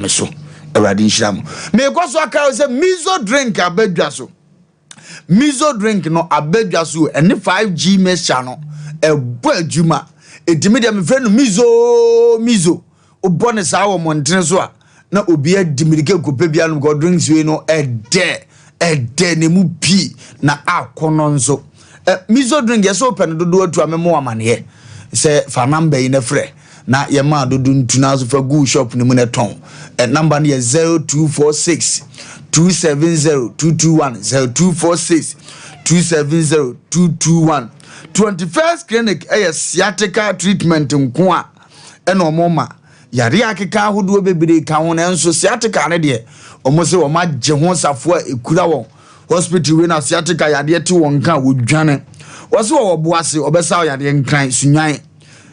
Me so Awurade nhyira mo. Mekɔ so aka sɛ miso drink abadwa so. Miso drink no abadwa so ɛne 5G mixture no ɛbɔ adwuma. Ɛtumi deɛ mefrɛ no miso miso. Wobɔ ne saa wɔ mmɔntene so a na obi adi mmirika kɔpɛ bi anom kɔ drinks wei no ɛdɛ ɛdɛ ne mu pii na akɔnɔ nso. Miso drink yɛ sɛ wopɛ no dodoɔ atu a memo amaneɛ sɛ fa namba yi na frɛ na yɛmaa dodo ntu na so fa gu shop no mu na tɔn. Namba no yɛ 0246 270 221, 0246 270 221. 21st Clinic ɛyɛ sciatica treatment nko a ɛna ɔmo ma yare akeka ahodoɔ bebree ka ho, nanso sciatica ne deɛ ɔmo sɛ ɔmo agye ho safoa a ekura wɔn hospital wei na sciatica yadeɛ te wɔn nka a wɔdwane. Wɔsɛ wɔwɔ Boase, ɔbɛsa yadeɛ Nkran, Sunyan,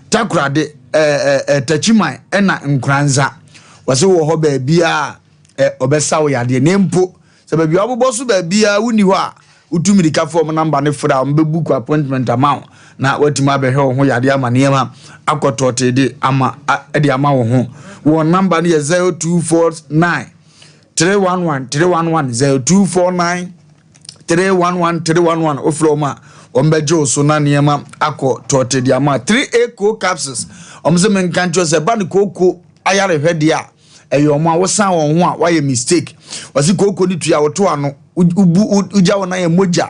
Takorade, ɛɛ ɛɛ Takyiman ɛna Nkoranza. Wɔsɛ wɔ hɔ baabiara ɔbɛsa wo yadeɛ. Ne mpo sɛ baabi a wɔbobɔ so baabiara wonni hɔ a, wotu mirika fɔ ɔmo namba ne frɛ a, ɔmo bɛbook appointment ama wo na watumi abɛhwɛ wo ho yadeɛ ama nneɛma akɔtɔɔte de ama de ama wo ho. Wɔn namba no yɛ 0249 311 311, 0249 311 311. Wofrɛ wɔn a, wɔn bɛgye wo so na nneɛma akɔ tɔɔte de ama. 3A co capsules, wɔn sɛ menka nkyerɛ sɛ ba ne kooko ayarehwɛ deɛ a ɛyɛ wɔn a wosan wɔn ho a wayɛ mistake. Wɔsi kooko ne tua wɔto ano, wobu wogya wɔn nan yɛ mogya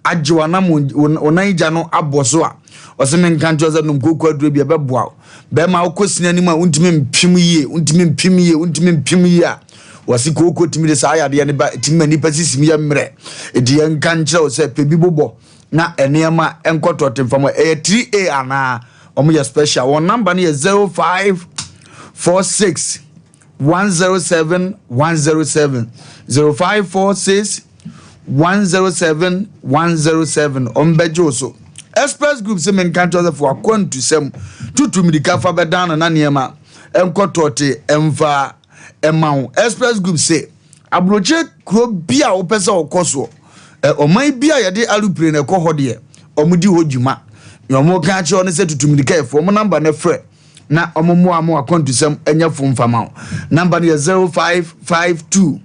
agye wɔn anam wɔn nan gya no abɔ so a, ɔsɛ menka nkyerɛ sɛ nom kooko aduro bi, ɛbɛboa wo. Bɛrima wokɔ sini anim a wontumi mpem yie, wontumi mpem yie, wontumi mpem yie a, wɔsi kooko tumi de saa ayadeɛ no ba, tumi ma nipa sisim yɛ mmerɛ. Edi yɛn nka nkyerɛ wo sɛ pɛ bi bobɔ na nneɛma nkɔtɔ te nfam. Ɛyɛ 3A anaa wɔn yɛ special. Wɔn number no yɛ 0546 107 107, 0546 107 107. Wɔn bɛgye wo so. Express Group sɛ menka nkyerɛ sɛ fo akwantusɛm tutu mirika fa bɛdan no na nneɛma nkɔtɔ te mfa ɛma wo. Express Group sɛ aburokyire kuro bi a wopɛ sɛ wɔkɔ soɔ, ɔman bi a yɛde aeroplane ɛkɔ hɔ deɛ, ɔmo di hɔ dwuma. Nea ɔmo ka kyerɛ no sɛ tutu mirika yɛfo ɔmo namba no frɛ na ɔmo mmoa mo akwantusɛm ɛnyɛ fo mfama wo. Namba no yɛ 0552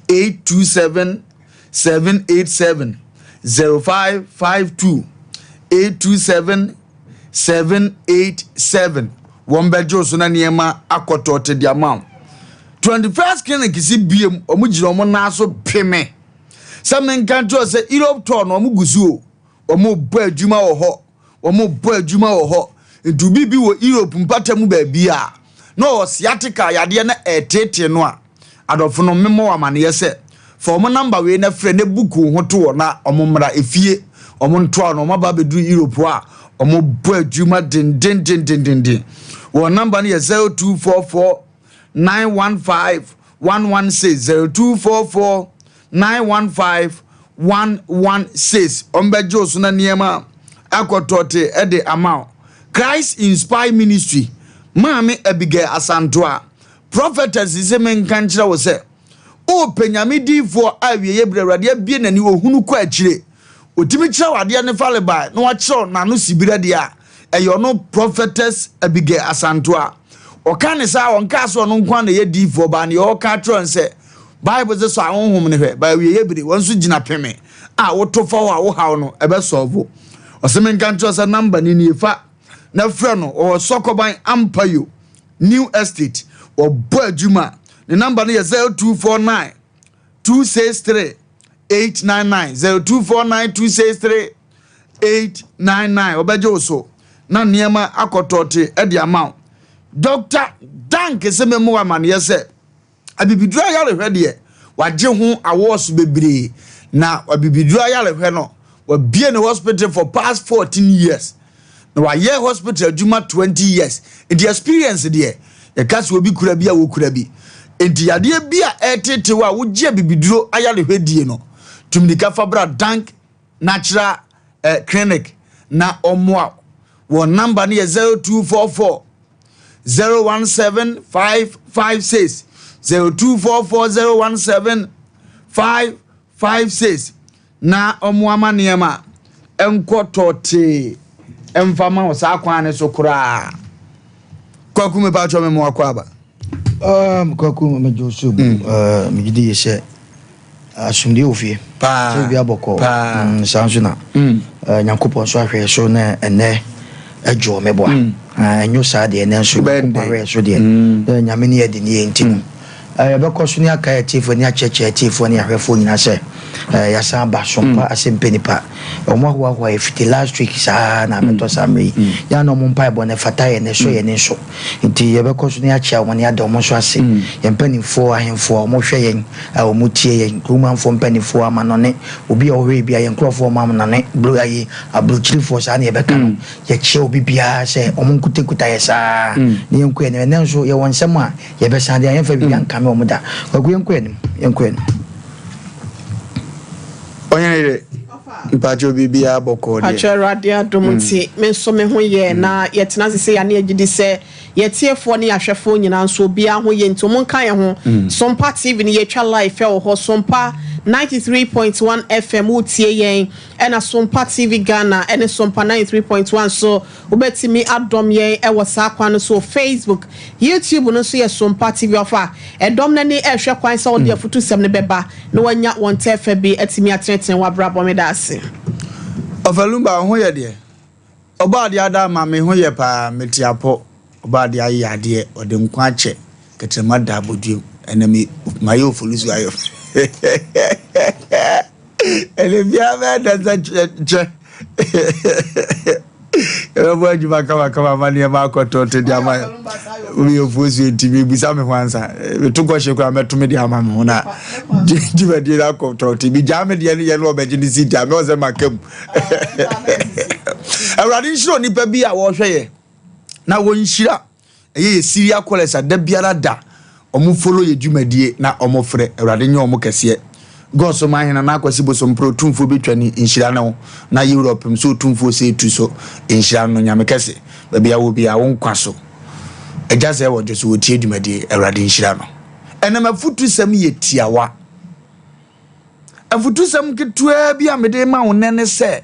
827 787, 0552 827 787. Wɔn bɛgye wo so na nneɛma akɔtɔ te de ama wo. 21st Clinic si biem, ɔmo gyina ɔmo nan so peme sɛ menka nkyerɛ sɛ Europe tour no ɔmo gu so o, ɔmo bɔ adwuma wɔ hɔ, ɔmo bɔ adwuma wɔ hɔ. Nti obi bi wɔ Europe mpata mu baabi a na ɔwɔ sciatica yadeɛ na ɛtetee no a, adɔfo no mmemmɔ wɔ amaneɛ sɛ fa ɔmo namba wei na frɛ na book wo ho to wɔ na ɔmo mmra efie, ɔmo ntoa no. Ɔmo aba abɛduru Europe a ɔmo bɔ adwuma dendendendendenden. Wɔn namba no yɛ 0244 915 116, 0244 915 116. Ɔmo bɛgye wo so na nneɛma akɔtɔte ɛde ama wo. Christ Inspire Ministry, Maame Abigail Asantoa prophetess sɛ menka nkyerɛ wo sɛ wopɛ Nyame diifoɔ a awieyɛ berɛ Awurade abie n'ani, ohunu kɔ akyire, ɔtumi kyerɛ wo adeɛ ne falebae na wakyerɛw n'ano sibirɛ deɛ a, ɛyɛ ɔno Prophetess Abigail Asantoa. Ɔka ne saa, ɔnka sɛ ɔno nko a na ɛyɛ diifoɔ baa. Neɛ ɔka kyerɛ no sɛ Bible sɛ sɔ ahonhom no hwɛ ba awieyɛ bere wɔn nso gyina peme a woto fa hɔ a wohaw no ɛbɛsɔɔvo. Ɔsɛ menka nkyerɛ sɛ namba ne nie, fa na frɛ no. Ɔwɔ Sɔkɔban Ampayo New Estate, wɔbɔ adwuma. Ne namba no yɛ 0249 263 899, 0249 263 899. Ɔbɛgye wo so na nneɛma akɔtɔɔte de ama wo. Dr Dank sɛ mɛmu amanneɛ sɛ abibiduro ayarehwɛ deɛ, wagye ho awards bebree na abibiduro ayarehwɛ no, wabie ne hospital for past 14 years na wayɛ hospital adwuma 20 years. Nti experience deɛ, yɛka sɛ obi kura bi a, wɔkura bi. Nti yadeɛ bi a ɛtetew a wogye abibiduro ayarehwɛ die no, tumidika fa bra Dank Natural Clinic na ɔmmoa. Wɔn number no yɛ 0244 017 556, 0244 017 556 na ɔmo ama nneɛma nkɔ tɔɔtee mfa ma wo saa kwan ne so koraa. Kwaku, mepa atwa me mo akɔ aba. Um, Kwaku, megye wo so. Megye di yie sɛ asomdwoe wɔ fie. Paa. Sɛ biribi abɔkɔ. Paa. Saa nso na Nyankopɔn nso ahwɛ so na ɛnɛ adwo me boa. Ɛnyo saa deɛ ɛnɛ nso Wobɛyɛ Nyankopɔn ndɛn? ahwɛ so deɛ. Na Nyame ne yɛde ne yɛ nti no. Yɛbɛkɔ so ne akae atiefoɔ ne akyerɛkyerɛ atiefoɔ ne ahwɛfoɔ nyinaa sɛ yɛasan aba Sompa Asɛmpɛ Nipa. Wɔn ahoahoa yɛ fiti last week saa na abɛtɔ saa mmerɛ yi. Yɛn a na wɔn mpaebɔ no ɛfata yɛn na ɛsɔ yɛn ani nso. Nti yɛbɛkɔ so na yɛakyea wɔn na yɛada wɔn nso ase. Yɛn mpanimfoɔ, ahemfo a wɔhwɛ yɛn, a wɔtie yɛn, kuromanfoɔ mpanimfoɔ, amanɔne, obi a ɔhwɛ yɛn biara, yɛn nkurɔfoɔ a wɔn amanɔne, bro, ayi, aburokyirifoɔ, saa na yɛbɛka no. Yɛkyea obi biara sɛ wɔn nkutakuta yɛ saa na yɛnkɔ yɛn anim. Ɛnnɛ nso yɛwɔ nsɛm a yɛbɛsan de a yɛmfa biribi ankame wɔn da. Kwaku yɛnkɔ yɛn anim, yɛnkɔ yɛn anim. Ɔhene yere, mpakyɛw biribiara bɔkɔɔ deɛ. Pakyɛ Awurade adom nti me nso me ho yɛ na yɛtena ase sei a na yɛgye di sɛ yɛtiefoɔ ne yɛahwɛfoɔ nyinaa nso obiara ho yɛ nti ɔmo nka yɛn ho. Sompa TV no yɛtwa live ɛwɔ hɔ Sompa 93.1 FM wotie yɛn ɛna Sompa TV Ghana ɛne Sompa 93.1 so Wobɛtumi adɔm yɛn wɔ saa kwan no so wɔ Facebook. YouTube no nso yɛ Sompa TV. Ɔfa ɛdɔm no ani rehwɛ kwan sɛ wode afutusɛm no bɛba na wɔanya wɔn tɛɛfɛ bi atumi atenetene w'abrabɔ. Meda ase. Ɔfa Lumba wo ho yɛ deɛ? Ɔbɔ adeɛ ada ama me ho yɛ paa mete apɔ ɔbɔ adeɛ ayɛ adeɛ ɔde nkwa akyɛ kɛtrɛma da abɔduam ɛnɛ me mayɛ ofolusu ayɔ Ɛnɛ biara bɛyɛ dɛ sɛ kyɛ yɛbɛbɔ adwuma kamakama ma nneɛma akɔtɔ te de ama meyɛ fuo suo nti mebisa me ho ansa meto kɔhye koraa mɛto me de ama me ho na dwumadie no akɔtɔ te megyaa me deɛ no yɛ no ɔbɛgye ne si nti amɛ sɛ maka mu. Awurade nhyira onipa bi a wɔhwɛ yɛ na wɔnhyira Ɛyɛ yɛ Syria callers a da biara da ɔmo follow yɛ dwumadie na ɔmo frɛ. Awurade nyɛ ɔmo kɛseɛ. God so man hene Nana Akwasi Bosompere Otumfoɔ bɛtwa ni nhyira ne wo na yɛ wura ɔpem so Otumfoɔ sɛ etu so nhyira no Nyame kɛse baabi a wɔ biara wo nkwa so Agya sɛ wɔ dwo so wɔtie dwumadie Awurade nhyira no. Ɛnam afutusɛm yɛ tiawa. Afutusɛm ketewaa bi a mede rema wo nnɛ ne sɛ,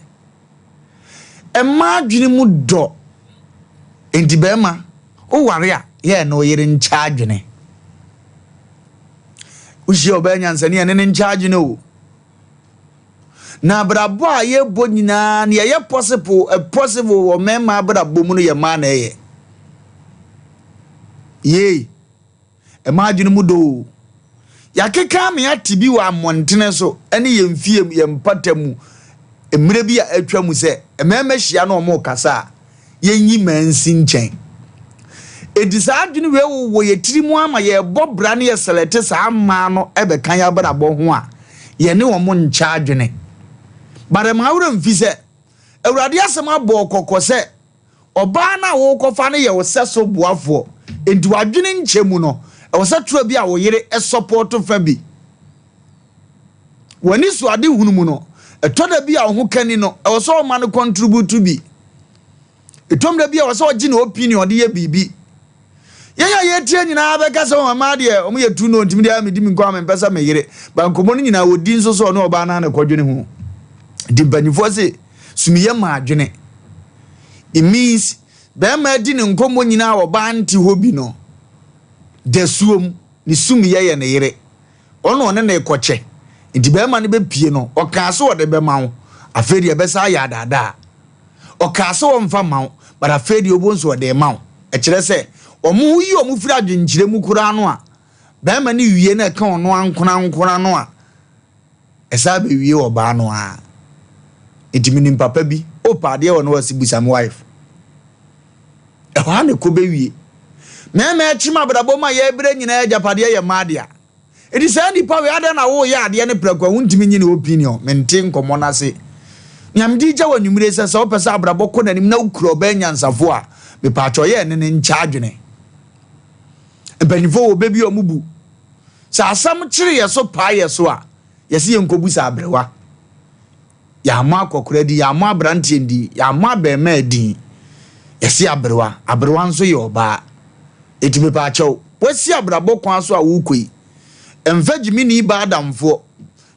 Mmaa adwene mu dɔ. Enti barima, woware a, yɛ ne wo yere nkyɛ adwene. Wohyia ɔbaa nyansani a, ne ne nkyɛ adwene o. Na abrabɔ a yɛbɔ nyinaa, nea ɛyɛ possible, eh, possible wɔ mmarima abrabɔ mu no yɛ mmaa na ɛyɛ. Yei. Ɛma adwene mu dɔ oo. Yɛakeka ame ate bi wɔ ammɔntene so ne yɛn fie mu, yɛn mpata mu mmerɛ bi a atwa mu sɛ mmarima hyia na wɔrekasa a, yɛnyi mmaa nsi nkyɛn. Enti saa adwene wei wowɔ yɛn tiri mu ama yɛrebɔ bra ne yɛsɛlɛte saa mmaa no bɛka yɛn abrabɔ ho a, yɛne wɔn nkyɛ adwene. But ɛma wo werɛ mfi sɛ Awurade asɛm abɔ wo kɔkɔ sɛ Ɔbaa no a worekɔfa no yɛ wo sɛso boafoɔ, enti w'adwene nkyɛ mu no, ɛwɔ sɛ torɔ bi a wo yere sɔpɔɔto fa bi. W'anisoadehunu mu no, ɛtɔ da bi a wo ho kani no, ɛwɔ sɛ ɔma no kɔntributu bi. Ɛtɔ da bi a ɛwɔ sɛ ɔgye ne opinion de yɛ biribi. Yɛn a yɛtie nyinaa bɛka sɛ wɔn mmaa deɛ wɔn yɛ tu no ntumi deɛ medi me nkwa mempɛ sɛ meyere. Ba nkɔmmɔ no nyinaa wɔdi nso so ɔne ɔbaa no na ɛkɔdwene ho. Nti mpanyinfoɔ se sumiyɛ ma adwene. It means bɛrima adi ne nkɔmmɔ nyinaa a ɔbaa nte hɔ bi no dasuom ne sumiyɛ yɛ ne yere. Ɔno ɔne no rekɔkyɛ. Nti bɛrima no bɛpie no ɔkaa sɛ ɔde bɛma wo. Afei deɛ ɛbɛsa ayɛ adaadaa. Ɔkaa sɛ ɔmfa mma wo, but afei deɛ wobɛhu sɛ ɔde rema wo. Ɛkyerɛ sɛ, wɔn ho yi wɔn firi adwenkyerɛ mu koraa no a, barima no wie na ɛka ɔno ankorankora no a, ɛsan bɛwie ɔbaa no ara. Nti menim papa bi, wopɛ adeɛ wɔ no ɔse busa me wife. Ɛhɔ ara na ɛkɔ bɛwie. Mmarima akyim abrabɔ mu a yɛbrɛ nyinaa agyapadeɛ yɛ mmaa dea. Enti saa nipa wei adɛn na woyɛ adeɛ no prɛko a wontumi nye ne opinion? Mente nkɔmmɔ no ase. Nea mede regya wo anwummere sɛ sɛ wopɛ sɛ abrabɔ kɔ n'anim na wokura ɔbaa nyansafo a, mepaakyɛw yɛ ɛne no nkyɛ adwene. Mpanyinfoɔ wɔ bɛ bi a wɔn bu. Sɛ asɛm kyere yɛ so paa yɛ so a, yɛse yɛnkɔbu sɛ aberewa. Yɛammɔ akɔkora din, yɛammɔ aberanteɛ din, yɛammɔ abarimaa din. Yɛse aberewa, aberewa nso yɛ ɔbaa. Enti mepaakyɛw, woasi abrabɔ kwan so a worekɔ yi, mfa gyimini baa adamfoɔ,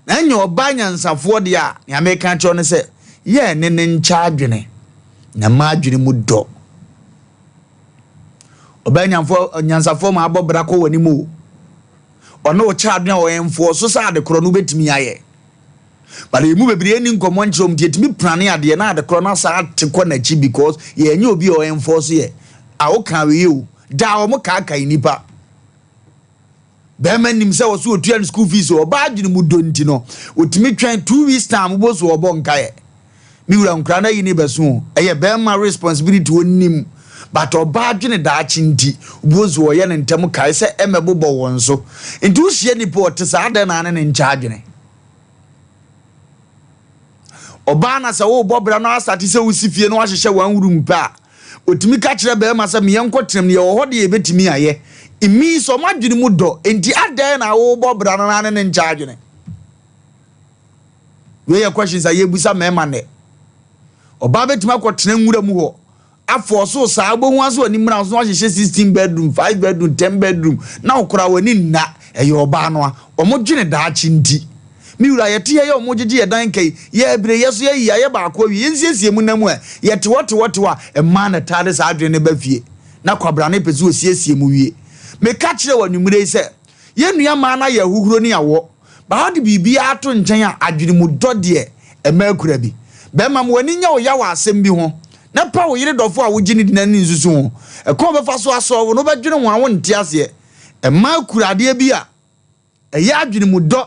na ɛnyɛ ɔbaa nyansafoɔ deɛ a, nea meka akyerɛ wo ne sɛ, yɛ ɛne no nkyɛ adwene, na mma adwene mu dɔ. Ɔbaa nyamfoɔ nyansafoɔ ma abɔ bra kɔ w'anim o. Ɔne wo kyɛ adwene a ɔyɛ mfoɔ so sɛ ade korɔ no wobɛtumi ayɛ. But yɛn mu bebree nni nkɔmmɔ nkyerɛ wɔn nti yɛtumi prane adeɛ na ade korɔ no asa ate kɔ n'akyi because yɛnyɛ obi a ɔyɛ mfoɔ so yɛ. A woka wei o. Daa wɔn kaakae nnipa. Bɛrima nim sɛ ɔso otua no school fees o, ɔbaa adwene mu dɔ nti no, otumi twɛn 2 weeks time wobɔ so ɔbɔ nkaeɛ. Me wura nkora no ayi ne bɛso o, ɛyɛ bɛrima responsibility onim. But ɔbaa adwene daakye nti, wobɔ so ɔyɛ ne ntɛm kae sɛ ɛmɛbobɔ wɔn so. Nti wohyia nipa ɔte saa dɛn na ne ne nkyɛ adwene. Ɔbaa na sɛ wobɔ bra no asate sɛ wosi fie na wahyehyɛ one room pɛ a, otumi ka kyerɛ bɛrima sɛ meɛ nkɔ tenam no yɛwɔ hɔ deɛ yɛbɛtumi ayɛ. It means ɔmo adwene mu dɔ nti adɛn na wobɔ bra no na ne ne nkyɛ adwene. Wei yɛ questions a yɛbusa mmarima nnɛ. Ɔbaa bɛtumi akɔtena nwura mu hɔ afɔ so saa wobɛhu aso ani mmra so na wahyehyɛ 16 bedroom, 5 bedroom, 10 bedroom na wokora w'ani nna. Ɛyɛ ɔbaa no a ɔmo dwene daakye nti. Me wura yɛte yɛ yɛ ɔmo gyegye yɛ dan kai yɛ ebire yɛ so yɛyi ayɛ baako awie yɛnsiesie mu nam a yɛte hɔ te hɔ te hɔ a mmaa na taa de saa adwene ne ba fie na kwabrane pɛ sɛ osiesie mu wie. Meka kyerɛ wɔ anwummerɛ yi sɛ yɛn nua mmaa no ayɛ ahuhuro ne awɔ baa de biribiara ato nkyɛn a adwene mu dɔ deɛ ɛma akura bi. Bɛrima ma w'ani nyɛ wo ya wɔ asɛm bi ho na pa wo yere dɔfo a wogye ne di n'ani nsusu ho. Ɛkwan a wobɛfa so asɔɔ wo no wobɛdwene ho a wonte aseɛ. Mmaa kura adeɛ bi a ɛyɛ adwene mu dɔ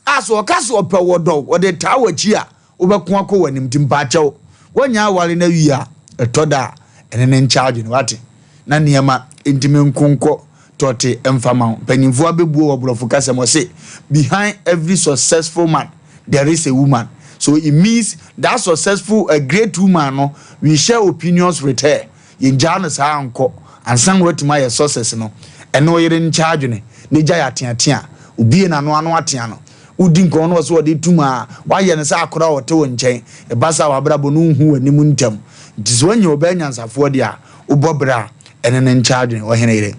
a sɛ ɔka sɛ ɔpɛ wɔ dɔ wɔde taa w'akyi a wobɛko akɔ w'anim nti mpaakyɛw woanya aware no awie a ɛtɔ da a ɛne ne nkyɛ adwene wate na nneɛma ntumi nkonkɔ tɔte mfa ma wo. Mpanyimfoɔ abɛbuo wɔ borɔfo kasa mu ɔse behind every successful man there is a woman. So it means that successful a great woman no, we share opinions with her. Yɛngyaa no saa nkɔ ansa na watumi ayɛ success no. Ɛne ɔyere nkyɛ adwene na gya yɛ ateatea obie n'ano ano atea no wodi nkɔn no ɔsɛ ɔde tum a wayɛ no sɛ akora a ɔte wo nkyɛn. Ɛba saa wabrabɔ no nhu w'anim ntɛm nti sɛ woanya ɔbaa nyansafoɔ deɛ a wobɔ berɛ a ɛne ne nkyɛ adwene. Ɔhene yere.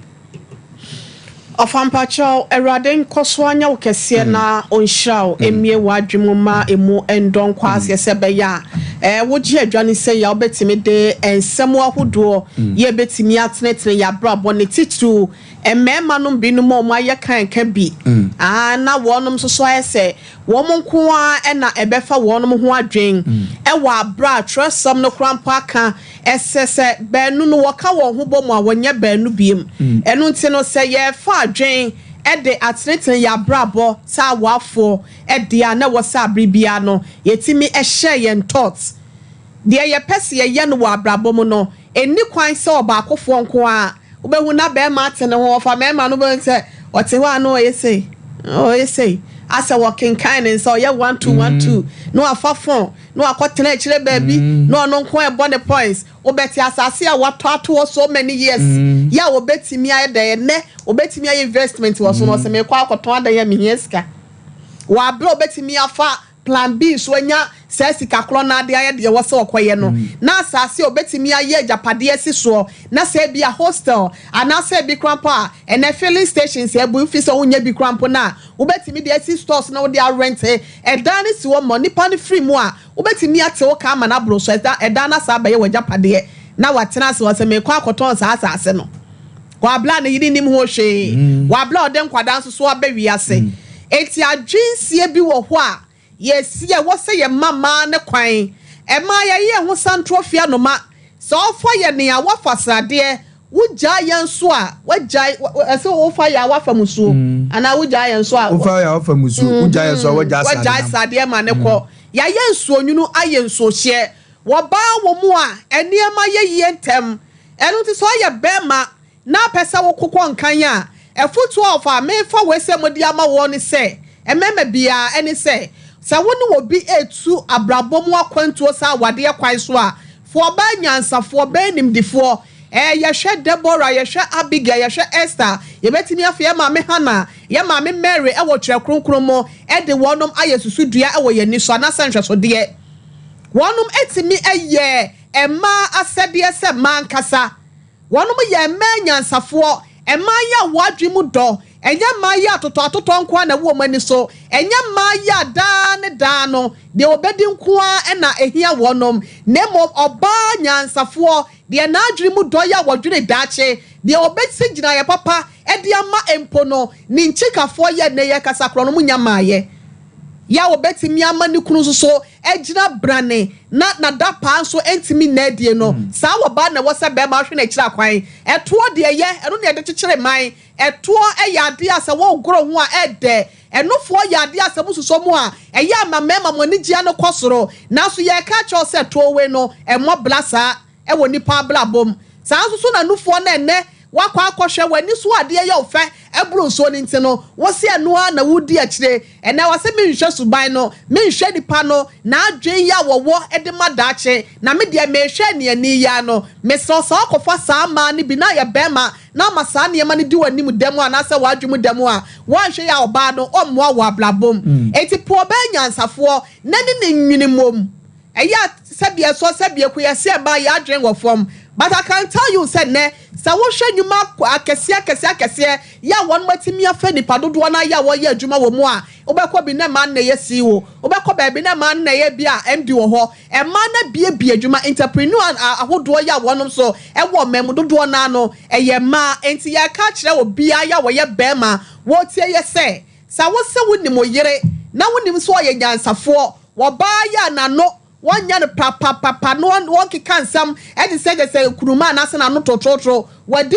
Ɔfampakyɛw, Awurade nkɔ so anya wo kɛseɛ na ɔnhyira wo, mmie w'adwene mu ma emu ndɔ nkɔ aseɛ sɛ ɛbɛyɛ a wogye adwa ne sɛ yɛ wobɛtumi de nsɛm ahodoɔ yɛ bɛtumi atenetene yɛ abrabɔ ne titiriw mmarima no binom a wɔn ayɛ kanka bi na wɔnom nso so ayɛ sɛ wɔn nko ara ɛna ɛbɛfa wɔn ho adwen ɛwɔ abra a twerɛsɛm no koraa mpo aka ɛsɛ sɛ baanu no wɔka wɔn ho bɔ mu a wɔnyɛ baanu biem. Ɛno nti no sɛ yɛfa adwen ɛde atenetene yɛ abrabɔ sɛ awafoɔ ɛde a na ɛwɔ sɛ abere biara no yɛtumi ɛhyɛ yɛn thoughts deɛ yɛpɛ sɛ yɛyɛ no wɔ abrabɔ mu no. Ɛnni kwan sɛ ɔbaakofoɔ nko a wobɛhu na bɛrima ate ne ho. Ɔfa mmarima no bɛhu sɛ ɔte hɔ a na ɔyɛ sei, ɔyɛ sei, asɛ wɔkenkan ne nsa ɔyɛ 1 2 1 2 na wafa phone na wakɔtena akyire baabi na ɔno nko ɛbɔ ne points. Wobɛte asase a watɔ ato hɔ so many years yɛ a wɔbɛtumi ayɛ dɛ ɛnɛ wɔbɛtumi ayɛ investment wɔ so no ɔsɛ mekɔ akɔtɔn adan a mehia sika wɔ abere a wɔbɛtumi afa plan B so anya saa sika korɔ no ade ayɛ deɛ wɔ sɛ ɔkɔyɛ no na asase a wɔbɛtumi ayɛ agyapadeɛ si soɔ na sɛ bi a hostel anaasɛ bi koraa mpo a ɛnɛ filling station sɛ ebu fi sɛ wonyɛ bi koraa mpo na wobɛtumi de asi stores na wode arent ɛdan no si hɔ ma nipa no firi mu a wobɛtumi ate wo ka ama no aboro so. Ɛdan no asa abɛyɛ w'agyapadeɛ na watena ase wɔ sɛ mekɔ akɔtɔn saa asase no wabla ne yere nim ho hwee wabla ɔde nkwadaa nso so aba wiase. Eti adwensie bi wɔ hɔ a yɛsi a ɛwɔ sɛ yɛma mmaa ne kwan ɛmaa yɛyɛ yɛn ho santorɔ fia noma sɛ ɔfa yɛ nea wafa sradeɛ wogyaa yɛn so a wagyae ɛsɛ wofa yɛ a wafa musuo anaa wogyaa yɛn so a wofa yɛ a wafa musuo, wogyaa yɛ so a wagyaa wagyae sradeɛ. Sradeɛ ma ne kɔ yɛayɛ nsuo nwunu ayɛ nsuohyeɛ wɔbaa wɔ mu a nneɛma yɛ yie ntɛm. Ɛno nti sɛ ɔyɛ bɛrima na apɛ sɛ wokokɔ nkan a ɛfotoɔ a ɔfa mefa wei sɛ mode ama wɔn ne sɛ mmarima biara ɛne sɛ wo ne obi etu abrabɔ mu akwantuo sɛ awadeɛ kwan so a foɔ ɔbaa nyansafoɔ bɛɛ nimdifoɔ. Yɛhwɛ Deborah, yɛhwɛ Abigail, yɛhwɛ Esther, yɛbɛtumi afei yɛ maame Hannah, yɛ maame Mary ɛwɔ Twerɛ Kronkron mu ɛde wɔnom ayɛ susudua ɛwɔ yɛn ani so anaasɛ nhwɛsodeɛ. Wɔnom etumi ɛyɛ mmaa asɛdeɛ sɛ mmaa nkasa wɔnom yɛ mmaa nyansafoɔ mmaa yɛ a wɔadwe mu dɔ. Ɛnyɛ mmaa yi a atotɔatotɔ nko ara na ɛwɔ wɔn ani so. Ɛnyɛ mmaa yi a daa ne daa no, deɛ wɔbɛdi nko ara na ɛhia wɔnom, na mmom ɔbaa nyansafoɔ, deɛ n'adwene mu dɔ yi a wɔdwene daakye, deɛ ɔbɛsi gyinaeɛ papa de ama mpo no, ne nkyikafoɔ yɛ nnɛ yɛrekasa korɔ no, wɔnnya mmaeɛ. Yɛ a ɔbɛtumi ama ne kunu nso so agyina brane na n'adapaa nso ntumi nna adie no, saa ɔbaa na ɛwɔ sɛ barima hwɛ no akyiri akwan. Ɛtoɔ deɛ ɛyɛ, ɛno na yɛde kyekyere man. Ɛtoɔ yɛ adeɛ a sɛ wogoro ho a ɛdɛ. Ɛnofoɔ yɛ adeɛ a sɛ mosusɔ mu a, ɛyɛ a ma mmarima mo anigyeɛ no kɔ soro. Nanso yɛreka akyerɛ wo sɛ toɔ wei no, ɛmmɔ bra saa wɔ nnipa abrabɔ mu. Saa nso so na nufoɔ no a ɛnnɛ woakɔ akɔhwɛ, w'ani so adeɛ yɛ wo fɛ boro nsuo no nti no, wose ɛno ara na woredi akyire. Ɛnnɛ wɔse menhwɛ suban no, menhwɛ nipa no, n'adwene yi a wɔwɔ de ma daakye, na me deɛ mehwɛ nea ani yi ara no. Mesrɛ wo sɛ woakɔfa saa mmaa no bi na ayɛ barima na ama saa nneɛma no di w'anim da mu anaasɛ w'adwene mu da mu a, woanhwɛ yie a ɔbaa no ɔmmoa wo wɔ abrabɔ mu. Enti po ɔbaa nyansafoɔ na ne no nwene mmom. Ɛyɛ a sɛbi ɛsɔ sɛbi ɛku yɛse ɛmaa yɛn adwene wɔ fam but I can tell you sɛ nnɛ sɛ wohwɛ nnwuma akɛseɛ akɛseɛ akɛseɛ yɛ a wɔnom atumi afa nnipa dodoɔ no ara yɛ a wɔyɛ adwuma wɔ mu a wobɛkɔ bi na mmaa no na ɛyɛ CEO wobɛkɔ baabi na mmaa no na ɛyɛ bi a MD wɔ hɔ mmaa no abiebie adwuma entrepreneur ahodoɔ yɛ a wɔnom so ɛwɔ ɔman mu dodoɔ no ara no ɛyɛ mmaa enti yɛreka akyerɛ obiara yɛ a wɔyɛ barima wɔretie yɛ sɛ sɛ wo sɛ wonim wo yere na wonim sɛ ɔyɛ nyansafoɔ Wɔbaa yi a n'ano wɔnyɛ no prapapapa na wɔnkeka nsɛm te sɛ kyɛ sɛ nkruma anaasɛ n'ano totorotoro, wɔde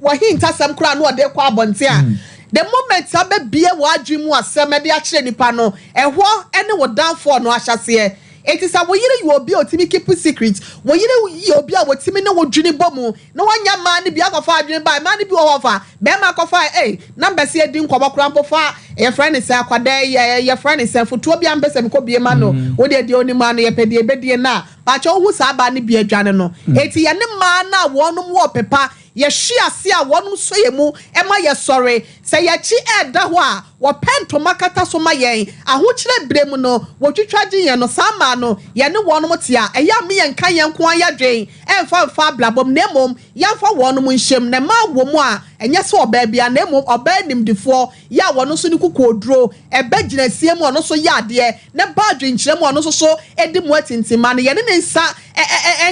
wɔahintasɛm koraa na wɔde kɔ abɔnten a, the moment abɛbue w'adwene mu asɛm de akyerɛ nipa no, ɛhɔ ne wo downfall no ahyɛaseɛ. Enti sɛ wo yere yɛ obi a ɔtumi keep secret, wo yere yɛ obi a ɔtumi ne wo dwene bɔ mu, Na wanya mmaa no bi akɔfa adwene bae, mmaa no bi wɔ hɔ ɔfa bɛrima akɔfa ei, na mpɛ sɛ yɛdi nkɔmmɔ koraa mpo fa yɛfrɛ no sɛ akwadaa yi ɛ yɛfrɛ no sɛ fotoɔ bi a mpɛ sɛ mekɔ bie ma no, wo deɛ deɛ onim ano yɛpɛ deɛ ɛbɛdie no a, pakyɛ wohu saa baa no bi adwane no. Enti yɛne mmaa no a wɔnom wɔ pepa, yɛhwe ase a wɔnom sɔ yɛn mu ma yɛsɔre, Sɛ yɛn akyi reda hɔ a, wɔpɛ ntoma kata so ma yɛn. Ahokyerɛ berɛ mu no, wɔtwitwa gye yɛn no. Saa mmaa no, yɛne wɔnom te a, ɛyɛ a me yɛnka yɛn nko ara yɛadwen mfa mfa abrabɔ mu, na mmom yɛmfa wɔnom nhyɛ mu. Na mmaa wɔ mu a, ɛnyɛ sɛ ɔbaa biara, na mmom ɔbaa nimdefoɔ yɛ a wɔno nso ne kokoɔduro, ɛba gyinasie mu a ɔno nso yɛ adeɛ, na ɛba adwenkyerɛ mu a ɔno nso so di mu atintimma no, yɛne ne nsa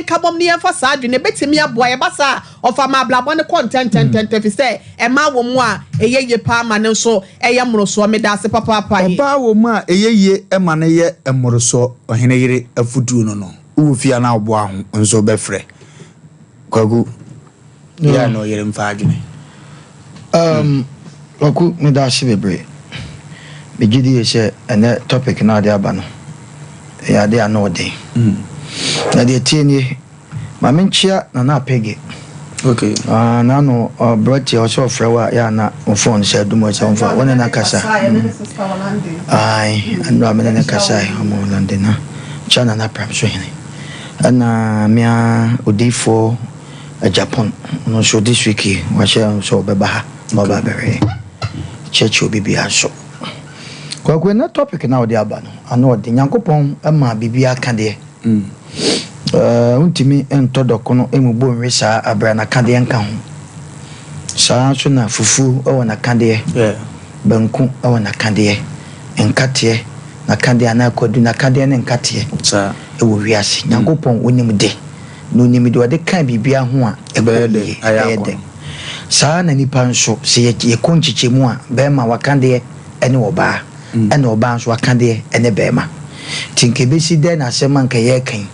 nkabom na yɛmfa saa adwene no, ɛbɛtumi aboa. Yɛba saa a, ɔfa ma abrabɔ no kɔ ntɛntɛntɛntɛm, ɛfiri sɛ ɛmaa wɔ mu a ɛyɛ yie paa ma no nso yɛ mmorosoɔ. Medaase papaapa. Ɔbaa wɔ mu a ɛyɛ yie ma no yɛ mmorosoɔ, ɔhene yere afotuo no no, wowɔ fie a na woboa ho nso wobɛfrɛ. Kwaku. Yɛ a na ɔyere mfa adwene. Um, Kwaku, meda ase bebree. Megye die sɛ ɛnɛ topic no a ade aba no, ɛyɛ ade a na ɔden. Na deɛ ɛteɛ nie, ma menkyea Nana Apege. Okay. Uh, n'ano ɔbrɛ ɔsɛ ɔfrɛ wo a yɛ a na wo phone sɛ adum sɛ ɔmfa wo ne no akasa. Ae, ɛno a me ne no kasae ɔmo London na kyea Nana Pram so hene. Ɛna mea odiyifoɔ Japan ɔno nso this week yi wahyɛ sɛ ɔbɛba ha na ɔba abɛhwɛ yɛn. Kyerɛkyerɛ obi biara nso. Kwaku ɛnɛ topic na ɔde aba no ano ɔde Nyankopɔn ma biribi aka deɛ. Ɛɛ wontumi ntɔ dɔkono emu bɔ nwe saa abira na ka deɛ nka ho. Saa nso na fufuo wɔ n'akadeɛ, banku wɔ n'akadeɛ, nkateɛ n'akadeɛ anaa kwadu n'akadeɛ ne nkateɛ wɔ wiase. Nyankopɔn onim de. Na onim deɛ ɔde ka biribiara ho a, ɛkɔ yie, ɛyɛ dɛ. Saa ara na nipa nso, sɛ yɛkɔ nkyekyɛmu a, barima w'akadeɛ ne ɔbaa, ɛna ɔbaa nso w'akadeɛ ne barima. Nti nka ɛbɛsi dɛn na asɛm a nka yɛreka yi,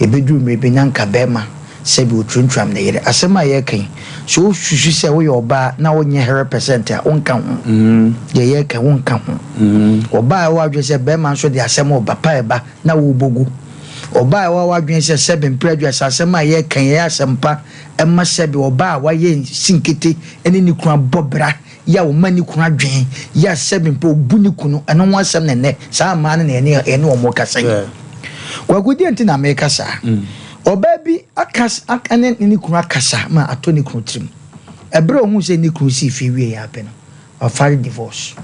ɛbɛduru mmerɛ bi na nka barima sɛbi ɔturanturam ne yere. Asɛm a yɛreka yi, sɛ wosusu sɛ woyɛ ɔbaa na wonyɛ here percent a, wonka ho. Deɛ yɛreka yi, wonka ho. Ɔbaa a ɛwɔ adwene sɛ barima nso de asɛm reba, pa ɛba na worebɔ gu. Ɔbaa a ɛwɔ w'adwene sɛ sɛbe mprɛ aduasa asɛm a yɛreka yi ɛyɛ asɛmpa ma sɛbe ɔbaa a wayɛ nsinkete ne ne kunu abɔ bra yi a ɔma ne kunu adwene yi a sɛbe mpo ɔbu ne kunu ɛno ho asɛm na ɛnnɛ saa mmaa no na yɛne yɛne wɔn rekasa yi. Kwaku deɛ nti na meka saa? Ɔbaa bi aka aka ne ne kunu akasa ma atɔ ne kunu tirim. Ɛberɛ a ɔhuu sɛ ne kunu sii fie wieeɛ ara pɛ no, wafile divorce.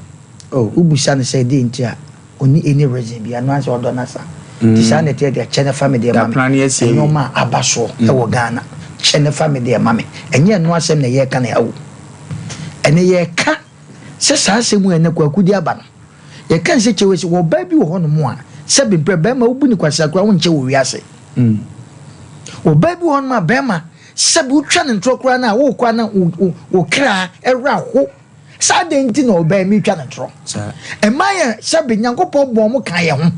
Oh. Wobisa no sɛ deɛ nti a, ɔnni any reason biara, ɛno ara ne sɛ ɔdɔ no asa. Nti saa na ɛteɛ deɛ, kyɛ no fa me deɛ ma me. Nnoɔma a aba soɔ wɔ Ghana, kyɛ no fa me deɛ ma me. Ɛnyɛ ɛno asɛm na yɛreka no ha o. Ɛnɛ yɛreka. Sɛ saa asɛm yi a ɛnnɛ Kwaku de aba no, yɛka no sɛ kyɛwɛ sɛ ɔbaa bi wɔ hɔnom a, sɛbe mprɛ bɛrima wobu no kwasea koraa wonkyɛ wɔ wiase. Ɔbaa bi wɔ hɔnom a bɛrima sɛbe wotwa no ntorɔ koraa no a wokɔ a na wo kra ɛwerɛ aho. Sɛ adɛn nti na ɔbaa yi metwa no ntorɔ? Mmaa yɛ sɛbe Nyankopɔn bɔɔ wɔn kaa yɛn ho.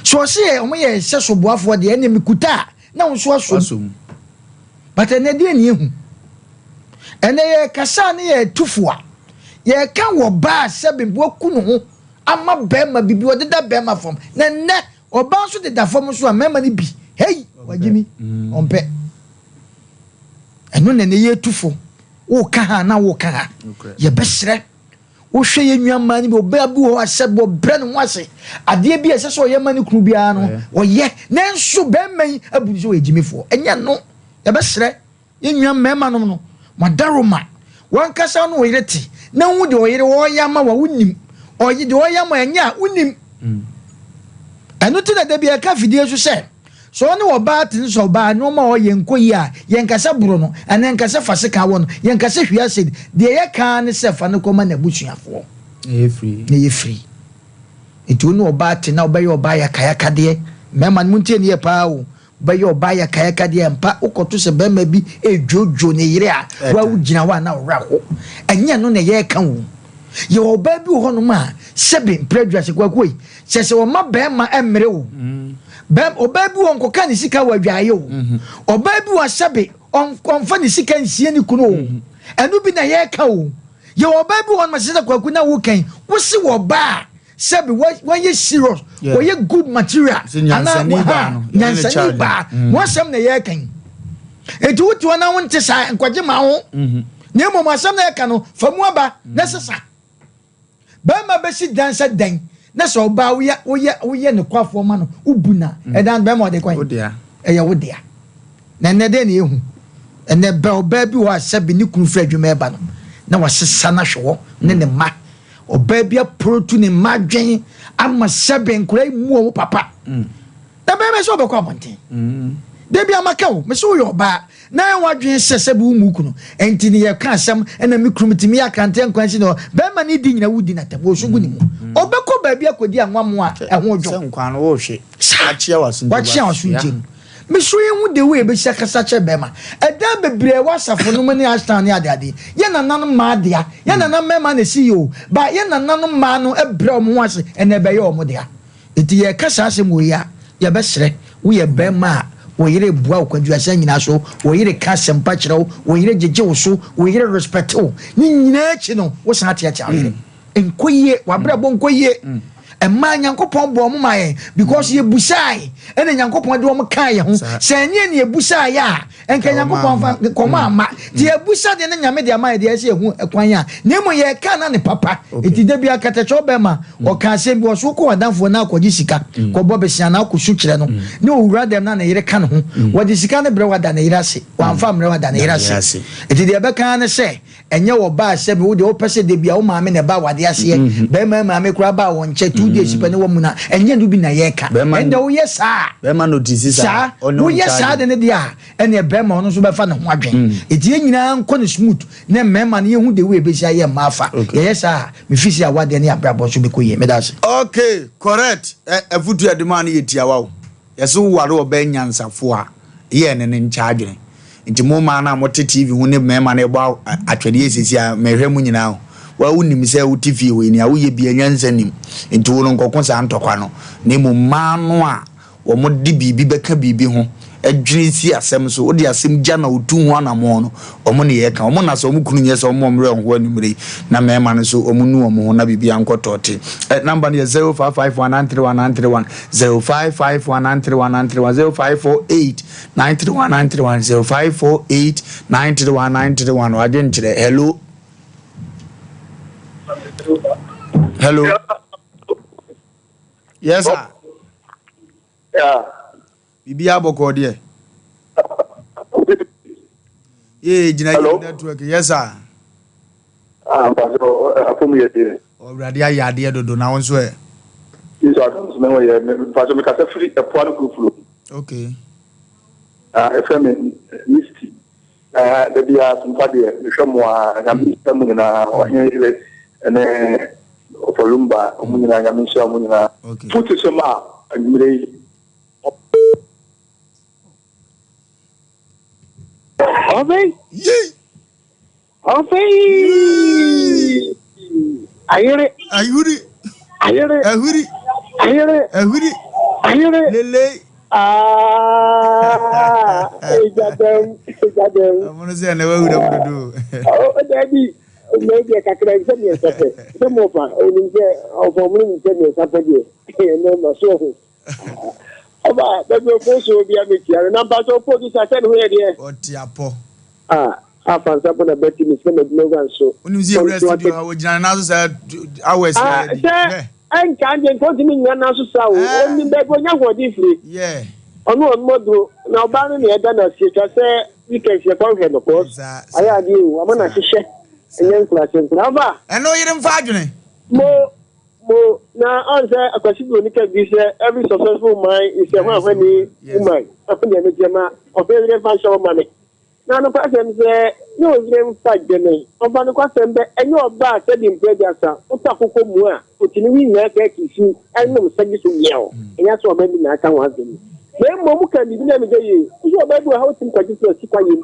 So ɔse yɛ wɔn yɛ sɛ soboafoɔ deɛ ɛnneɛ mekuta a na wo nso asom. But ɛnɛ deɛ ne ehu. Ɛnɛ yɛkasa ne yɛtu fo a, yɛka wɔ baa sɛbe waku ne ho ama bɛrima bibi ɔdeda bɛrima fam. Na ɛnɛ ɔbaa nso deda fam nso a mmarima no bi hei wagye mi ɔmpɛ. Ɛno na ɛnɛ yɛtu fo. Woka ha na woka ha. Yɛbɛsrɛ. Wohwɛ yɛn nua mmaa no bi, ɔbaa bi wɔ hɔ a sɛ ɔbrɛ ne ho ase, adeɛ bi a ɛsɛ sɛ ɔyɛ ma ne kunu biara no, ɔyɛ. Nanso barima yi abu no sɛ ɔyɛ gyimifoɔ. Ɛnyɛ no. Yɛbɛsrɛ yɛn nua mmarima nom no, mo adaroma, wankasa ne ɔyere te, na wohu deɛ ɔyere ɔreyɛ ama wo a, wonim. Ɔyɛ deɛ ɔreyɛ ama ɛnyɛ a, wonim. Ɛno nti na da bi ɛka afidie so sɛ, Sɛ ɔne ɔbaa te no sɛ ɔbaa nnoɔma a ɔyɛ nkɔ yie a, yɛnka sɛ boro no, anaa yɛnka sɛ fa sekan wɔ no, yɛnka sɛ hwie acid. Deɛ yɛka ara ne sɛ fa no kɔma n'abusuafoɔ. Na ɛyɛ free. Na ɛyɛ free. Nti wo ne ɔbaa te na wobɛyɛ ɔbaa yakayakadeɛ, mmarima no montie no yie paa o, wobɛyɛ ɔbaa yakayakadeɛ ampa, wokɔto sɛ barima bi redwodwo ne yere a, wo a wogyina hɔ a na wo werɛ aho. Ɛnyɛ ɛno na yɛreka o. Yɛwɔ ɔbaa bi wɔ hɔnom a, sɛbe mprɛ aduasa kwaku ei, Kyerɛ sɛ ɔma bɛrima mmere wo. Bɛm ɔbaa bi wɔ nkɔka ne sika wɔ adwaeɛ o. Mhm. Ɔbaa bi wɔ sɛbe ɔmfa ne sika nsie ne kunu o. Mhm. Ɛno bi na yɛreka o. Yɛwɔ ɔbaa bi wɔ no sɛ kwaku na wokan wose wɔ ɔbaa sɛbe wɔyɛ serious wɔyɛ good material anaa nyansani baa mm. wɔn asɛm na yɛreka yi. Eti wote hɔ na wonte saa nkɔgye ma ho. Mhm. Na mmom asɛm na yɛka no fa mu aba na sesa. Barima bɛsi dan sɛ dɛn na sɛ ɔbaa woyɛ woyɛ woyɛ ne kwafoɔ ma no wobu na mm. ɛdan bɛrima ɔde kwan ɛyɛ wo dea na ɛnɛ dɛn na ehu ɛnɛ bɛ ɔbaa bi wɔ a sɛbi ne kunu firi adwuma ɛba no na wasesa no ahwɛ hɔ ne ne mma ɔbaa bi aporotu ne mma adwen ama sɛbi nkora yi mu wɔn papa mm. Na bɛrima sɛ ɔbɛkɔ abɔnten. Da bi amaka o, mese woyɛ ɔbaa na ayɛ w'adwene sɛ sɛbi wo mmu kunu nti ne yɛka asɛm ɛna me kunu metumi yɛ akranteɛ nkwan si ne hɔ. Bɛrima ne di nyina wodi n'atam, wɔsu gu ne mu. Ɔbɛkɔ baabi akɔdi anwammoa a ɛho dwo. Sɛ nkwan no wohwe, Saa, wakyea w'aso nti wakyea w'aso nti no. Mesuro yɛnhu the way yɛbɛsi akasa akyerɛ bɛrima. Ɛdan bebree a ɛwɔ asafo no mu ne Ashtown ne adeade, yɛn nananom mmaa dea, yɛn nananom mmarima na ɛsi yɛ o, but yɛn nananom mmaa no brɛ wɔn ho ase, ɛnna ɛbɛyɛ wɔn dea. Enti yɛreka saa asɛm wei a, yɛbɛsrɛ, woyɛ barima a, wo yere boa wo kwadwuasɛm nyinaa so, wo yere ka asɛmpa kyerɛ wo, wo yere gyegye wo so, wo yere respect wo, ne nyinaa akyi no, wosan ateatea wo yere. Nkɔ yie, w'abrabɔ nkɔ yie. Mmaa Nyankopɔn bɔɔ mo ma yɛn because yɛbusae ɛna Nyankopɔn de wɔn kaa yɛn ho. Sɛ ɛnyɛ ne yɛbusaeɛ a, Nka Nyankopɔn fa nkɔmɔ amma. Nti yɛbusa deɛ na Nyame de ama yɛ deɛ ɛsɛ yɛhu ɛkwan a. Na mmom yɛka na ne papa. Nti da biara katakyɛ ɔbɛma ɔka asɛm bi ɔso wokɔ w'adamfoɔ na akɔgye sika kɔbɔ besia na akɔsu kyerɛ no ne owura dɛm na ne yere ka ne ho. Wɔde sika no brɛ wo ada ne yere ase. Wamfa ammrɛ wo ada ne yere ase. Nti deɛ ɛbɛka ara ne sɛ Ɛnyɛ wɔ baa sɛ me wo deɛ wopɛ sɛ dabia wo maame na ɛba awadeɛ aseɛ mm-hmm. bɛrima maame koraa baa wɔn nkyɛn 2 days pɛ ne wɔn mu na ɛnyɛ no bi na yɛreka ɛnna woyɛ saa bɛrima no ti si saa woyɛ saa de ne deɛ a ɛnna bɛrima ɔno nso bɛfa ne ho adwen mm. eti yɛn nyinaa nkɔ ne smooth ne mmarima no yɛhu de wo ebesi ayɛ mmaa fa yɛyɛ saa mefi si awadeɛ ne abrabɔ nso bɛkɔ yie meda ase. Okay correct ɛ afutu ɛde maa no yɛ tiawa o. Yɛse wo ware ɔbaa nyansafo a, yɛ ne no nkyɛ adwene. Nti mo mmaa no a mote TV ho ne mmarima no ɛbɔ atwɛdeɛ siesie a mehwɛ mo nyinaa o. Wa wonim sɛ wote fie hɔ yi nea woyɛ bia nyansa nim. Nti wo no nkɔko saa ntɔkwa no. Na mmom mmaa no a wɔde biribi bɛka biribi ho, dwene si asɛm so, wode asɛm gya na wotu ho anammɔn no, wɔn ne yɛka. Wɔn na sɛ wɔn kunu nyɛ sɛ wɔn wɔn werɛ nho anwummere yi, na mmarima no nso wɔn nu wɔn ho na biribi ankɔ tɔɔte. Eh, number no yɛ 0551 931 931. 0551 931 931 0548 931 931 0548 931 931 wadwenkyerɛ hello hello yes sir Yeah. biribi abɔkɔ deɛ yee gyina Hello? network yes sir Ah, mpatsɔ afɔmu yɛ deɛ. Ɔwurade ayɛ adeɛ dodo na wo nso ɛ. Yesu adom so me ho yɛ. Mpatsɔ me kasa firi ɛpoa no kurofuro. Okay. Ah, ɛfrɛ me Misty. Ah, da biara sompa deɛ mehwɛ mo a nyame nhyira mo nyinaa ɔhene yere. Ɛne Ɔfɔ Lumba, ɔmo nyinaa Nyame nhyira ɔmo nyinaa. Okay. Fotusɛm a anwummerɛ yi. Ɔfei. Yei. Ɔfei. Ayere. Ahuri. Ayere. Ahuri. Ayere. Ahuri. Ayere. Lele. Ah, ɛgya dɛm, ɛgya dɛm. Ɔmo no sɛ ɛnɛ wawura mu dodo. Ɔ dabi, mɛ deɛ kakra sɛ mmiɛnsa pɛ. Sɛ mo fa, onim sɛ ɔfɔ ɔmo nim sɛ mmiɛnsa pɛ deɛ. Ɛnɛ ma so ɔho. Ɔba, baabi ɔfɔ so obi ametia no. Na mpatsɔ ɔfɔ bi sa sɛ ne ho yɛ deɛ. Ɔte apɔ. Ah, afa nsa po na bɛti mi sɛ m'adwuma wura nso. Wonim sɛ yɛwura studio ha wɔgyina ne nan so saa hours Ah, yɛ di. sɛ ɛnka deɛ nka ɔntumi nnyina nan so saa o. Ɔnim baabi ɔnya ahoɔden firi. Yeah. Ɔno ɔnom aduro na ɔbaa no na ɛda no ase twa sɛ weekends yɛkɔhwɛ no kɔs. Saa, Ayɛ adeɛ o, ama no ahyehyɛ. Ɛnyɛ nkuraase nkura. Ɔba. Ɛno yere mfa adwene. Mo mo na ɔn sɛ Akwasi Broni ka bi sɛ every successful man is a hwanhwani woman. Ɔho deɛ meteɛ ma ɔfɛ yere mfa nhyɛ wo ma me. Na nokwasɛm sɛ ne ɔyere mfa dwene ɔba nokwasɛm bɛ ɛnyɛ ɔba a sɛbi mprɛ aduasa wotɔ akokɔ mu a otumi wi nyinaa sɛ akisu ɛnom sɛ gye so yɛw ɛnyɛ sɛ ɔba bi na aka ho asɛm na mmom ka biribi na megye yie nso ɔba bi wɔ ha wotumi kɔgye sɛ ɔsi kwa yam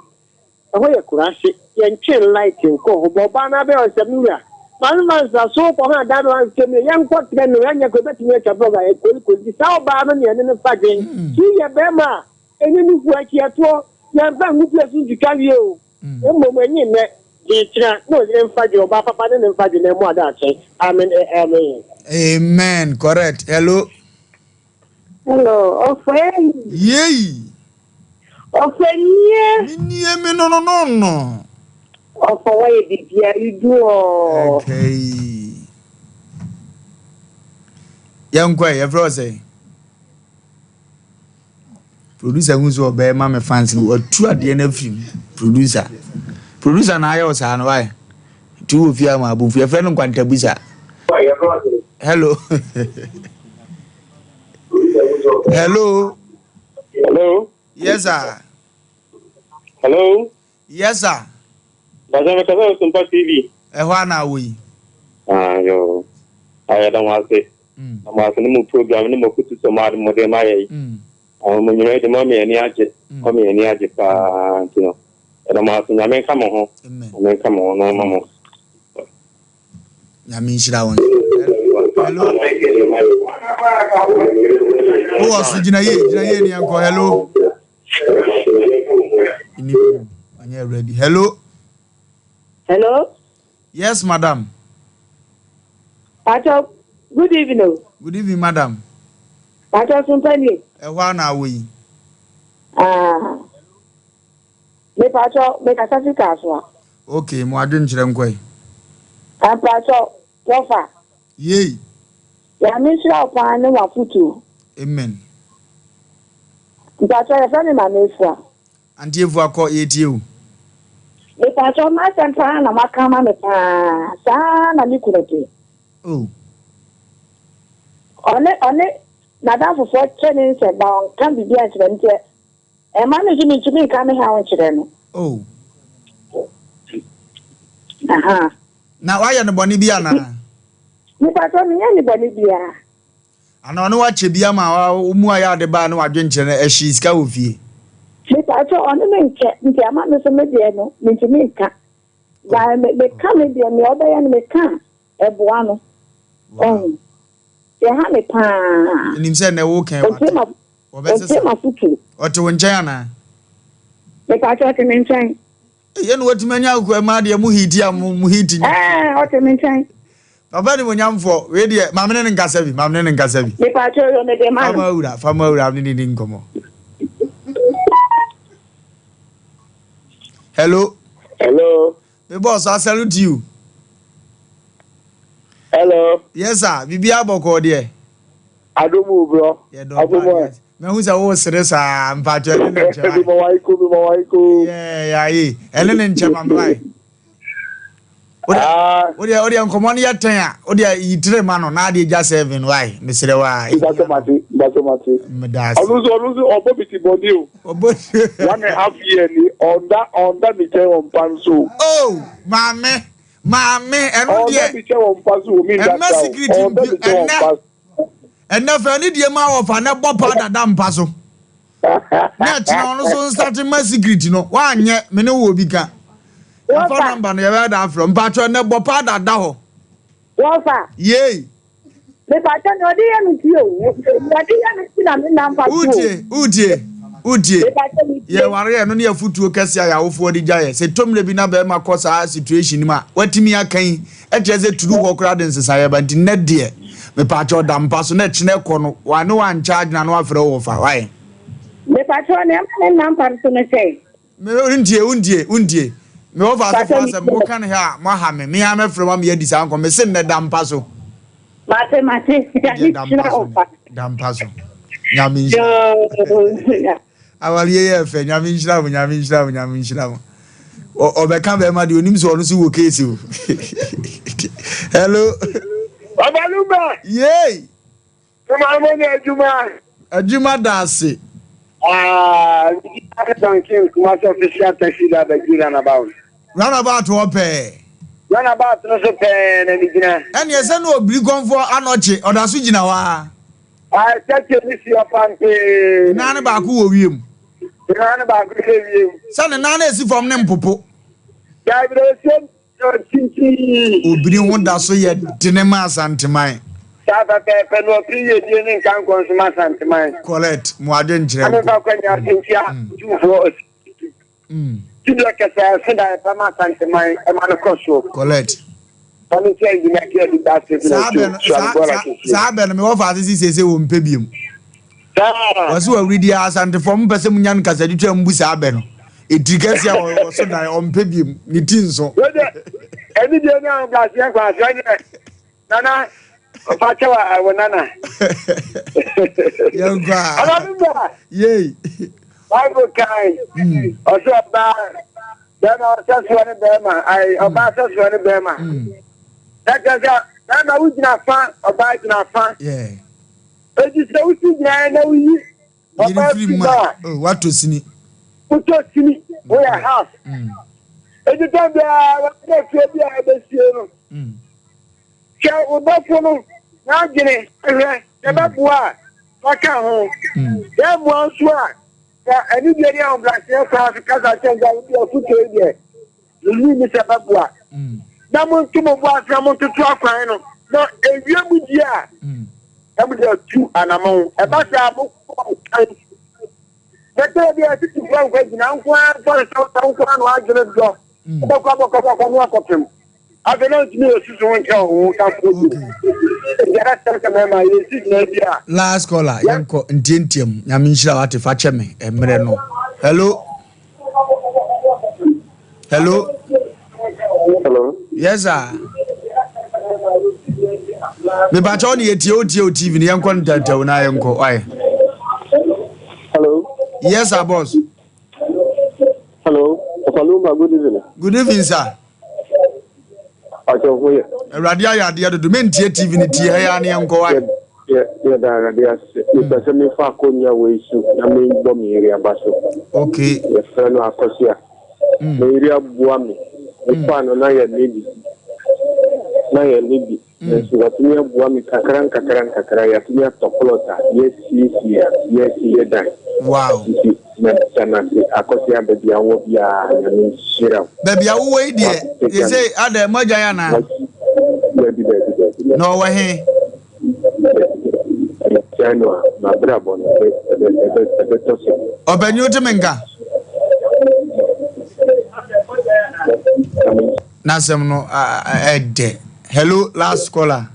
ɛhɔ yɛ kurase yɛntwe light nkɔ hɔ bɔ ɔbaa no abɛyɛ ɔsɛ me wura maame ma nsa so kɔ ho adan no ansɛm yɛ yɛnkɔ trɛ no yɛnyɛ kɔ ɛbɛtumi atwa fɔga ɛkolikoli saa ɔbaa no ne ɛne no fa dwen so yɛ bɛrima a ɛnyɛ nufu akyi ɛtoɔ yɛmfa ngu pia so ntwitwa wie o mmom ɛnye nnɛ gye kyerɛ na ɔyere mfa dwe ɔbaa papa ne ne mfa dwe na ɛmu ada akyɛ. Amen, amen. Amen, correct. Hello. Hello, ɔfɛ. Yei. Ɔfɛ nie. Me nie me no no no no. Ɔfɔ wɔyɛ biribiara you do all. Okay. Yɛnkɔ ɛ, yɛfrɛ wo sɛ? Producer hu sɛ ɔbɛyɛ ma me fans no watu adeɛ no afiri mu. Producer. Producer na ayɛ wo saa no why? Nti wɔ fie ama abomfu yɛfrɛ no nkwantabusa. Hello. Hello. Hello. Yes sir. Hello. Yes sir. Bàjẹ́ mi kasa Sumpa TV. Ɛhɔ a na awɔ yi. Ah yo. Ayɛ dɔn ase. Na mo ase ne mo program ne mo kutu sɛ mo ade mo de ma yɛ yi. Àwọn mo nyina de mo ama ani agye. Mo ama ani agye paa nti no. Ɛdɔ mo ase Nyame nka mo ho. Nyame nka mo ho na ɔma mo. Nyame nhyira wɔn. Hello. Wowɔ so gyina yie gyina yie ne yɛnkɔ. Hello. Ɔnyɛ ready. Hello. Hello. Yes, madam. Pacho, good evening. Good evening, madam. Pacho, Sumpani. Ɛhɔ a na awɔ yi. Ah. Me pacho, me kasa fi Kasoa. Okay, mo adwenkyerɛ nkɔ yi. Ah, pacho, wɔfa. Yei. Nyame nhyira wo paa ne w'afotuo. Amen. Mpacho, yɛfrɛ me Maame Efua. Auntie Efua kɔ, yɛtie o. Mepacho, m'asɛm paa na moaka ama me paa. Saa na me kunu te. Oh. Ɔne ɔne n'adamfofoɔ kyɛ ne nsɛm ba ɔnka biribi ankyerɛ no nti ɛma me nso mentumi nka me haw nkyerɛ no. Oh. Aha. Na wayɛ no bɔne bi anaa? Mepacho, menyɛ ne bɔne biara. Ana ɔne wakyɛ bi ama wo mu ayɛ ade baa ne wadwenkyerɛ no ɛhye sika wɔ fie? Mepacho, ɔne me nkyɛ nti ama me so me deɛ no mentumi nka. Ba me meka me deɛ nea ɔbɛyɛ no meka a ɛboa no. Ɔho. Yɛha me paa. Nim sɛ nnɛ wo kɛn wate. Wɔbɛsesa. Ɔntie m'afotuo. Ɔte wo nkyɛn anaa? Mepacho, ɔte me nkyɛn. Yɛ na watumi anya akɔ ɛma deɛ mo hiti a mo hiti. Ɛɛ ɔte me nkyɛn. Papa ni mo nyamfoɔ wei deɛ maame ne ne nkasa bi maame ne ne nkasa bi. Mepacho yɔ me de ma no. Fama awura fama awura ne ne ni nkɔmɔ. Hello. Hello. Me boss, I salute you. Hello. Yes sir, bibi abɔkɔ deɛ. Adomu bro. Adomu. Mehu sɛ wo sere saa mpakyɛ ɛne ne nkyɛn. Bi ma waiko bi ma waiko. Yeah, yeah, yeah. Ɛne ne nkyɛn ma mbae. Wodeɛ wodeɛ nkɔmɔ no yɛ tɛn a wodeɛ yi tire ma no na adeɛ gya seven wae mesrɛ wa. Mpakyɛ mate mpakyɛ mate. Meda ase. Ɔno nso ɔno nso ɔbɔ bi ti bɔdi o. Ɔbɔ. 1.5 year ni ɔnda ɔnda ne nkyɛn wɔ mpa nso. Oh maame. Maame, ɛno Ɔwɔ deɛ. bi kyɛ wɔ mpa so wɔ mi Ɛmma ndada o. secret Ɔwɔ mpi bi kyɛ wɔ ɛnɛ. mpa so. Ɛnɛ fɛ ne deɛ ma wɔfa na bɔ pa dada mpa so. Na ɛkyena ɔno so nsate ma secret no. Woanyɛ me ne wo obi ka. Yɛfa Wɔfa. number no yɛbɛyɛ da afrɛ. Mpatwɔ ɛnɛ bɔ pa dada hɔ. Wɔfa. Yei. Mepatɔ nea ɔde yɛ me ti o. Nea ɔde yɛ me ti na me nam fa so o. Wotie, wotie, wotie. Mepatɔ me tie. Yɛware ɛno ne afotuo kɛse a yɛawofoɔ de gya yɛ. Sɛ tɔmmerɛ bi na bɛrima kɔ saa situation no mu a, watumi aka yi, ɛkyerɛ sɛ turu hɔ koraa de nsesaeɛ ba. Nti nnɛ deɛ, mepaakyɛw da mpa so na ɛkyena ɛkɔ no, wane wankyɛ adwena na wafrɛ wo wɔfa. Wayɛ. Mepatɔ nea ɛma me nam fa so no sɛ. Me wontie, wontie, wontie. Me wɔfa Pata asefoɔ me asɛm, tie. moka no hɛ a, moaha me. Me ara mɛfrɛ mo ama yɛadi saa nkɔmmɔ. Mese nnɛ da mpa so. Mate mate. Wodeɛ Nyame da hyira mpa so wo nnɛ. pa. Da mpa so. Nyame nhyira wo. Yoo. Awareɛ yɛ fɛ. Nyame nhyira mo, Nyame nhyira mo, Nyame nhyira mo. Ɔbɛka bɛrima deɛ onim sɛ ɔno so wɔ case o. Hello. Babalumba. Yay. Mama mo nyɛ adwuma. Adwuma da ase. Ah, Don King Kumasi official taxi driver di runabout. Runabout hɔ pɛɛ. Runabout no so pɛɛ na ne gyina. Ɛne ɛsɛ na obiri kɔnfoɔ anɔkye ɔda so gyina hɔ a. Ah, tɛkyɛ ne si ɔpampee. Ne nan no baako wɔ wiem. Ne nan no baako hyɛ wiem. Sɛ ne nan no esi fam ne mpopo. Daabi na esi Obiri ho da so yɛ dene ma Asanteman. Saa pɛpɛɛpɛ na ɔpere yiedie ne nkankɔ nso ma Asanteman. Correct, mo adwenkyerɛ Ame nko. fa kwanya ase ntia Otumfoɔ Osei Tutu. Dibea kɛsɛ a ɛso da ɛpɛ ma Asanteman ɛma no kɔ soɔ. Correct. Ɔno nso ɛngyina kɛ ɛde da ase na Saa ɛtu bɛ no, suane saa, bɔɔla saa, kɛseɛ. saa bɛ no, mewɔ faase si seesei wɔ mpɛ biom. Saa. Wɔse wɔawuridi a Asantefoɔ mopɛ sɛ monya no kasadwitwa mbu saa bɛ no. Ɛtiri kɛseɛ a wɔ so dan ɔmpɛ biom, ne ti nso. Wei deɛ, anidie ne ahobrɛaseɛ kwan so ɛneɛ Nana ɔfa kyɛw a ɛwɔ Nana. Yɛnkɔ a. Ɔma me bra. Yei. Bible kan. Ɔsɛ ɔbaa bɛrima ɔsɛsoɔ ne bɛrima ayi ɔbaa sɛsoɔ ne bɛrima. Ɛkyɛ sɛ bɛrima wogyina fa ɔbaa gyina fa. Eti sɛ wosi gyinaeɛ na woyi ɔbaa firi mu a, oh, woatɔ sini. Wotɔ sini, woyɛ half. Eti tɛm biara wɔde fie bi a ɛbɛsie no. Hwɛ wo dɔfo no n'adwene hwɛ sɛ ɛbɛboa a fa ka ho. Sɛ ɛmmoa nso a, fa anigye ne ahobrɛaseɛ kwan so kasa kyerɛ no sɛ wode afotuo yi deɛ Minnye nni sɛ ɛbɛboa. Na monto mo bo ase na montoto akwan no, na ewie mu di a, na mode atu anammɔn. Ɛba saa a, mokɔ kan. Na sɛ ebi a titifo nkwa gyina nko ara mfa nsa nko ara na wadwene dɔ, wobɛkɔ abɔkɔ abɔkɔ no akɔpem. Afei na ntumi yɛ susu ho nkyerɛ wo ho kafo bi. Nti ɛbɛsɛm sɛ mɛma yɛsi gyina bi a. Last caller, yɛnkɔ ntiantiam. Nyame nhyira wo ate fa kyɛ me mmerɛ no. Hello. Hello. Hello. Yes sir. Mepakyɛ wo ne yɛtie wo tie wo TV no yɛnkɔ no tɛntɛw na yɛnkɔ wae. Hello. Yes sir boss. Hello. Opaluma, good evening. Good evening sir. Akyɛ ho yɛ. Awurade ayɛ adeɛ dodo mentie TV no tie ha yi ara ne yɛnkɔ wae. Yɛda Awurade ase. Mepɛ sɛ mefa akonnwa wei so na mebɔ me yere aba so. Okay. Yɛfrɛ no Akosua. Me yere aboa me. Mefaa no na yɛ ne bi. Na yɛ ne bi. Nanso watumi aboa me kakra nkakra nkakra. Yɛatumi atɔ plot a yɛasiesie a yɛasi yɛ dan. Wow. Nti meda no ase. Akosua baabi a wowɔ biara Nyame nhyira wo. Baabi a wowɔ yi deɛ, yɛsɛ adɛ moagyae anaa? Dabi dabi dabi. Na ɔwɔ he? Mekyerɛ no a, m'abrabɔ no ɛbɛtɔ so. Ɔpanyin wote me nka? N'asɛm no ɛdɛ. Hello, last caller.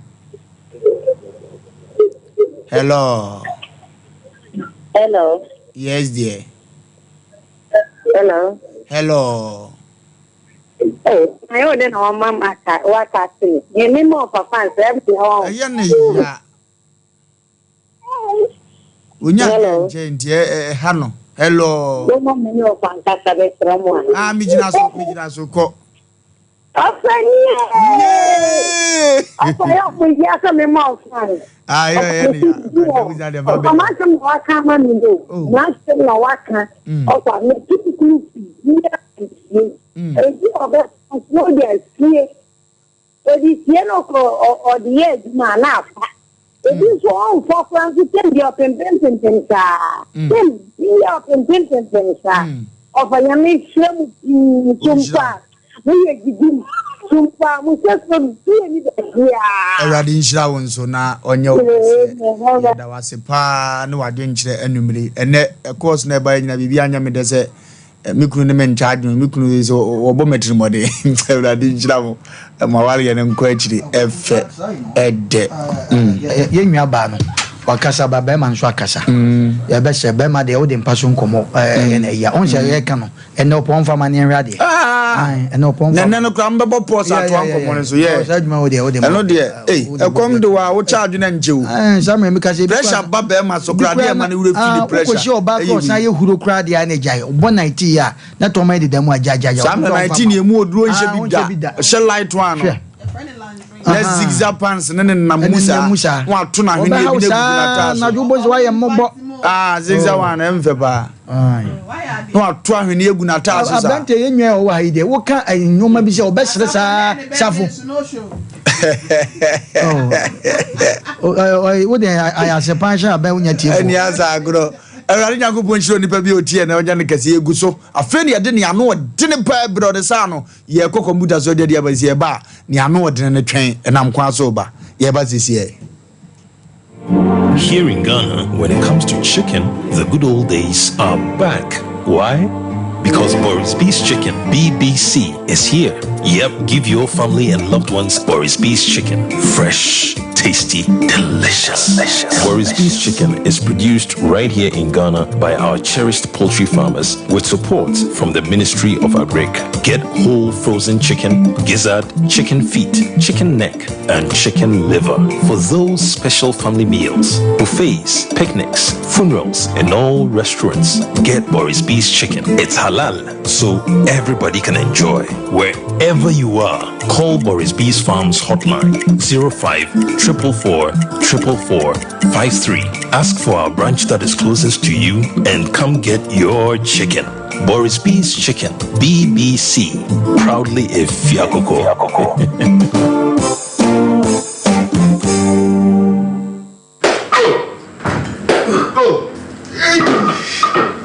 Hello. Hello. Yes, dear. Hello. Hello. Ee, na yɛ ɔdɛ na ɔma mata wata ase mi. Yɛ mi ma ɔfa fans ɛbi hɔ. Ɛyɛ ne ya. Onya Hello. nkyɛn nti ɛha no. Hello. Mo ma mi ne ɔfa nkasa bɛ srɛ mo a. Ah, mi gyina so, mi gyina so kɔ. Ɔfa ni yɛ. Ɔfa yɛ ɔmo yi asɛ mi ma ɔfa. Ah, yɛ yɛ ne ya. Ɔfa ma asɛm na waka ama mi do. Ma asɛm na waka. Ɔfa mi tutu kuru fi. Yɛ. Eti ɔbɛ fo de asie. Ɔde sie no kɔ ɔde yɛ adwuma a na afa. Ebi nso ɔmfa koraa nso tɛm bi ɔpempempempem saa. Tɛm bi ɔpempempempem saa. Ɔfa Nyame hyira mu pii so mpo a moyɛ gyidi mu so mpo a mo sɛ so bie ni baabiaa. Awurade nhyira wo nso na ɔnyɛ wo kɛseɛ. Yɛda wo ase paa ne w'adwenkyerɛ anwummere yi. Ɛnnɛ course na ɛbaeɛ nyina biribi anyɛ me dɛ sɛ Me kunu ne me nkyɛ adwene me kunu sɛ wɔbɔ me tirimɔden awurade nhyira mo ma wareɛ no nkɔ akyiri ɛfɛ ɛdɛ mm. Yɛn nua baa no wakasa ba bɛrima nso akasa mm. Yɛbɛsɛ bɛrima deɛ wode mpa so nkɔmmɔ ɛyɛ na ɛyia ɔn sɛ mm. Yɛka no ɛnɛ ɔpɔn mfa ma ne ɛnhwɛ adeɛ ah. Ɛnɛ ɔpɔn mfa ɛnɛ no koraa mbɛbɔ pɔs atoa nkɔmmɔ no so yɛ ɛno deɛ ei ɛkɔm de wa wokyɛ adwene nkyɛ o saa mmerɛ meka sɛ pressure ba bɛrima so koraa deɛ ɛma no werɛ fi ne pressure wokɔhyia ɔbaa koraa ɔsan yɛ huro koraa deɛ a na agyae ɔbɔ nightie a na tɔma deda mu agyaagyaagya saa mmerɛ nightie ne ɛmu oduro nhyɛ bi da ɔhyɛ light one no na zigzag pants ne ne nam mu saa na wato n'ahweneɛ bi na egugu n'ataa so na wobɔ sɛ wayɛ mmɔbɔ ah zigzag one ɛmfɛ paa na wato ahweneɛ agu n'ataa so saa aberanteɛ yɛ nwa a ɔwɔ ha yi deɛ woka nneɛma bi sɛ ɔbɛsere saa safo wode ayɛasepan hyɛ abɛn wonya tiefo ɛne asa agorɔ Awurade Nyankopɔn nhyira onipa bi a ɔtie na ɔnya no kɛse. Yɛgu so. Afei ne yɛde ne ano ɔdene paa berɛ ɔde saa no yɛkɔ kɔmputa so de aba si yɛba a ne ano ɔdene no twɛn ɛnam kwan so ba yɛba sisiɛ. Here in Ghana, when it comes to chicken, the good old days are back. Why? Because Boris B's Chicken, BBC, is here. Yep, give your family and loved ones Boris B's Chicken. Fresh, tasty, delicious. delicious. Boris B's Chicken is produced right here in Ghana by our cherished poultry farmers with support from the Ministry of Agric. Get whole frozen chicken, gizzard, chicken feet, chicken neck, and chicken liver for those special family meals, buffets, picnics, funerals, and all restaurants. Get Boris B's Chicken. It's halal, so everybody can enjoy. Wherever you are, call Boris B's Farms hotline 05 444 444 53. Ask for our branch that is closest to you and come get your chicken. Boris B's Chicken, BBC. Proudly a Fiakoko.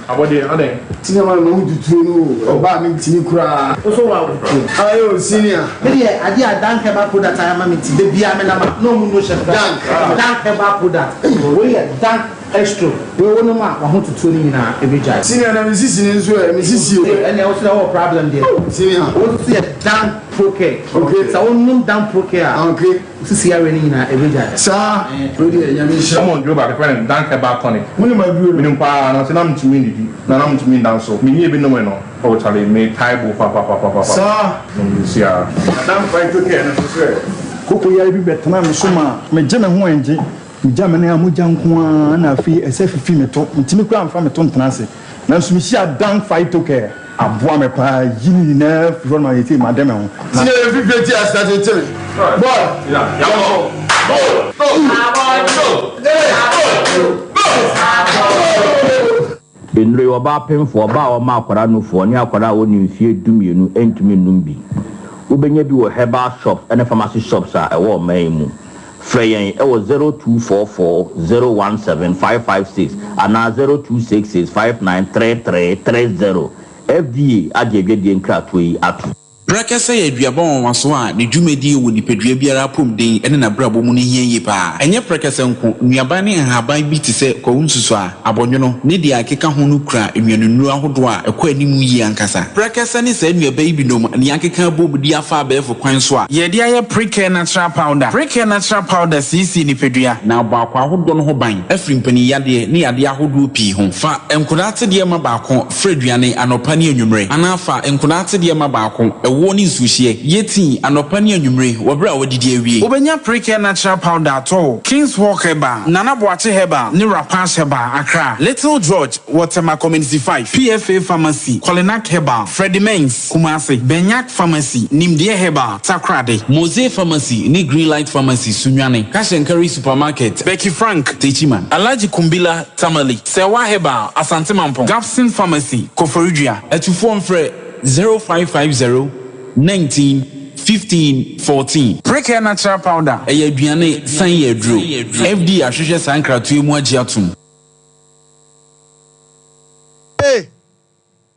Abɔdeɛ adɛn? Senior man ma wo tutuo no o, ɔbaa me ntimi koraa. Wo so wa tutuo. Aye o senior. Me deɛ adeɛ a Dank herbal product ayɛ ama me nti da biara me nam a na ɔmo no hyɛ me Dank. Dank herbal product wei yɛ Dank Estro wei wo nom a wahotutuo no nyinaa ɛbɛgyae. Senior na me sisi no nso ɛ, me sisi o. Ɛnneɛ wo so deɛ wowɔ problem deɛ. Senior. Wo nso yɛ Dank Procare. Okay. Sɛ wo nom Dank Procare a. Okay. Wo sisi yareɛ no nyinaa ɛbɛgyae. Saa. Wei deɛ Nyame nhyira. Wɔn duro baako yɛfrɛ no Dank Herbal Tonic. Wo nim aduro no? Menim paa nanso na mentumi nnidi na na mentumi nda nso. Menyɛɛ bi nomee no oh charlie me tae bo papapapapa. Saa. Nom nsi ara. Na Dank Phyto Care no nso sɛ. Koko yare bi bɛtenaa me so maa megye me ho ɛngye. Megya me nan a mogya nko ara na afei ɛsɛ fifi me to. Mentumi koraa mfa me to ntena ase. Nanso mehyiaa Dan Phytocare. Aboa me paa yi ne nyinaa firi hɔ no ma seesei made me ho. Na. Senior yɛ fifie ti asa tete me boy yɛnkɔ go go go go go. Nnuro yi, ɔbaa pemfoɔ, ɔbaa a ɔma akwadaa nufoɔ, ne akwadaa a ɔnni mfeɛ dumienu ntumi nnom bi. Wobɛnya bi wɔ herbal shops ne pharmacy shops a ɛwɔ ɔman yi mu. Frɛ yɛn wɔ 0244 017 556 anaa 0266 593330. FDA agye adwadie nkratoɔ yi atom. Prɛkɛsɛ yɛ aduaba nwanwaso a ne dwumadie wɔ nipadua biara apɔmuden ne n'abrabɔ mu no hia yie pa ara. Ɛnyɛ prɛkɛsɛ nko, nnuaban ne nhaban bi te sɛ kwawu nsusuaa, abɔnwono, ne deɛ ɛkeka ho no kura nnuanennuro ahodoɔ a ɛkɔ anim yie ankasa. Prɛkɛsɛ ne saa nnuaba yi binom na yɛakeka abom de afa abɛɛfo kwan so a. Yɛde ayɛ Precare Natural Powder. Precare Natural Powder siesie nipadua na abɔ akwaa ahodoɔ no ho ban afiri mpaninyadeɛ ne yadeɛ ahodoɔ pii ho. Fa nkwadaa atedeɛ ma baako. Fra aduane anɔpa ne anwummere, anaa fa nkwadaa atedeɛ ma baako, ɛwoɔ ne nsuohyeɛ, yɛ tii anɔpa ne anwummere wɔ berɛ a woadidi awie. Wobɛnya Precare Natural Powder atɔ wɔ Kings Hawk Herbal, Nana Boakye Herbal ne Rapash Herbal, Accra, Little George wɔ Tema Community 5, PFA Pharmacy, Kolinak Herbal, Freddie Mens, Kumasi, Benyak Pharmacy, Nimdeɛ Herbal, Takoradi, Mose Pharmacy ne Greenlight Pharmacy, Sunyani, Cash and Carry Supermarket, Becky Frank, Techiman, Alhaji Kumbila, Tamale, Serwaa Herbal, Asante Mampong, Gapson Pharmacy, Koforidua. Atufoɔ mfrɛ 0550 19. 15 14. Precare Natural Powder yɛ aduane san yɛ aduro. FDA ahwehwɛ saa nkratoɔ yi mu agye atom. Hey!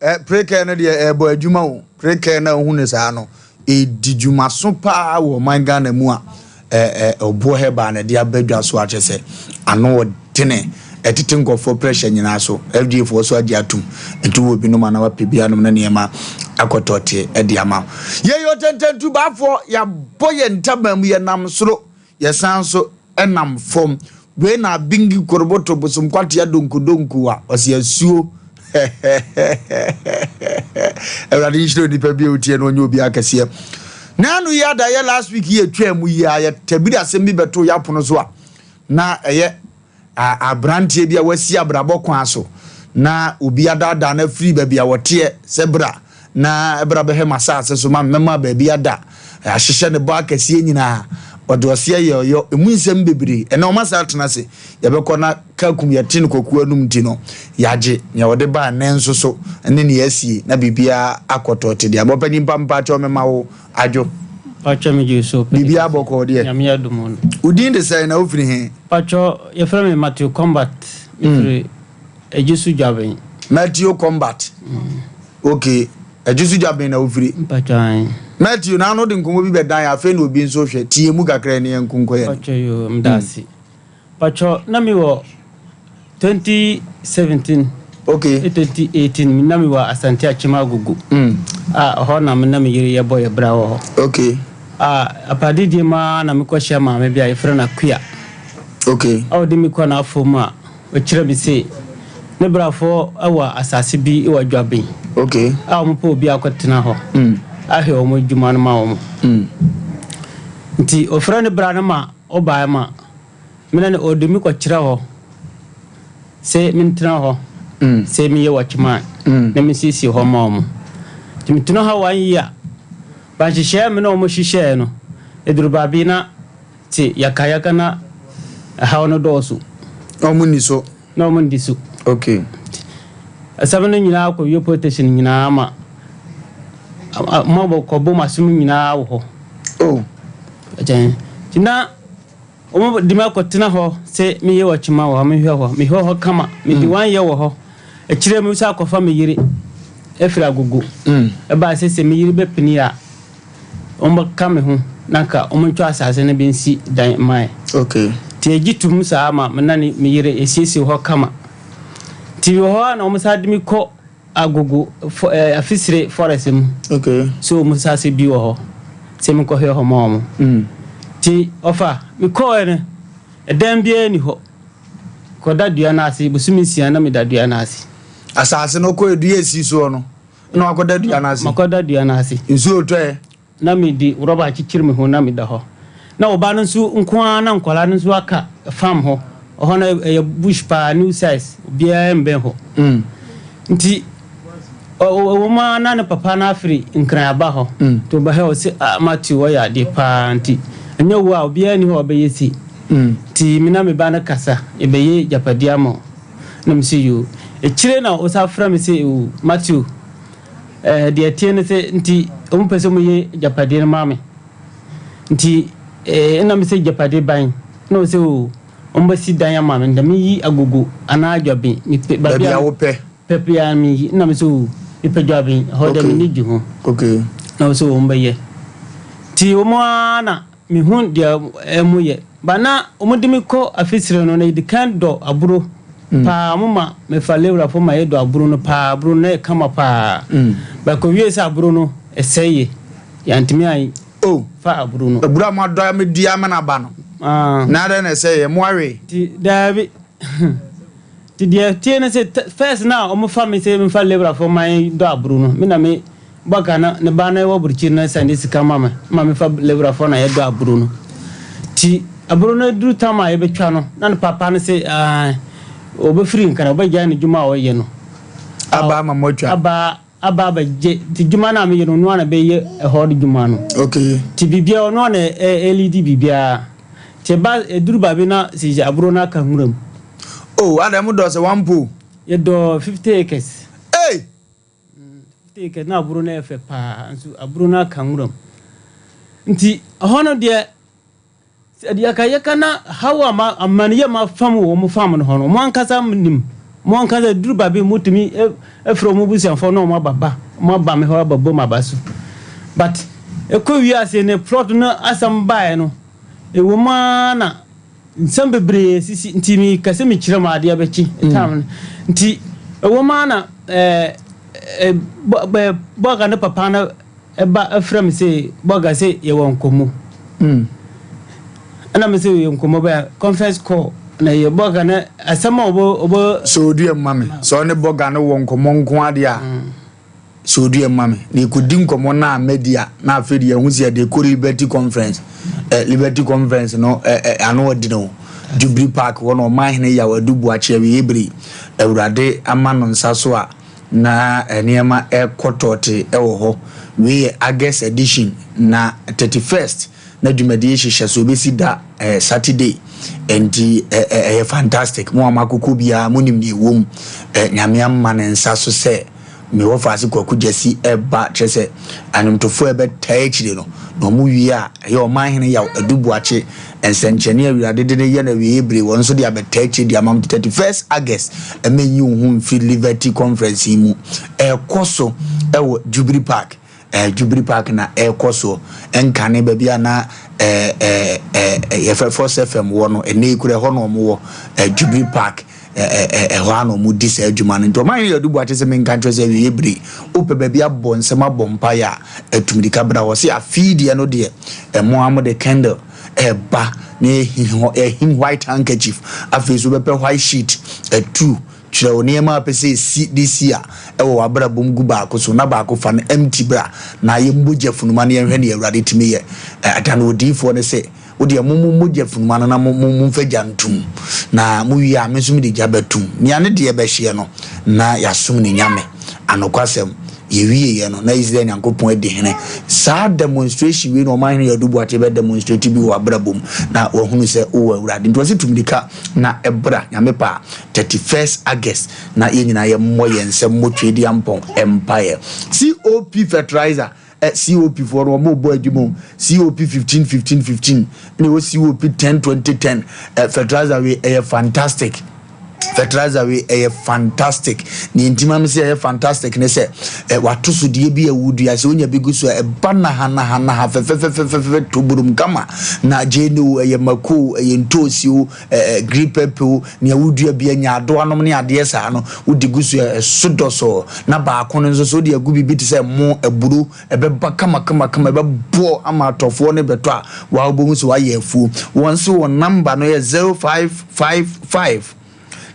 Eh, prekɛɛ no deɛ ɛrebɔ adwuma o. Prekɛɛ no a wohu no saa no, ɛredi dwumaso paa wɔ ɔman Ghana mu a eh, eh, ɔboɔ herbal na ɛde aba dwa so akyɛ sɛ ano ɔdene ɛtete nkurɔfoɔ pressure nyinaa so. FDA foɔ so agye atum. Nti wowɔ binom anaa wapɛ bi anom na nneɛma akɔtɔte ɛde ama wo. Yɛyɛ ɔtɛntɛntubaafoɔ, yɛabɔ yɛn ntaban mu, yɛnam soro, yɛsan so nam fam. Wei na abingi koroboto bosomkwatea donkodonko a ɔsi asuo. Awurade nhyira onipa bi a otie no ɔnyɛ obi akɛseɛ. N'ano yi adayɛ last week yi atwa mu yi a yɛtabiri asɛm bi bɛto yɛapono so a na ɛyɛ aberanteɛ bi a wasi abrabɔ kwan so na obi adaadaa no afiri baabi a wɔteɛ sɛ bra na bra bɛhwɛ m'asase so ma mɛma baabi ada ahyehyɛ ne bɔ akɛseɛ nyinaa ɔde ɔseɛ yɛ ɔyɔ emu nsɛm bebree ɛnɛ ɔma saa tena ase yɛbɛkɔ na kakum yɛte no kwakuo anum nti no yɛagye nea ɔde baa nnɛ nso so ne nea asie na biribiara akɔtɔ te deɛ abɔpɛ nyimpa mpakyɛw mema wo Adwo. Pacho me gye so. Biribiara bɔkɔɔ deɛ. Nyame adom o. Wo din de sɛn na wofiri he? Pacho yɛfrɛ me Matthew Combat mefiri Ejisu Dwaben. Matthew Combat ok Ejisu Dwaben na wofiri. Pacho ae. Matthew naano de nkɔmmɔ bi bɛdan yɛ afei na obi nso hwɛ tie mu kakra ne yɛnko nkɔ yɛn. Pacho yoo meda ase. Pacho na me wɔ 2017 okay. 2018 na me wɔ Asante Akyem Agogo mm. a ɛhɔ na me na me yere yɛbɔ yɛ bra wɔ hɔ. Okay. A apadidie mu ara na mekɔhyia maame bi a yɛfrɛ no Akua. Okay. A ɔde me kɔ n'afɔ mu a ɔkyerɛ me se ne brafoɔ wɔ asase bi wɔ Adwaben. Okay. A wɔpɛ obi akɔtena hɔ. Mm. Ahwɛ wɔn adwuma no ma wɔn. Mm. Nti ɔfrɛ ne bra no ma ɔbaeɛ ma Me na ɔde me kɔkyerɛ hɔ sɛ mentena hɔ sɛ meyɛ watchman na mesiesie hɔ ma wɔn. Nti metena hɔ one year. Ba nhyehyɛɛ me ne wɔn hyehyɛɛ no, ɛduru baabi na te yakayaka na ɛhaw no dɔɔso. Na wɔn nni so. Na wɔn nni so. Okay. Asɛm no nyinaa kɔwie police station nyinaa ma ma kɔbɔ m'asom nyinaa wɔ hɔ. Oh. Ɛkyɛn. Nti na Wɔde me akɔtena hɔ sɛ meyɛ ɔkyema wɔ hɔ, mehwɛ hɔ. Mehwɛ hɔ kama. Mede mm. one year wɔ hɔ. Akyire me nso akɔfa me yere afiri agogo. Mm. Ɛbaa sɛ sɛ me yere bɛpene a, wɔbɛka me ho na nka wɔntwa asase no bɛnsi dan mae. Okay. Nti ɛgye tom saa ma me na ne me yere ɛsiesie hɔ kama. Nti wɔ hɔ a na wɔn san de me kɔ Agogo fɔ ɛɛ Afisire forest mu. Okay. So wɔn saase bi wɔ hɔ sɛ me kɔhwɛ hɔ ma wɔn. Mm. Ti ɔfa me kɔɛ no ɛdan biara ni hɔ. Kɔda dua no ase bosome nsia na meda dua no ase. Asaase no kɔ dua esi soɔ no na wakɔda dua no ase. Makɔda dua no ase. Nsuo tɔɛ. Na mede rɔba akyekyere me ho na meda hɔ. Na ɔbaa no nso nko ara na nkwadaa no nso aka farm hɔ. Ɛhɔ no ɛyɛ bush paa, new size, obiara mbɛn hɔ. Nti ɛwɔ mu ara na ne papa no afiri Nkran aba hɔ. Nti ɔba hɛ ɔse ah Matthew ɔyɛ adeɛ paa nti ɛnyɛ wo a obiara nni hɔ a ɔbɛyɛ sei. Nti me na me ba no kasa yɛbɛyɛ agyapadeɛ ama wo. Na mese yoo. Akyire na ɔsan frɛ me sɛ oo Matthew Ɛɛ, deɛ ɛteɛ ne sɛ, nti wɔn pɛ sɛ wɔyɛ agyapadeɛ no ma me. Nti ɛɛ, ɛna me sɛ agyapadeɛ ban. Ɛna wɔn sɛ o, wɔn bɛsi dan ama me. Nti meyi agogo anaa adwaben. Mepɛ baabi a wopɛ. Pɛ biara meyi. Ɛna me sɛ o, mepɛ dwaben. Ɛhɔ deɛ m'ani gye ho. Okay. Na wɔn sɛ wɔn bɛyɛ. Nti wɔn ara na mehu deɛ wɔyɛ. Ba na wɔde me kɔ afisire no na yɛdi kan dɔ aburo paa wɔn ma mefa lewurafo ma yɛdɔ aburo no paa aburo no na yɛ kama paa ba kɔ wie sɛ aburo no ɛsɛe yɛ yɛantumi an oh. fa aburo no. Aburo a mo adɔ a medua ama no aba no ah. na adɛn na ɛsɛe yɛ mo awe. Ti daabi ti deɛ tie ne sɛ first na wɔn fa me sɛ mefa lewurafo ma yɛdɔ aburo no me na me Bɔka no ne ba no wɔ burukyir no sɛnde sika ma me ma mefa lebrafoɔ na yɛdɔ aburo no. Nti aburo no duru tam a yɛbɛtwa no na ne papa no se aah ɔbɛfiri Nkran ɔbɛgyae ne dwuma a ɔyɛ no. Aba ama moatwa. Aba aba abɛgye nti dwuma no a meyɛ no ɔno ara na bɛyɛ ɛhɔ no dwuma no. Okay. Nti biribiara ɔno ara na ɛlidi biribiara. Nti ɛba ɛduru baabi na sɛ aburo no aka nwura mu. Oh adɛn modɔɔ sɛ one pole? Yɛdɔɔ 50 acres. Ei! Take na aburo no yɛ fɛ paa nso aburo no aka nwura mu. Nti ɛhɔ no deɛ Sɛ yɛka yɛka na haw a ma amaneyɛ ma fam wɔ wɔn fam no hɔ no, wɔn ankasa nim. Wɔn ankasa duru baabi wɔtumi frɛ wɔn abusuafoɔ na wɔn aba ba, wɔn aba me hɔ abɛbɔ m'aba so. But ɛkɔ wiase ne plot no asɛm baeɛ no, ɛwɔ mu ara na nsɛm bebree sisi nti meka sɛ mekyerɛ mu adeɛ bɛkye time no. Nti ɛwɔ mu ara na ɛɛ ɛɛ bɔga ne papa no Ɛba frɛ me se bɔga se yɛwɔ nkɔmmɔ. Ɛna me se yɛ nkɔmmɔ bɛyɛ conference call na yɛ bɔga no asɛm a ɔbɔ ɔbɔ. Sɛ ɔdua mu ma me. Sɛ ɔne bɔga no wɔ nkɔmmɔ nko ara deɛ a, sɛ ɔdua mu ma me. Na yɛkɔdi nkɔmmɔ no a madi a, na afei deɛ yɛahu sɛ yɛde rekɔ Liberty Conference. Eh, Liberty Conference no, eh, eh, ano ɔdene o. Jubilee Park hɔ na Ɔmanhene Yaw Adu Boakye awieeɛ bere yi, Awurade ama no nsa so a, Na nneɛma rekɔ tɔɔte wɔ hɔ. Wei yɛ August edition na 31st na dwumadie yi hyehyɛ so ɛbɛsi da eh, Saturday. Nti eh, eh, ɛyɛ fantastic. Mo a moakokɔ biara monim deɛ ɛwɔ mu. Eh, Nyame ama ne nsa so sɛ mewɔ faase Kwaku Gyasi ɛba kyerɛ sɛ anwomtofoɔ a ɛbɛtaa akyire no na wɔn wie a ɛyɛ Ɔmanhene Yaw Adu Boakye Nsɛnkyerɛnne a Awurade de no yɛ no awieeɛ bere, wɔn nso de abɛtaa akyire de ama mo. 31st August, ɛmɛ nyi wo ho mfiri Liberty Conference yi mu. Ɛrekɔ so wɔ Jubilee Park. Ɛɛ Jubilee Park na ɛrekɔ soɔ. Ɛnkane baabi a na ɛɛ ɛɛ ɛɛ yɛfrɛ Force FM wɔ no, ɛnɛ yi kura ɛhɔ na wɔn wɔ. Ɛɛ Jubilee Park. Ɛhɔ ara na wɔdi saa adwuma no. Nti ɔman yɛ ɔde bu akyɛ sɛ menka nkyerɛ sɛ awieeɛ bere yi, wopɛ baabi abɔ nsɛm abɔ mpaeɛ a, atu mmirika bra hɔ. Sɛ afei deɛ no deɛ, ɛmo ara mode candle ɛreba na yɛhim hɔ, yɛhim white handkerchief. Afei nso wobɛpɛ white sheet atu twerɛ wo nneɛma a wopɛ sɛ ɛsi this year ɛwɔ w'abrabɔ mu gu baako so na baako fa no empty bra na yɛmmɔ gya funuma na yɛnhwɛ nea Awurade tumi yɛ. Ɛda no odiyifoɔ no se, Wo deɛ, mommu mogya funuma no na mo, mo, momfa gya ntom, na mowie a, me nso mede gya bɛtom. Nea ne deɛ bɛhyeɛ no, na yɛasom ne nyame. Anokwasɛm, yɛwieeɛ no, na Israel Nyankopɔn adi hene. Saa demonstration wei na Ɔmanhene Yadu Boakye bɛ demonstrate bi wɔ w'abrabɔ mu, na wahunu sɛ wowɔ Awurade. Nti ɔse tu mirika na bra, Nyame pɛ a, 31st August, na yɛn nyinaa yɛmmɔ yɛn nsam mmɔ Tweaduampɔn mpaeɛ. COP Fertilizer. Ɛ COP foɔ no wɔn bɔ adwuma o. COP 15 15 15 ɛna ɛwɔ COP 10 20 10. Ɛ fertilizer wei ɛyɛ fantastic. Fertilizer wei ɛyɛ fantastic. Nea nti ma me sɛ ɛyɛ fantastic ne sɛ ɛ wato so deɛ bi a wodua sɛ wonya bi gu so a ɛba naha naha naha fɛfɛfɛfɛfɛ toburum kama. Na gyeene o ɛyɛ mako o ɛyɛ ntoosi o ɛ ɛ green pepper o nea wodua bi anya adoa nom ne adeɛ saa no wode gu so a ɛso dɔsɔɔ na baako no nso so wode agu biribi te sɛ ɛmo aburo ɛbɛba kamakamakama ɛbɛboɔ ama atɔfoɔ no bɛtɔ a waa wobɛhu sɛ wayɛ afuo. Wɔn nso wɔn namba no yɛ 0555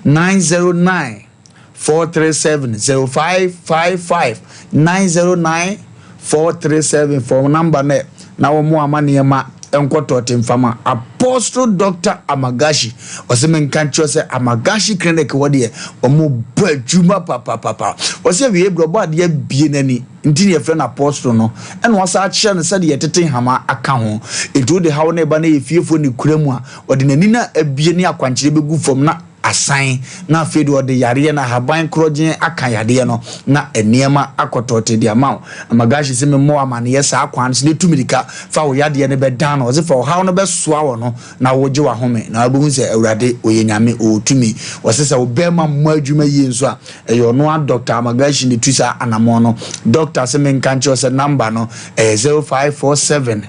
909 437 0555 909 437 fɔ namba no ɛ na wɔn ama nneɛma nkɔtɔ te mfama. Apostle Doctor Amagashi ɔsɛ menka nkyerɛ sɛ Amagashi clinic wɔ deɛ wɔn bɔ adwuma papapapa. Ɔsɛ awie berɛ ɔbɔ adeɛ abie n'ani nti ne yɛfrɛ no apostle no ɛna ɔsa akyerɛ no sɛdeɛ yɛtete nhama aka ho. Ɛnti wode haw no ɛba no yɛ fiefoɔ ne kura mu a ɔde n'ani no abie ne akwankyerɛ bɛgu fam na asan, na afei deɛ ɔde yareɛ no ahaban korɔgyenn aka yadeɛ no, na nneɛma akɔtɔɔte de ama wo. Amagashi se memmɔ wo amaneɛ saa kwan no so na tu mirika fa wo yadeɛ no bɛdan no, ɔse fa ɔhaw no bɛsoa wɔ no na wogye w'ahome, na wobɛhu sɛ Awurade ɔyɛ Nyame, ɔwɔ tumi. Ɔse sɛ wo bɛɛma mmɔ adwuma yie nso a, ɛyɛ ɔno ara Doctor Amagashi na ɛtu saa anamɔn no. Doctor se menka nkyerɛ wo sɛ number no ɛyɛ 0547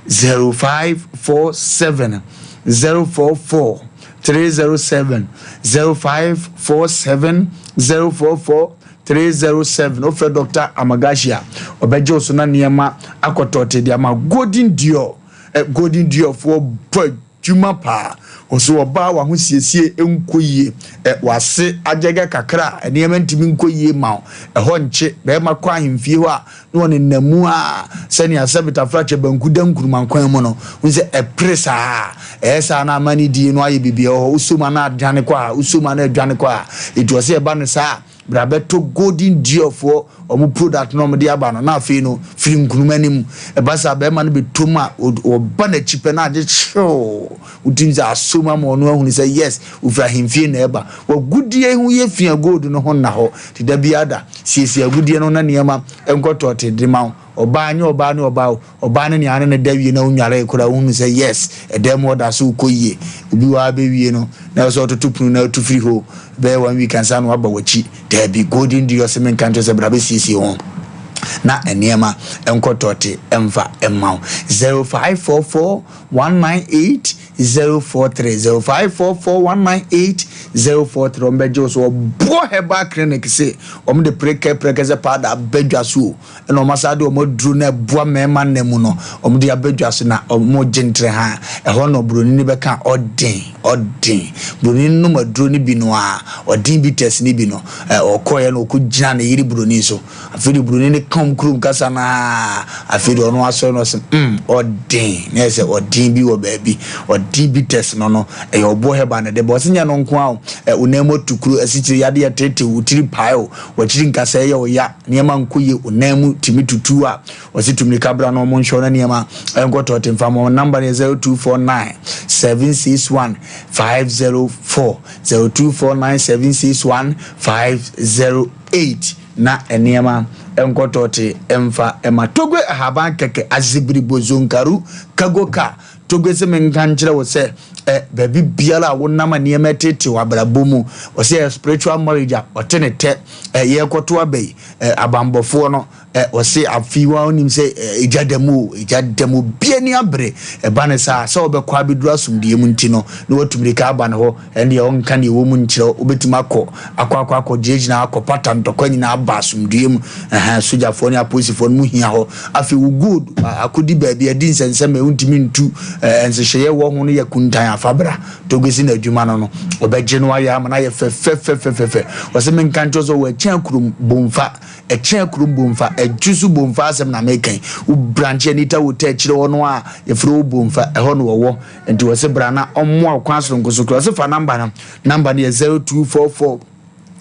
0547 044 307 0547 044 307. Wofrɛ Dɔkta Amagashi a, ɔbɛgye wo so na nneɛma akɔtɔɔte de ama. Golden Dior, eh, Golden Dior foɔ bɔ adwuma paa. Ɔso ɔbaa w'ahosiesie nkɔ yie, eh, w'ase agyɛgɛ kakra a, nneɛma ntumi nkɔ yie ma wo. Ɛhɔ nkye, bɛrima kɔ ahemfie hɔ a, na ɔnenam mu ara sɛnea sɛ betafrakyɛ banku da nkuruma kwan mu no, wohu sɛ ɛpere saa. Ɛyɛ saa na ama ne die no ayɛ biribi ɛwɔ hɔ. Wosɔ mu a na adwane kɔ a, wosɔ mu a na adwane kɔ a. Enti ɔsɛ ɛba no saa a, bra bɛtɔ Golden Dior-foɔ wɔn product no a wɔde aba no, na afei no, firi nkuruma no mu. Ɛba saa a, barima no bɛtɔ mu a, ɔba n'akyi pɛ na agye kyew. Wotumi sɛ asɔ mu ama ɔno ahunu sɛ yes, ofiri ahemfie na ɛba. W'agudeɛ ho yɛ fi a gold no ho nna hɔ. Nti da biara da, siesie agudeɛ no na nneɛma nkɔ tɔɔte de ma wo. Ɔbaa nyɛ ɔbaa ne ɔbaa o, ɔbaa ne nea ne no da wie na wonwaree koraa wohunu sɛ yes, ɛdan mu ɔda so rekɔ yie. Obi wɔ ha bɛwie no na ɛwɔ sɛ ɔtoto pono na atu firi hɔ bɛyɛ one week ansa na waba w'akyi. Daabi, Golden deɛ ɔse menka nkyerɛ sɛ bra bɛsiesie ho na nneɛma nkɔ tɔɔte mfa mma wo. 0544 198 043 0544 198 043 wɔn bɛgye wo so. Ɔboɔ Herbal Clinic se wɔn de prekɛ prɛkɛsɛ powder aba dwa so o. Ɛna wɔn asan de wɔn aduro no a ɛboa mmarima nna mu no, wɔn de aba dwa so na wɔn gye ntere ha. Ɛhɔ na oburoni no bɛka ɔden, ɔden. Buroni no nom aduro no bi no a, ɔden bitters no bi no, ɛ, ɔkɔeɛ na ɔkɔ gyina ne yere buroni so. Afei de buroni no ka wɔn kurom kasa no a, afei de ɔno asɔre no ɔse, mm, ɔden. Na ɛyɛ sɛ ɔden bi wɔ baabi. Ɔden bitters no no, ɛyɛ ɔboɔ herbal na ɛde ba. Ɔse nyɛ no nko ara o, ɛ, wo nan mu atu kuro, asikyire yadeɛ tetew, wo tiri pae o, w'akyiri nkasɛɛ yɛ wo ya, nneɛma nkɔ yie, wo nan mu tumi tutu a, wɔse tu mmirika bra na wɔn nhwɛ wo na nneɛma nkɔ tɔɔte mfa ma wɔn. Number no yɛ 0249 761 504, 0249 761 508 na nneɛma nkɔ tɔɔte mfa ma. Togbe ahaban kɛkɛ, azibiribo, zonkaru, kagoka, Togbe se menka nkyerɛ wo sɛ ɛ baabi biara a wonam a nneɛma ɛteetee w'abrabɔ mu, ɔsɛ yɛ spiritual marriage a ɔte ne tɛ ɛ yɛrekɔto aba yi ɛ abanbɔfoɔ no ɛ ɔse afei wa wonim sɛ ɛ egya da mu o egya da mu obi ani abere ɛba ne saa sɛ wobɛkɔ abɛduru asomdue mu nti no na watu mirika aba ne hɔ ɛndeɛ ɔnka deɛ ɛwɔ mu nkyerɛ wo wobɛtumi akɔ akɔ akɔ akɔ gyinagyina akɔ pata ntɔkwa nyinaa aba asomdue mu ɛhɛn sogyafoɔ ne apolisifoɔ no mu hia hɔ Afei wo gold akodi baabi adi nsɛnsɛm a wontumi ntu nhyehyɛeɛ wɔ ho no yɛ kuntan afa bra Togesi na adwuma no no ɔbɛgye no ayɛ ama no ayɛ fɛfɛfɛfɛfɛ. Ɔse menka nkyerɛ sɛ ɔwɔ Ɛkyɛn kurom Bomfa Ɛkyɛn kurom Bomfa Ɛdwo so Bomfa asɛm na meka yi wo branch Anita Hotel akyire hɔ no a yɛfrɛ wo Bomfa ɛhɔ na ɔwɔ nti ɔse bra na ɔmmoa wo kwan soronko so kora ɔse fa number no number no yɛ 0244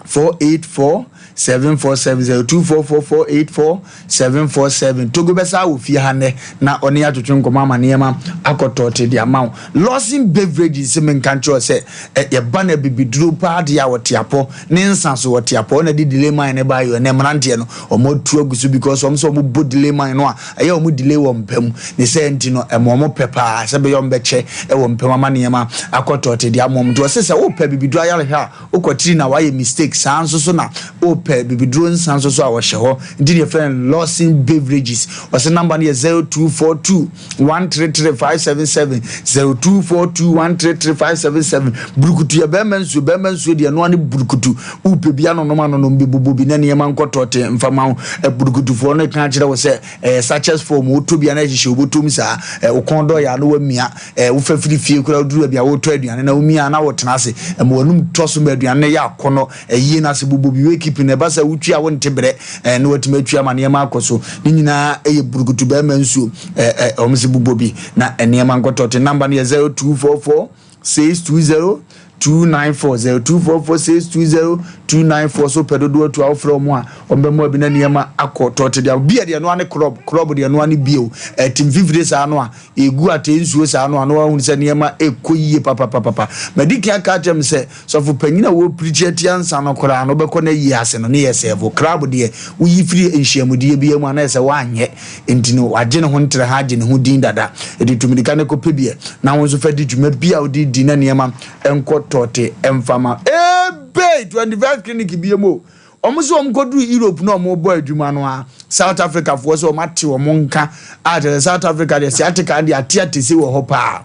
484 747 0244 484 747 Togo bɛsa wɔ fie ha nnɛ na ɔne atwetwe nkɔmmɔ ama nneɛma akɔ tɔɔte de ama wo. Lawson Beverages se menka nkyerɛ wo sɛ ɛ yɛba no abibiduro paa deɛ a wɔte apɔ ne nsa so wɔte apɔ ɔna de delay mine no baeɛ ɛnɛ mmeranteɛ no wɔn atu agu so because wɔn sɛ wɔn bɔ delay mine no a ɛyɛ wɔn delay wɔ mpa mu ne sɛ nti no ɛma wɔn pɛ paa sɛ bɛyɛ wɔn bɛkyɛ ɛwɔ mpa mu ama nneɛma akɔ tɔɔte de ama wɔn nti wɔse sɛ wopɛ abibiduro ayarehwɛ a Wokɔtiri na wayɛ mistake saa nso so na wopɛ bibiduro nsa nso so a ɔhyɛ hɔ nti na yɛfrɛ no Lawson Beverages. Ɔsɛ number no yɛ 0242 133 577 0242 133 577. Burukutu yɛ bɛrima nsuo, bɛrima nsuo deɛ ɛnoa ne burukutu. Wopɛ bi anonom anonom bi bobɔ bi na nneɛma nkɔtɔte mfa ma wo. Burukutufoɔ no ka kyerɛ wo sɛ ɛyɛ sachets form wotɔ bi a na ɛhyehyɛ wobɔtɔm saa. Wo kɔn dɔ yɛ a na wamia. Eh, wofa firi fie koraa woduru baabi a woretɔ aduane na womia na wotena ase ma w'anum tɔ so ma aduane no yɛ akɔnnɔ. Ayie no ase bobɔ bi wake na ɛba sɛ wotwi a wonte brɛ eh, na watumi atwi ama nneɛma akɔ so. Ne nyinaa yɛ burukutu bɛrima nsuo eh, eh, wɔn se bobɔ bi na nneɛma nkɔtɔ te. Namba no yɛ 0244 620 294 0244 620 294 so pɛ dodoɔ atu a wofrɛ wɔn a wɔn bɛmoa bi na nneɛma akɔ tɔte deɛ bia deɛ noa ne krɔb krɔb deɛ noa ne bio ɛte mfimfini saa no a Yɛgu atɛn nsuo saa no a, na wahunu sɛ nneɛma rekɔ yie papapapapa. Madi kan aka akyerɛ me sɛ, sɔfo panyin a wɔreprikyi atia nsa no koraa no, wobɛkɔ n'ayie ase no, ne yɛ sɛɛfo. Krab deɛ, woyi firi nhyiamudeɛ biara mu a, na ɛyɛ sɛ woanyɛ. Enti no, wagye ne ho ntraha agye ne ho din dada. Enti tu mmirika na kɔpɛ bi ɛ, na wo nso fa di dwuma bi a wode redi na nneɛma nkɔ tɔɔte mfa ma wo. Ebei! 21st Clinic biom o! Wɔn sɛ wɔn kɔduru Europe na wɔn rebɔ adwuma no a, South Africa foɔ sɛ wɔn ate wɔn nka a kyerɛ sɛ South Africa deɛ sciatica deɛ ate ate se wɔ hɔ paa.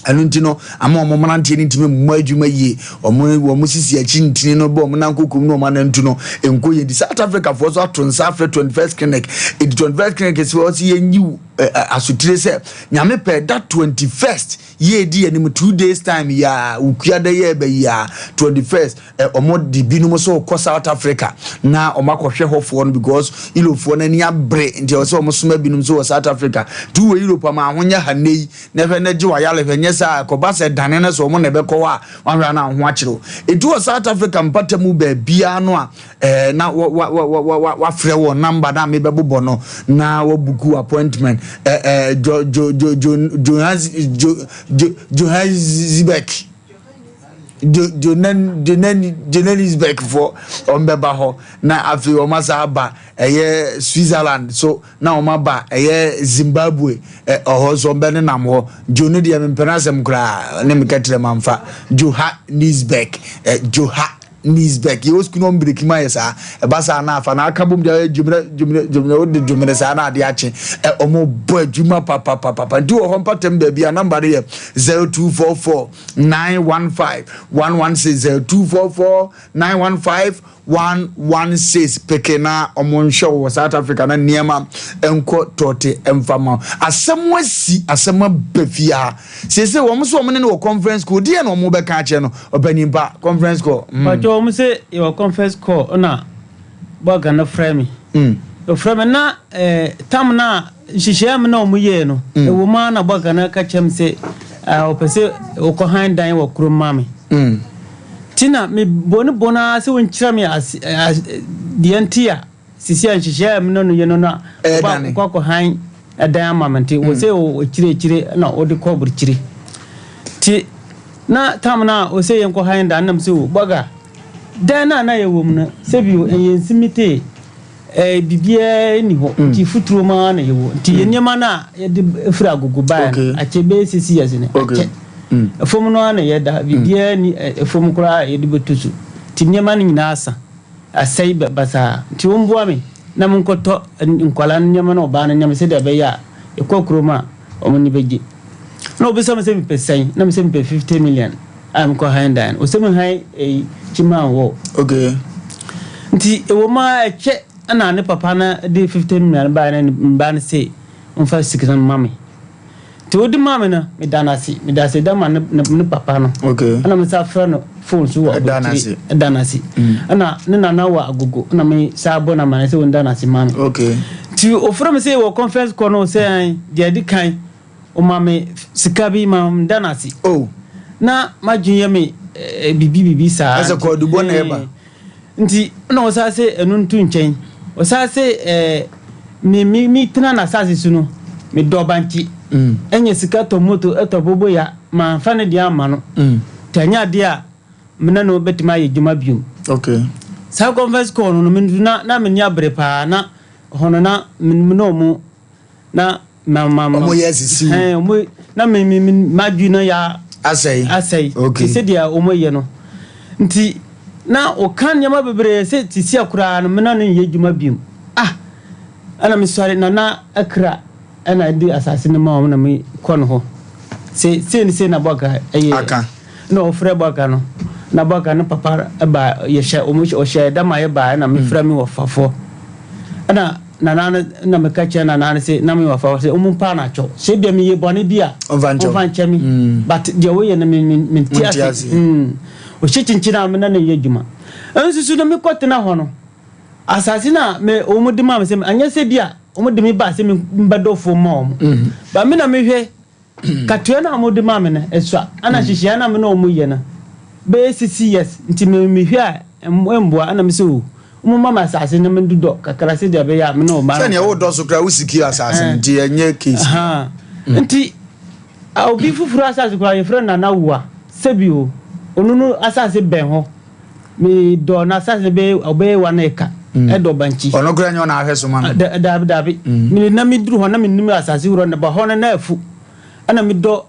Ɛno nti no ama wɔn mmeranteɛ no ntumi mmɔ adwuma yie. Wɔn wɔn sisi akyi ntini no bɔ wɔn nan kokom ne wɔn anantu no nkɔ yie. Nti South Africa foɔ so ato nsa afrɛ 21st Clinic. Nti 21st Clinic sɛ wɔsi yɛnyi asotire sɛ Nyame pɛ da 21st yɛ edi anim 2 days time yi a Wukuada yɛ ɛbɛ yi a 21st Ɛ wɔn de binom nso rekɔ South Africa na wɔn akɔhwɛ hɔfoɔ no because Europefoɔ no ani abere nti ɛwɔ sɛ wɔn soma binom nso wɔ South Africa. Nti wowɔ Europe ama ahonya ha nnɛ yi na hwɛ na gye w'ayarehwɛ nyɛ saa ɛkɔba sɛ dane no sɛ wɔn na ɛbɛkɔ hɔ a wanhwɛ a na wo ho akyere wo. Nti wɔ South Africa mpata mu baabiara no a ɛɛ na wa wa wa wa wa wafrɛ wɔn number na mebɛbobɔ no na wabuku appointment ɛ ɛ jo jo jo jo Johannes jo jo Johannesburg. Johannesburg foɔ wɔn bɛba hɔ na afei wɔn asa aba ɛyɛ Switzerland so na wɔn aba ɛyɛ Zimbabwe ɛhɔ nso wɔn bɛnenam hɔ. Jo no deɛ mempɛ n'asɛm koraa ne meka kyerɛ mamfa Johannesburg Joha Nisbek yɛwɔ sukuu na wɔn breki mu ayɛ saa ɛba saa na afa na aka bom deɛ ɔyɛ dwumire dwumire dwumire wode dwumire saa na adeɛ akye ɛ wɔn bɔ adwuma papapapa nti wɔ hɔ mpatam baabi a namba no yɛ 0244 915 116 0244 915 116 peke na wɔn nhwɛ wɔ South Africa na nneɛma nkɔ tɔɔte mfa ma asɛm asi asɛm aba fie ha. Seesei wɔn nso wɔn ne no wɔ conference call deɛ na wɔn bɛka akyerɛ no ɔpanin pa conference call. Mm. Pàtó wɔn sɛ yɛwɔ conference call ɛna bɔga no frɛ mi. Mm. Ɔfrɛ mi na ɛɛ eh, tam na nhyehyɛɛ mi na wɔn yɛɛ no. Mm. Ɛwɔ mu ara na bɔga no ka kyerɛ mi sɛ ɛɛ ɔpɛ sɛ ɔkɔ han dan wɔ kurom ma mi. Mm. Ti na mi bɔ ne bɔ naa sɛ wɔn kyerɛ mi ase ɛɛ deɛ nti a. Sisi a nhyehyɛɛ a me ne no yɛ no na ɔba kɔ akɔhan dan ama me nti wɔsɛ ɔkyire akyire na ɔde kɔ aburukyire. Nti na tam no a ɔsɛ yɛnkɔ han dan nam sɛ o bɔga dan no a na yɛwɔ mu no sɛbi ɛyɛ nsimitee ɛɛ biribiara nni hɔ mm. nti futuro mu ara na yɛwɔ nti yɛn mm. nneɛma no a yɛde firi agogo baeɛ no akyɛ bɛyɛ sisi yɛse no akyɛ mm. ɛfam no ara na yɛda biribiara ni ɛfam koraa yɛde bɛto so nti nneɛma no nyinaa asa. asɛe basaa nti wɔmmoa me na menkɔtɔ nkwadaa no nneɛma ne ɔbaa no nneɛma sɛdeɛ ɛbɛyɛ a yɛkɔ kurom a wɔn ani bɛgye. Na ɔbisa me sɛ mepɛ sɛn na mesɛ mepɛ 50 million a mekɔ han dan no. Ɔsɛ me han ɛyi Chiman wɔ. Okay. Nti ɛwɔ mu a ɛkyɛ ɛna ne papa no de 50 million baeɛ na ne ba no se ɔmfa sika no ma me. Nti odi maa me no, meda no ase. Meda ase da ma ne ne papa no. Okay. Ɛna me sa frɛ no phone so wɔ Ɛda no ase. Ɛda no ase. Ɛna ne nana wɔ agogo. Ɛna me sa bɔ no amane sɛ ɔnda no ase ma me. Okay. Nti ofrɛ me sɛ wɔ conference call no sɛ ɛn deɛ ɛdi kan ɔma me sika bi ma meda no ase. Oh. Na m'adwene yɛ me eh, bibi bibi saa. Ɛsɛ kɔɔdubɔ na ɛba. Nti na ɔsan se ɛno nto nkyɛn. Ɔsan se ɛɛ me me me tena n'asase so no, me dɔ bankye. Ɛnyɛ sika tɔ moto ɛtɔ boboya manfa ne deɛ amma no. Nti anyɛ adeɛ a me ne no bɛtumi ayɛ adwuma biom. Okay. Saa conference call no no me nso na na m'ani abere paa na hɔ no na me ne ɔmo na ma ma ma. Ɔmo yɛ asisi wo. Ɛn ɔmo na me me me m'adwene no ya. Asɛe. Asɛe. Okay. Te sɛ deɛ ɔmo yɛ no nti na ɔka nneɛma bebree sɛ te sia koraa no me na no nyɛ adwuma biom ah ɛna me sɔre nana akra ɛna ɛde asase no ma wɔn na me kɔ no hɔ se sei ne sei na bɔga ɛyɛ Aka. na ɔfrɛ bɔga no na bɔga no papa ɛba yɛhyɛ ɔmo ɔhyɛ ɛda ma yɛ ba ɛna me frɛ me wɔfafoɔ ɛna Nana no na meka kyerɛ nana no se na me wɔfa sɛ ɔmo mpa no akyɛw sɛ ebia meyɛ bɔne bi a Ɔmfa nkyɛ wo. ɔmfa nkyɛ me but deɛ woyɛ no me me mente Wonte ase ase. mm. Ɔhyɛ kyinkyin a me ne no nyɛ adwuma nso so no mekɔ tena hɔ no asase no a me wɔn de maa me sɛ anyɛ sɛ bi a wɔn de me baa sɛ me mbɛdɔ fam ma wɔn but me na mehwɛ Katua no a wɔde ma me no, ɛsua, ɛna nhyehyɛeɛ no a me ne wɔn yɛ no, bɛyɛ 60 years, nti me mehwɛ a, ɛmmoa, ɛna me sɛ o, wɔmma me asase no mendodɔ kakra sɛdeɛ ɛbɛyɛ a me ne wɔn ba no. Sɛdeɛ wodɔ so koraa wo secure asase no nti ɛnyɛ case. Nti obi foforɔ asase koraa yɛfrɛ no Nana Wua, sɛbi o, ɔno no asase bɛn hɔ. Me dɔ n'asase no bɛyɛ ɔbɛyɛ one acre ɛdɔ bankye. Ɔno koraa nyɛ ɔna ahwɛ so ma no. Daabi daabi. Me na me duru hɔ na me nim asase wura no ba hɔ no na afu ɛna me dɔ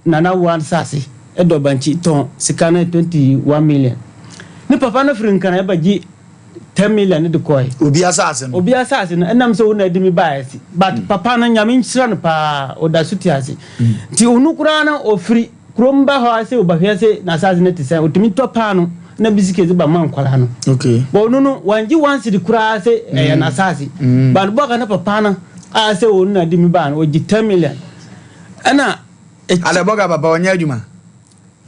nana wa asase ɛdɔ bankye tɔn sika no 21 million. Ne papa no firi nkran ɛba gye 10 million de kɔɛ. Obi asase no. Obi asase no ɛnam sɛ ɔna ɛde me baeɛ si but papa no nyame nhyira no paa ɔda so te ase nti ɔno koraa no ɔfiri Kurom ba hɔ ara sɛ ɔbɛhwɛ sɛ n'asaase no te sɛn, ɔtumi tɔ paano na bisikɛti ba ma nkwadaa no. Okay. But ɔno no, wangye one cedi koraa sɛ ɛyɛ mm. n'asaase. Mm. But bɔka ne papa no a sɛ ɔno na de mi baa no, ɔgye ten million. Ɛna. Ada bɔka papa ɔnyɛ adwuma.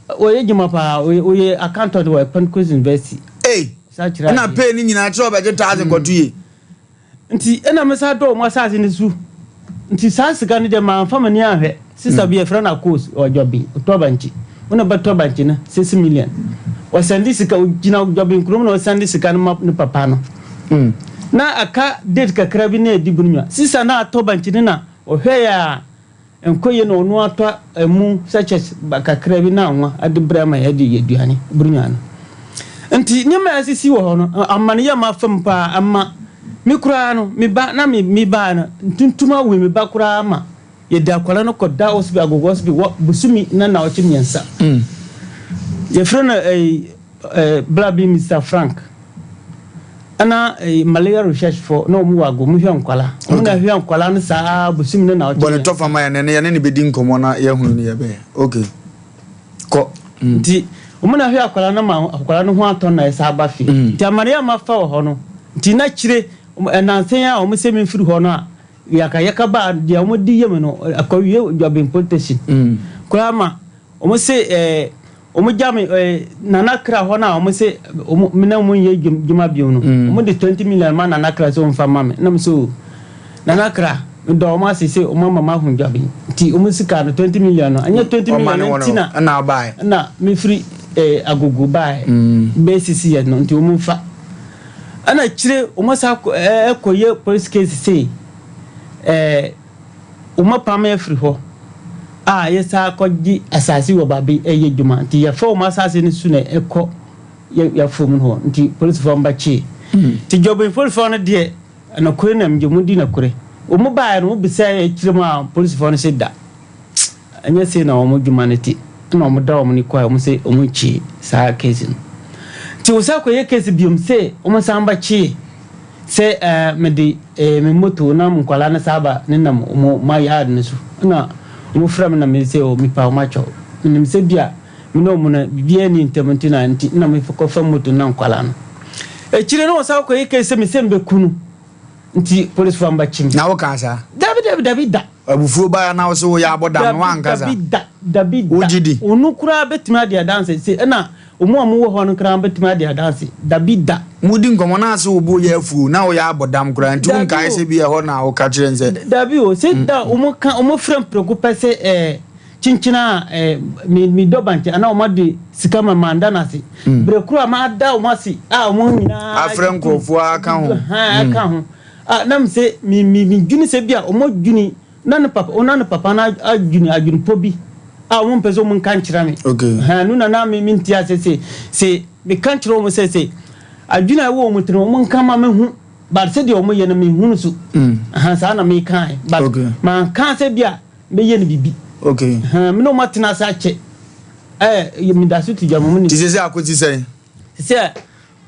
Ɔyɛ adwuma paa, ɔyɛ accountant wɔ Pentecost University. Ei. Ɛna pay ne nyinaa kyerɛ ɔbɛgye thousand kɔto yie. Nti ɛna me san dɔɔ wɔn asase no so. Nti saa sika no deɛ manfa m'ani anhwɛ. Sista bi yɛfrɛ no Akos, ɔwɔ Dwɔben, ɔtɔ bankye. Wo na bɛtɔ bankye no six million. Ɔsɛnde sika, ɔgyina Dwɔben kurom na ɔsɛnde sika no ma ne papa no. Na aka date kakra bi na ɛdi Buronya. Sista no a atɔ bankye no na ɔhwɛeɛ a. Ɛnkɔ yie na ɔno atɔ ɛmo sachets kakra bi na anwa de brɛ ama yɛde yɛ aduane buronya no. Nti nneɛma a asisi wɔ hɔ no amaneyɛ a mafa mu paa ama me koraa no me ba na me me baa no ntuntum awe me ba koraa ma yɛde akwadaa no kɔda hospital agogo hospital wɔ bosome na naawɔtwe mmiɛnsa. Yɛfrɛ no ɛyi Eh, bra bi Mister Frank ɛna eh, malaria research fo na wɔn wɔ ago wɔn hwɛ nkwala wɔn na hwɛ nkwala no saa bosom ne na ɔkyɛ. Bɔne tɔfa ma yɛn ne yɛne ne bɛdi nkɔmmɔ na yɛhunu ne yɛbɛyɛ okay kɔ. Mm. Nti wɔn na hwɛ akwala no ma akwala no ho atɔ na ɛsa aba fie. Mm. Nti amaneɛ a mafa wɔ hɔ no nti na kyire ɛnansen a wɔn sɛ memfiri hɔ no a yɛka yɛka ba deɛ wɔn di yɛ mu no akɔwie dwabin police station mm. koraa ma wɔn se ɛɛ. Eh, Wɔn gya me eh, Nana Kra hɔ no a wɔn se wɔn me na wɔn nyɛ dwuma bio no. Mm. Wɔn de 20 million ma Nana Kra sɛ wɔn fa ma me. Na me so Nana Kra, me dɔ wɔn ase sɛ wɔn ama ma ho dwa bi. Nti wɔn sika no 20 million no, ɛnyɛ 20 million no nti na ɛna abae. Na me firi eh, agogo bae. Mm. Bɛyɛ sisi yɛ no nti wɔn fa. Ɛna kyire wɔn sa ɛkɔ yɛ police case sei. Eh, Wɔapam me afiri hɔ a yɛsan akɔgye asase wɔ baabi reyɛ adwuma nti yɛfa wɔn asase no so na ɛkɔ yɛ afuom no hɔ nti polisifoɔ no bɛkyee nti Dwabin polisifoɔ no deɛ nɔkore na megye wɔn di nɔkore wɔn baeɛ no wɔbisaeɛ akyire mu a polisifoɔ no se da ɛnyɛ sei na wɔn adwuma no te ɛna wɔn da wɔn ni kɔɛ wɔn se wɔn nkyee saa case no nti wɔsan kɔyɛ case biom se wɔn san bɛkyee Sɛ eh, mede eh, me moto na nkwadaa no saa ba ne nam wɔn my yard no so na wɔn frɛ me na me sɛ oh mepa wɔn akyɛw menim sɛ bi a me ne wɔn no biribiara nni ntam nti na nti na mekɔfa moto na nkwadaa no akyire no wɔsan kɔyɛ case sɛ me sɛ mbɛku no nti polisifoɔ mbɛkye me. Na wokaa saa? Dabi dabi dabi da. Abufuo baeɛ na wo sɛ woyɛ abɔdam no woanka saa? Dabi da dabi da. Wogye di? Ɔno koraa bɛtumi adi adanse sɛ ɛna Wɔn a wɔwɔ hɔ no koraa bɛtumi adi adanse. Dabi da. Modi nkɔmmɔ na ase wo bo yɛ afuo na woyɛ abɔ dam koraa nti wonkae sɛ bi ɛhɔ na woka kyerɛ no sɛ. Dabi o, sɛ da wɔn ka wɔn frɛ me prɛko pɛ sɛ ɛɛ kyenkyen a ɛɛ me me dɔ bankye anaa wɔn ade sika ma manda no ase. Berɛ koro a mada wɔn ase a wɔn nyinaa. Afrɛ nkurɔfoɔ aka ho. Aka ho a na me sɛ me me me dwene sɛ bi a wɔn adwene Na ne papa, na ne papa no adwene adwenepɔ bi a wɔn mpɛ sɛ wɔn nka nkyerɛ me. Okay. Hɛn no na na me me nti ase se se me ka nkyerɛ wɔn sɛ se adwene a ɛwɔ wɔn tirim wɔn nka ma me hu but sɛdeɛ wɔn yɛ no me hu no so. Mm. Hɛn saa na me ka but okay. ma nka sɛ bi a me yɛ no bibi. Okay. Hɛn me na wɔn atena ase akyɛ ɛɛ me da so ti gya mo ne. Ti sɛ sɛ akosi sɛn? Sɛ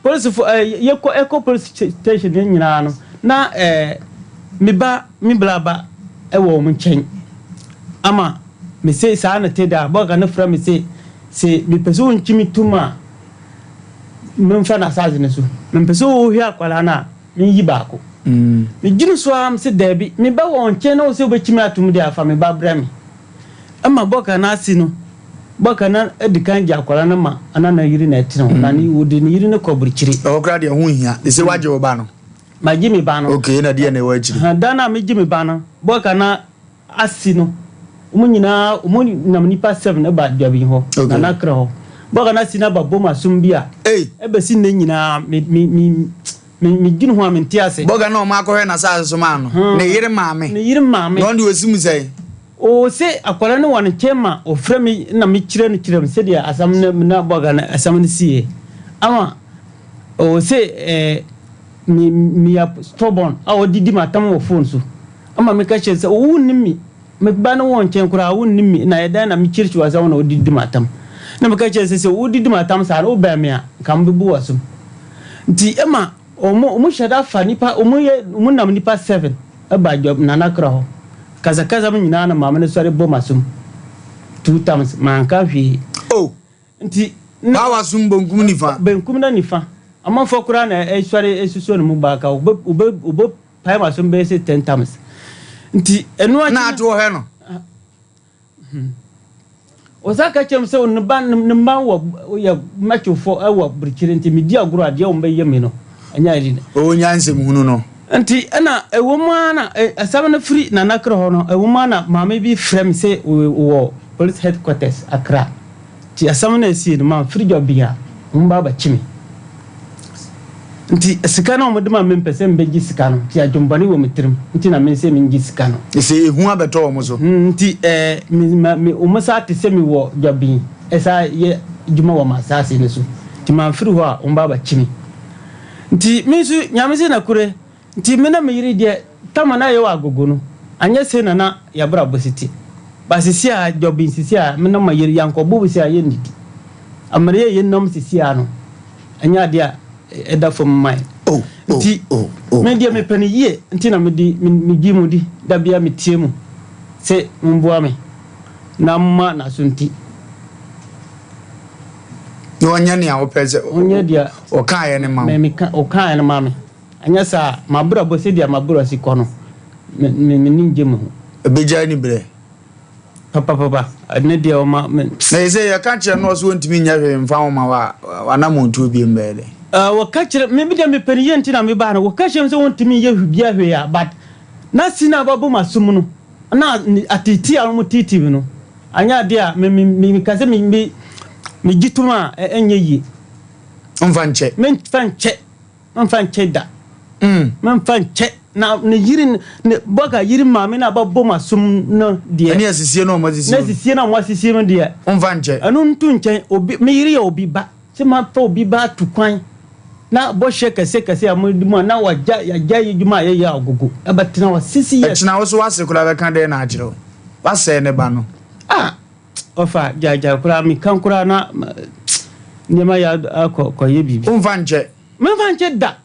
Polisifo ɛ yɛkɔ ɛkɔ police station no nyinaa no na ɛ me ba me bla ba ɛwɔ wɔn nkyɛn ama me se saa na te da bɔga no frɛ me se se mepɛ sɛ wɔnkyi me tum a memfa n'asase no so mempɛ sɛ wɔhwɛ akwadaa no a menyi baako medwene so ara me se daabi me ba wɔ wɔn nkyɛn na wɔ sɛ wobɛkyi me atom deɛ afa me ba brɛ me Ɛma bɔka no ase no, bɔka no di kan gye akwadaa no ma ana na yere na ɛtene ho, na ne wɔde ne yere no kɔ aburukyire. Ɛhɔ koraa deɛ ɛho nhia, de sɛ woagye wo ba no. Magye me ba no. Okay, na deɛ na ɛwɔ akyire. Da no a megye me ba no, bɔka no ase no, wɔn nyinaa, wɔn nam nipa seven ba Dwabin hɔ, Okay. Nana Akra hɔ. Bɔka no ase no aba bom asom bi a, Ei! ɛbɛsi nnɛ nyinaa, me, me, me, me, medwene ho a mente ase. Bɔka no a wɔakɔhwɛ n'asase so maa no, ne yere maame. Ne yere maame. Na ɔno deɛ ɔsi mu sɛn? Oo se akwadaa no wɔ ne nkyɛn ma ɔfrɛ me na me kyerɛ no kyerɛ no sɛdeɛ asɛm no na bɔga no asɛm no siiɛ ama oo se eh, me meyɛ stubborn a ɔdidi m'atam wɔ phone so ama meka kyerɛ sɛ wo nnim me me ba no wɔ nkyɛn koraa wo nnim me na ɛdɛn na mekyerɛkyerɛ wɔ asɛm na ɔdidi m'atam na meka kyerɛ sɛ sɛ wodidi m'atam saa no wobɛn me a nka mebɛbu w'asom nti ɛma Ɔmo ɔmo hyɛ da fa nipa ɔmo yɛ ɔmo nam nipa seven ɛba dwa Nana Kra hɔ kasa kasa mo nyinaa na maame no sɔre bɔ m'asom two times manka hwee. Oh! Nti na. Baa w'asom bonkum nifa. Benkum na nifa amanfoɔ koraa na ɛsɔre ɛsosɔ ne mu baaka ɔbɛ ɔbɛ ɔbɛ pae m'asom bɛyɛ sɛ ten times nti ɛno akyi. Na ate ɔhwɛ no. Ɔsan ka kyerɛ me sɛ ne ba ne mma wɔ yɛ mɛtwofo wɔ birikyiri nti medi agorɔ a deɛ wɔn bɛyɛ me no ɛnyɛ ade. Ɔwɔ nyansam hunu no. Nti ɛna ɛwɔ mu ara na asɛm no firi Nana Akra hɔ no ɛwɔ mu ara na maame bi frɛ me sɛ wɔ police headquarters Accra nti asɛm no a ɛsie no mamfiri dwa bia wɔn ba abɛkye me. Nti sika no a wɔde ma me mpɛ sɛ mebɛgye sika no nti adwembɔne wɔ me tirim nti na mensɛ mengye sika no. Sɛ ehu abɛtɔ wɔn so. Nti eh, me, ma, me, wɔn saa te sɛ mewɔ dwabin ɛsa yɛ adwuma wɔ m'asaase no so nti mamfiri hɔ a wɔn ba abɛkye me. Nti me nso Nyame se nakure nti me na me yere deɛ tama na yɛwɔ agogo no anyɛ sei na na yabrabɔ si te but sisi a dwabin sisi a me na ma yere yankɔ bobo si a yɛnnidi amereyɛ yɛnam sisi a no ɛnyɛ adeɛ a ɛda fam ma yɛn. Oh, oh, Nti, oh, oh, me deɛ oh. mepɛ no yie nti na mede megye mu di da biara metie mu sɛ momboa me na momma n'aso nti. Na ɔnyɛ nea wopɛ sɛ Ɔnyɛ deɛ ɔkaeɛ no ma wo. me meka ɔkaeɛ no ma me. Anyɛ saa a, m'abrabɔ sɛdeɛ m'abrabɔ si kɔ no, me me m'ani ngye me ho. Ɛbɛgyae aniberɛ. Papapapa, ɛno deɛ ɔma me. Na sɛ yɛka kyerɛ no ɔsɛ ɔntumi nyɛ hwee mfa wo ma wo a, w'anammɔntuo biom bɛyɛ dɛn? Uh, wɔka kyerɛ me deɛ mepɛ no yie nti na mebaa no wɔka kyerɛ me sɛ wɔntumi nyɛ hwee biara hwee a but na si no a wɔabɔ m'asom no na ateetee a wɔteetee me no anyɛ adeɛ a me me me meka sɛ me me megye tom a ɛnyɛ yie. Mfa nkyɛ. Memfa nkyɛ. Memfa nkyɛ da. Memfa nkyɛ. Na ne yere ne bɔga yere maame na abɛbɔ m'asom no deɛ. Ɛne asisie no a wɔasisi mu. Ne asisie no a wɔasisi mu deɛ. Womfa nkyɛ. Ɛno nto nkyɛn. Obi me yere yɛ obi ba. Sɛ mafa obi ba atu kwan na bɔhyɛ kɛse kɛse a mode mu a na wagya yagya yɛ adwuma a yɛyɛ agogo ɛbɛtena hɔ sisi years. Ɛkyena wo so w'ase koraa bɛka dɛn na akyerɛ wo? W'asɛe ne ba no. Ah! Ɔfa gyaagyaa koraa meka koraa na nneɛma yɛ akɔ kɔyɛ biribi. Womfa nkyɛ. Memfa nkyɛ da.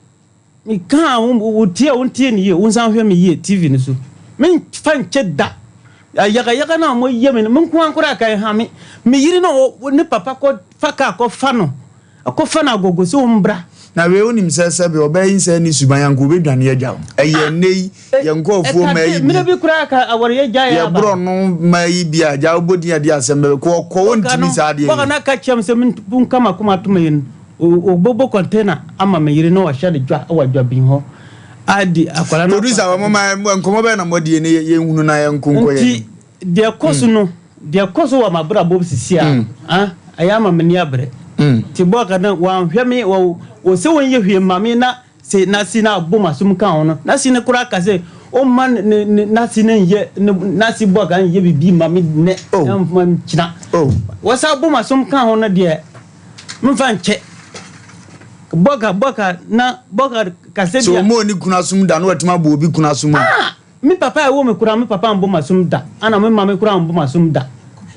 Meka a wotie a wontie no yie, wonsan hwɛ me yie TV no so. Memfa nkyɛ da. Ayagayaga no a wɔyɛ me no, me nko ara koraa ka ɛha me. Me yere no ne papa kɔ fa kaa kɔfa no, kɔfa no agogo sɛ ɔmbra. Na wei wonim sɛ sɛbe ɔbaa yi nsɛe ne suban anka obɛdwane agya wo. Ɛyɛ nnɛ yi yɛn nkurɔfoɔ mmaa yi bi. Mmerɛ bi koraa ka awareɛ gyaeɛ Yɛ aba. borɔno mmaa yi bi a gya wobɔ din a ɛde asɛm bɛbɛ kɔ ɔkɔ wɔntumi saa adeɛ Bɔka yi. no aka kyerɛ me sɛ menka m'akoma ato me yere no. Wɔbɛbɔ container ama me yere na wahyɛ no dwa wɔ dwabin hɔ adi akwadaa no. Producer wɔn ma nkɔmɔ bɛyɛ na mo adie ne yɛn hunu na yɛn nko nkɔ yɛn. Nti deɛ ɛkɔ so no deɛ ɛkɔ so wɔ m'abrabɔ mu sisi a ah ɛyɛ ama m'ani abrɛ. Nti bɔɔka no wɔanhwɛ me wɔ wɔ sɛ wɔnyɛ hwee mma me na se n'ase no abɔ m'asom ka ho no n'ase no koraa ka sɛ ɔmma ne ne n'ase no nyɛ ne n'ase bɔɔka nyɛ biribi mma me nnɛ mma nkyina. Wɔsa bɔ m'asom ka ho no deɛ. Memfa nkyɛ. Bɔka bɔka na bɔka kasɛ Sɛ bia. ɔma ɔni kunu asom da na watumi abɔ obi kunu asom a. Ah! Me papa a ɛwɔ me koraa me papa ambɔ m'asom da ana me maame koraa ambɔ m'asom da.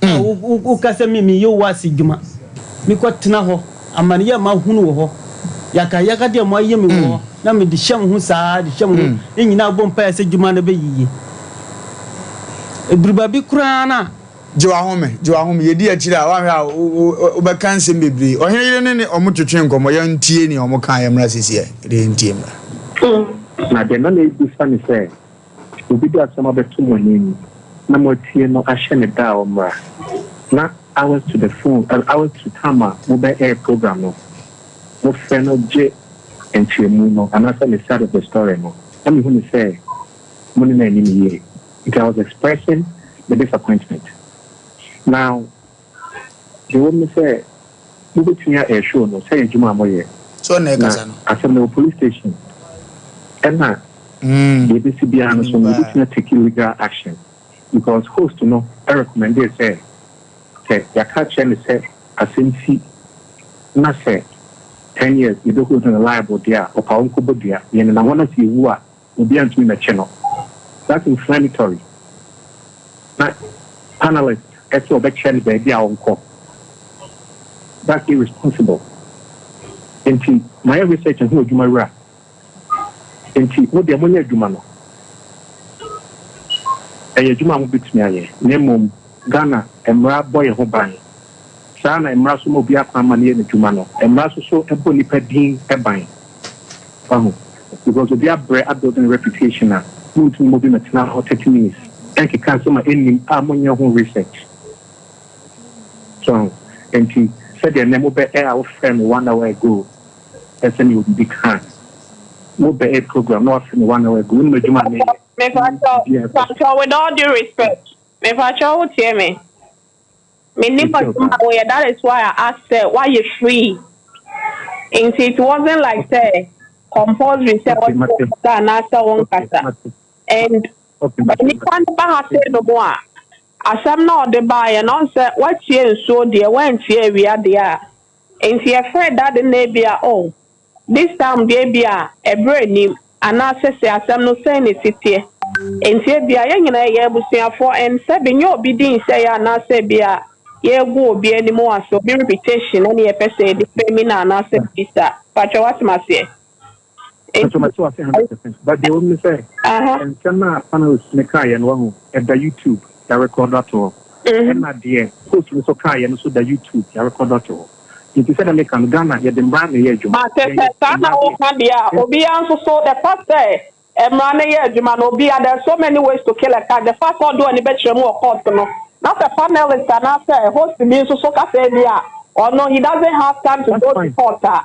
A wo wo woka sɛ me meyɛ wo ase dwuma. Mekɔ tena hɔ amaneyɛ a mahunu wɔ hɔ yakayakadeɛ a moayɛ me wɔ hɔ na mede hyɛ mo ho saa de hyɛ mo ho ne nyinaa bɔ mpaeɛ sɛ dwuma no bɛyɛ yie. Ɛduru baabi koraa no a. Gye w'ahome, gye w'ahome. Yɛdi akyire a, woanhwɛ a wobɛka nsɛm bebree. Ɔhene yere ne ne wɔn twetwee nkɔmmɔ. Yɛntie nea wɔkaeɛ mmra seesei. Yɛntie mmra. Na deɛ na merebisa ne sɛ, obi de asɛm abɛto mo anim na moatie no ahyɛ no da a ɔmmra, na hours to the phone, hours to time a mobɛ air program no, mofrɛ no gye nkyerɛmu no anaasɛ ne side of the story no, na mehu no sɛ mo ne no anni no yie. Nti I was expressing me disappointment. Now, deɛ ɛwɔ mu ne sɛ, mobɛtumi a air show no sɛ ɛyɛ adwuma a moyɛ. So ɔno na Na ɛkasa no? asɛm no ɛwɔ police station. Ɛna deɛ ɛbɛsi biara no so no, yɛbɛtumi a take legal action because host no recommendee sɛ, sɛ yɛaka akyerɛ no sɛ asɛm si na sɛ ten years yɛbɛ hold no liable deɛ a, ɔpa ɔnkɔbɔ dua. Yɛnenam hɔ na sɛ yɛwu a, Obiara ntumi mmɛkye no. That's inflammatory. Na panelist ɛsɛ ɔbɛkyerɛ no baabi a ɔnkɔ. That's irresponsible. Nti mayɛ research ho adwuma wura. Nti mo deɛ monyɛ adwuma no. Ɛyɛ adwuma a mobɛtumi ayɛ. Na mmom Ghana mmara bɔ yɛn ho ban. Saa na mmara nso ma obiara kwan ma no yɛ n'adwuma no. Mmara nso so bɔ nnipa din ban. Wahu? Because obi abrɛ abuild ne reputation a, montumi ma obi mmɛtena hɔ 30 minutes nkeka nsɛm a ɛnnim a monyɛ ho research. So wahu? Enti sɛdeɛ nnɛ mobɛ air a wofrɛɛ me one hour ago sɛ mewɔ biribi ka a, mobɛ air program na wafrɛ me one hour ago, wonim adwuma a meyɛ, wonim Mepakyɛw, biribi a ɛkɔ so. mepakyɛw, with all due respect, mepakyɛw wo tie me. Mennim Metie wo adwuma paa. a woyɛ that is why I asked sɛ woayɛ free nti it wasn't like sɛ. compulsory sɛ Okay, wɔte mate. wo kasa anaasɛ wo nkasa. And Okay, mate. nipa no ba ha sei no mu a, asɛm na ɔde baeɛ no, ɔn sɛ woatie nsuo deɛ, woantie awia deɛ a, nti yɛfrɛ dade no ebi a, oh, this time deɛ bi a ɛberɛ nim anaasɛ sɛ asɛm no sɛn ne si teɛ. Nti ebi a yɛn nyinaa yɛ abusuafoɔ and sɛbi nyɛ obi di nhyɛ yɛ anaasɛ bi a yɛgu obi anim ase, obi reputation ɛne yɛpɛ sɛ yɛde fɛmi no anaasɛ bi sa. Patwɛ watem aseɛ. Nso mate wase 100%. But deɛ wɔm ne sɛ, nsɛm a panelist ne kaeɛ no wahu, ɛda YouTube, yɛarecord ato hɔ. Ɛna deɛ host no nso kaeɛ no nso da YouTube, yɛarecord ato hɔ. Nti sɛdeɛ meka no, Ghana yɛde mmara na ɛyɛ adwuma. Mate sɛ saa na woka deɛ a, obiara nso so, the fact sɛ mmara no yɛ adwuma no, obiara, there are so many ways to kill a cat. The fact sɛ ɔde ɔne bɛkyerɛ mu wɔ court no, na sɛ panelist anaasɛ host bi nso so kasa bi a, ɔno he doesn't have time to go to court a,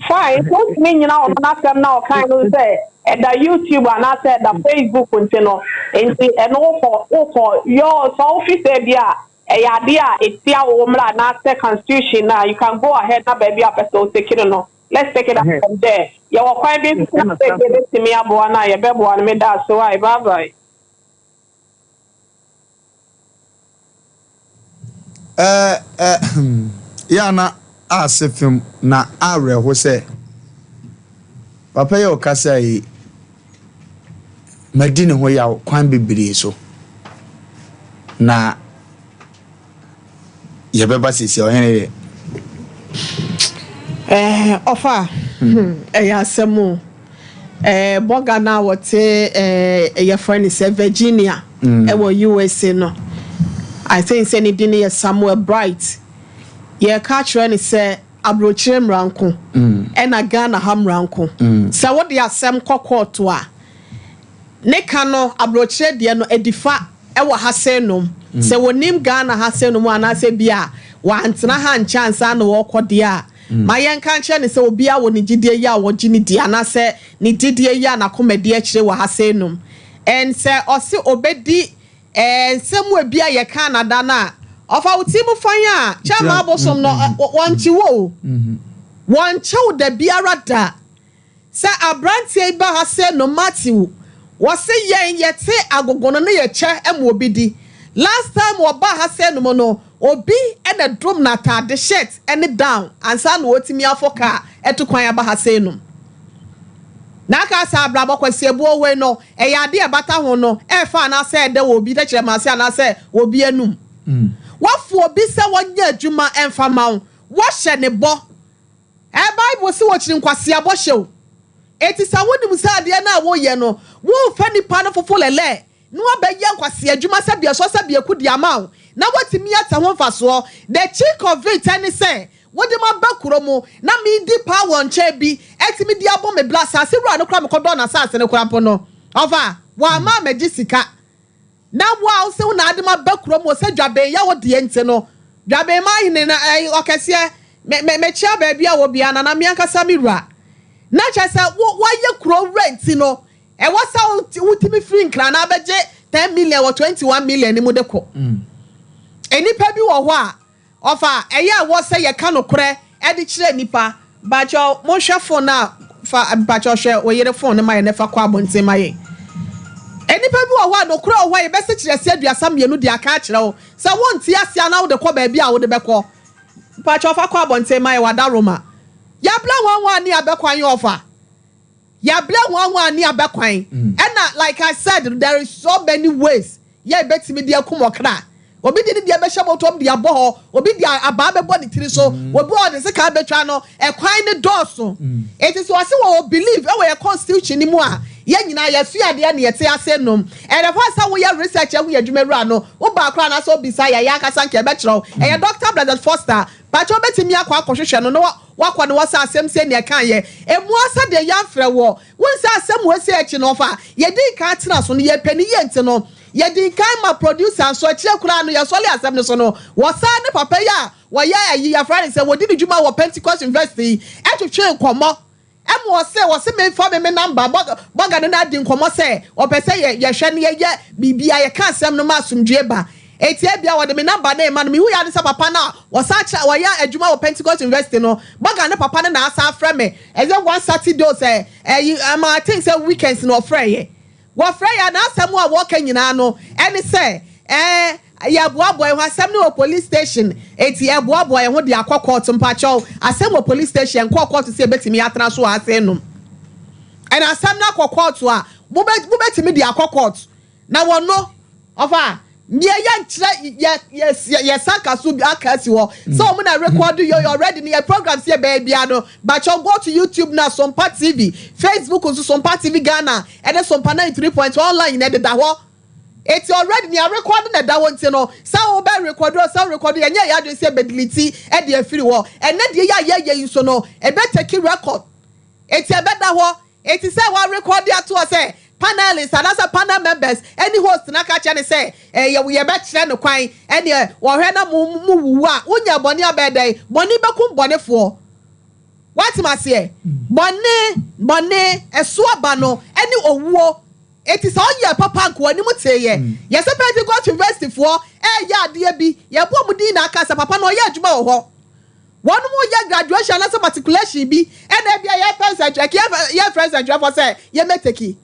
fine, so ntumi nyina ɔno n'asɛm na ɔkan no sɛ ɛda YouTube anaasɛ ɛda Facebook nti no, nti ɛno wokɔ yɔ sɛ wofi sɛ bi a ɛyɛ adeɛ a ɛtia wo mmara anaasɛ constitution na you can go ahead na baabi a pɛ sɛ wotake no no, let's take it up from there. Yɛwɔ kwan bi nso na sɛ yɛbɛtumi aboa no a, yɛbɛboa no. Meda so ae, bye bye. Ɛɛ ɛ yɛ na ase fam na awerɛho sɛ papa yi a ɔkasa yi, madi ne ho yaw kwan bebree so na yɛbɛba sisi ɔhene deɛ. Ɔfa ɛyɛ asɛm o. Bɔga no a wɔte yɛfrɛ no sɛ Virginia ɛwɔ USA no, I think sɛ ne din yɛ Samuel Bright. Yɛka kyerɛ no sɛ aburokyire mmara nko ɛna Ghana ha mmara nko. Sɛ wode asɛm kɔ court a, ne ka no aburokyire deɛ no adi fa ɛwɔ ha sɛ nom. Sɛ wɔnim Ghana ha sɛ nom anaasɛ bi a wantena ha nkyɛn ansa na wɔrekɔ deɛ a, ma yɛnka nkyerɛ ne sɛ obiara wɔ ne gyidie yi a wɔgye ne di anaasɛ ne gyidie yi a n'akoma di akyire wɔ ha sɛ nom. And sɛ ɔse obɛdi nsɛm ebi a yɛka nada no a, ɔfa wo ti mu fan a kyɛn abosom no, wɔnkye wo o, wɔnkye wo da biara da. Sɛ aberanteɛ yi ba ha sɛ no, Matthew, wɔse yɛn yɛte agogo no ne yɛkyɛ ma obi di. Last time wɔbaa ha sɛ no mu no, obi ɛna dom no ataade, shirt ne down, ansa na wɔtumi afɔ kaa ɛto kwan aba ha sɛ nom. Na aka sɛ abrabɔ kwasiabuo wei no, ɛyɛ adeɛ a ɛbata ho no, ɛɛfa anaasɛ ɛdɛ wɔ obi tɛkyerɛma ase anaasɛ obi anum. Wafo obi sɛ wɔnyɛ adwuma ɛmfa ma wo, wɔhyɛ ne bɔ. Bible sɛ wɔkyiri nkwaseabɔ hyɛ o. Eti sɛ wonim sɛ adeɛ no a woyɛ no, womfa nipa no fofo lɛlɛ na wabɛyɛ nkwasea adwuma sɛ biɛsɔ sɛ biɛku de ama wo na watumi ate ho mfasoɔ. The cheek of it ɛne sɛ wode ma ba kuro mu na medi paa wɔ nkyɛn bi ɛtumi de abɔ me bla. Asase wura no kora mekɔdɔɔ n'asase no kora mpo no, ɔfa wama amagye sika na wo a wosɛ wo na ade ma ba kurom wɔ sɛ dwaben yɛ wo deɛ nti no, dwaben ma ahene na ɔkɛseɛ me me mekyia baabi a wɔ bia nana me ankasa me wura na kyerɛ sɛ wo woayɛ kuro wura nti no, ɛwɔ sɛ wotumi firi Nkran na abɛgye 10 million wɔ 21 million ni mu de kɔ. Nnipa bi wɔ hɔ a, ɔfa ɛyɛ a ɛwɔ sɛ yɛka nokorɛ ɛde kyerɛ nipa. Bakyɛw monhwɛ phone a fa, bakyɛw hwɛ wo yere phone no ma yɛ na fa kɔ abɔnten ma yɛn. Nnipa bi wɔ hɔ a nokorɛ wɔ hɔ a yɛbɛsi kyerɛ sɛ 32 de aka akyerɛ wo sɛ wonte aseɛ na wode kɔ baabi a wode bɛkɔ. Bakyɛw fa kɔ abɔnten ma yɛ wada Roma. Yɛabrɛ wɔn wɔn ani abɛkwan yɛ ɔfa. Yɛabrɛ wɔn wɔn ani abɛkwan. Ɛna like I said, there is so many ways yɛ ebɛtumi de akum ɔkra. Obi de ne deɛ bɛhyɛ bɔtɔm de abɔ hɔ, obi de abaa bɛbɔ ne tiri so, obi a ɔde sika bɛtwa no, ɛkwan ne dɔɔso. Eti sɛ ɔsi wɔ believe ɛwɔ yɛ constitution ni mu a, yɛn nyinaa yɛsua adeɛ na yɛte ase nom. Ɛdɛfɔ sɛ woyɛ research ɛho yɛ adwuma wura no, woba akora anaasɛ obisa yɛ yɛ ankasa nka ɛbɛkyerɛw. Ɛyɛ Dr. Blessed Foster. Bàtɛ obetumi akɔ akɔhwehwɛ no na wakɔ ne wɔ sɛ asɛm sɛ nea ɛka yɛ. Emu asa deɛ yɛafrɛ wɔ. Wɔn sɛ asɛm wɔ esi akyi no, ɔfa yɛdi nkan tena so no, yɛpɛ ne yie nti no, yɛdi nkan ma producer nso akyire koraa no, yɛsɔle asɛm no so no, wɔsan ne papa yi a wɔyɛ ayi yɛfrɛ ne sɛ wɔdi ne dwuma wɔ Pentecost University yi ɛtwetwe nkɔmmɔ ɛmu ɔse wɔse memfa me number bɔga no na adi nkɔmmɔ sɛ ɔpɛ sɛ yɛhwɛ no yɛyɛ biribi a yɛka asɛm no ma asomdwie ba. Enti ebia wɔde me number no rema no. Mehui ara ne sɛ papa no a wɔsan kyerɛ wɔyɛ adwuma wɔ Pentecost University no, Morgan ne papa no na asan afrɛ me. Ɛyɛ one Saturday o sɛ ɛyi ɛma I think sɛ weekends na ɔfrɛeɛ. Wɔfrɛeɛ a n'asɛm a wɔka nyinaa no ɛne sɛ ɛɛ yɛboaboa yɛn ho asɛm no wɔ police station enti yɛboaboa yɛn ho de akɔ court mpakyɛw asɛm wɔ police station yɛnkɔɔ court sɛ yɛbɛtumi atena so wɔ ha sɛ nom ɛna asɛm no akɔ court a mobɛtumi de akɔ court Na wɔ no, ɔfa deɛ yɛ nkyerɛ yɛ yɛ yɛ san ka so aka asi hɔ sɛ wɔn na record yɛ already no yɛ programs yɛ bɛyɛ bia no bakyɛw go to YouTube na Sompa TV, Facebook nso Sompa TV Ghana ɛne Sompa 93.1 online nyinaa ɛdeda hɔ. Eti already nea record na ɛda hɔ nti no sɛ wo bɛ record o sɛ wo record yɛnyɛ yɛ adwene sɛ yɛbɛ delete ɛde afiri hɔ. Ɛnɛ deɛ yɛ a yɛyɛ yi nso no ɛbɛ take record eti ɛbɛda hɔ. Enti sɛ wɔarekɔde ato hɔ sɛ panelists anaasɛ panel members ne host no aka akyerɛ no sɛ yɛ yɛbɛkyerɛ no kwan, ɛnneɛ wɔhwɛ na mo mo wuwu a, wonya bɔne a bɛyɛ dɛn? Bɔne bɛkum bɔnefoɔ. Woatem aseɛ? Bɔne, bɔne, ɛso aba no ne owuo. Enti sɛ ɔyɛɛ papa anka w'anim teeɛ. Yɛsɛ Pentecost University foɔ ɛreyɛ adeɛ bi, yɛbɔ wɔn din na aka sɛ papa no ɔyɛ adwuma wɔ hɔ. Wɔnom yɛ graduation anaasɛ matriculation bi ɛna ebia yɛpɛ nsɛntwerɛ ɛka yɛmfrɛ nsɛntwerɛfoɔ sɛ yɛmɛteki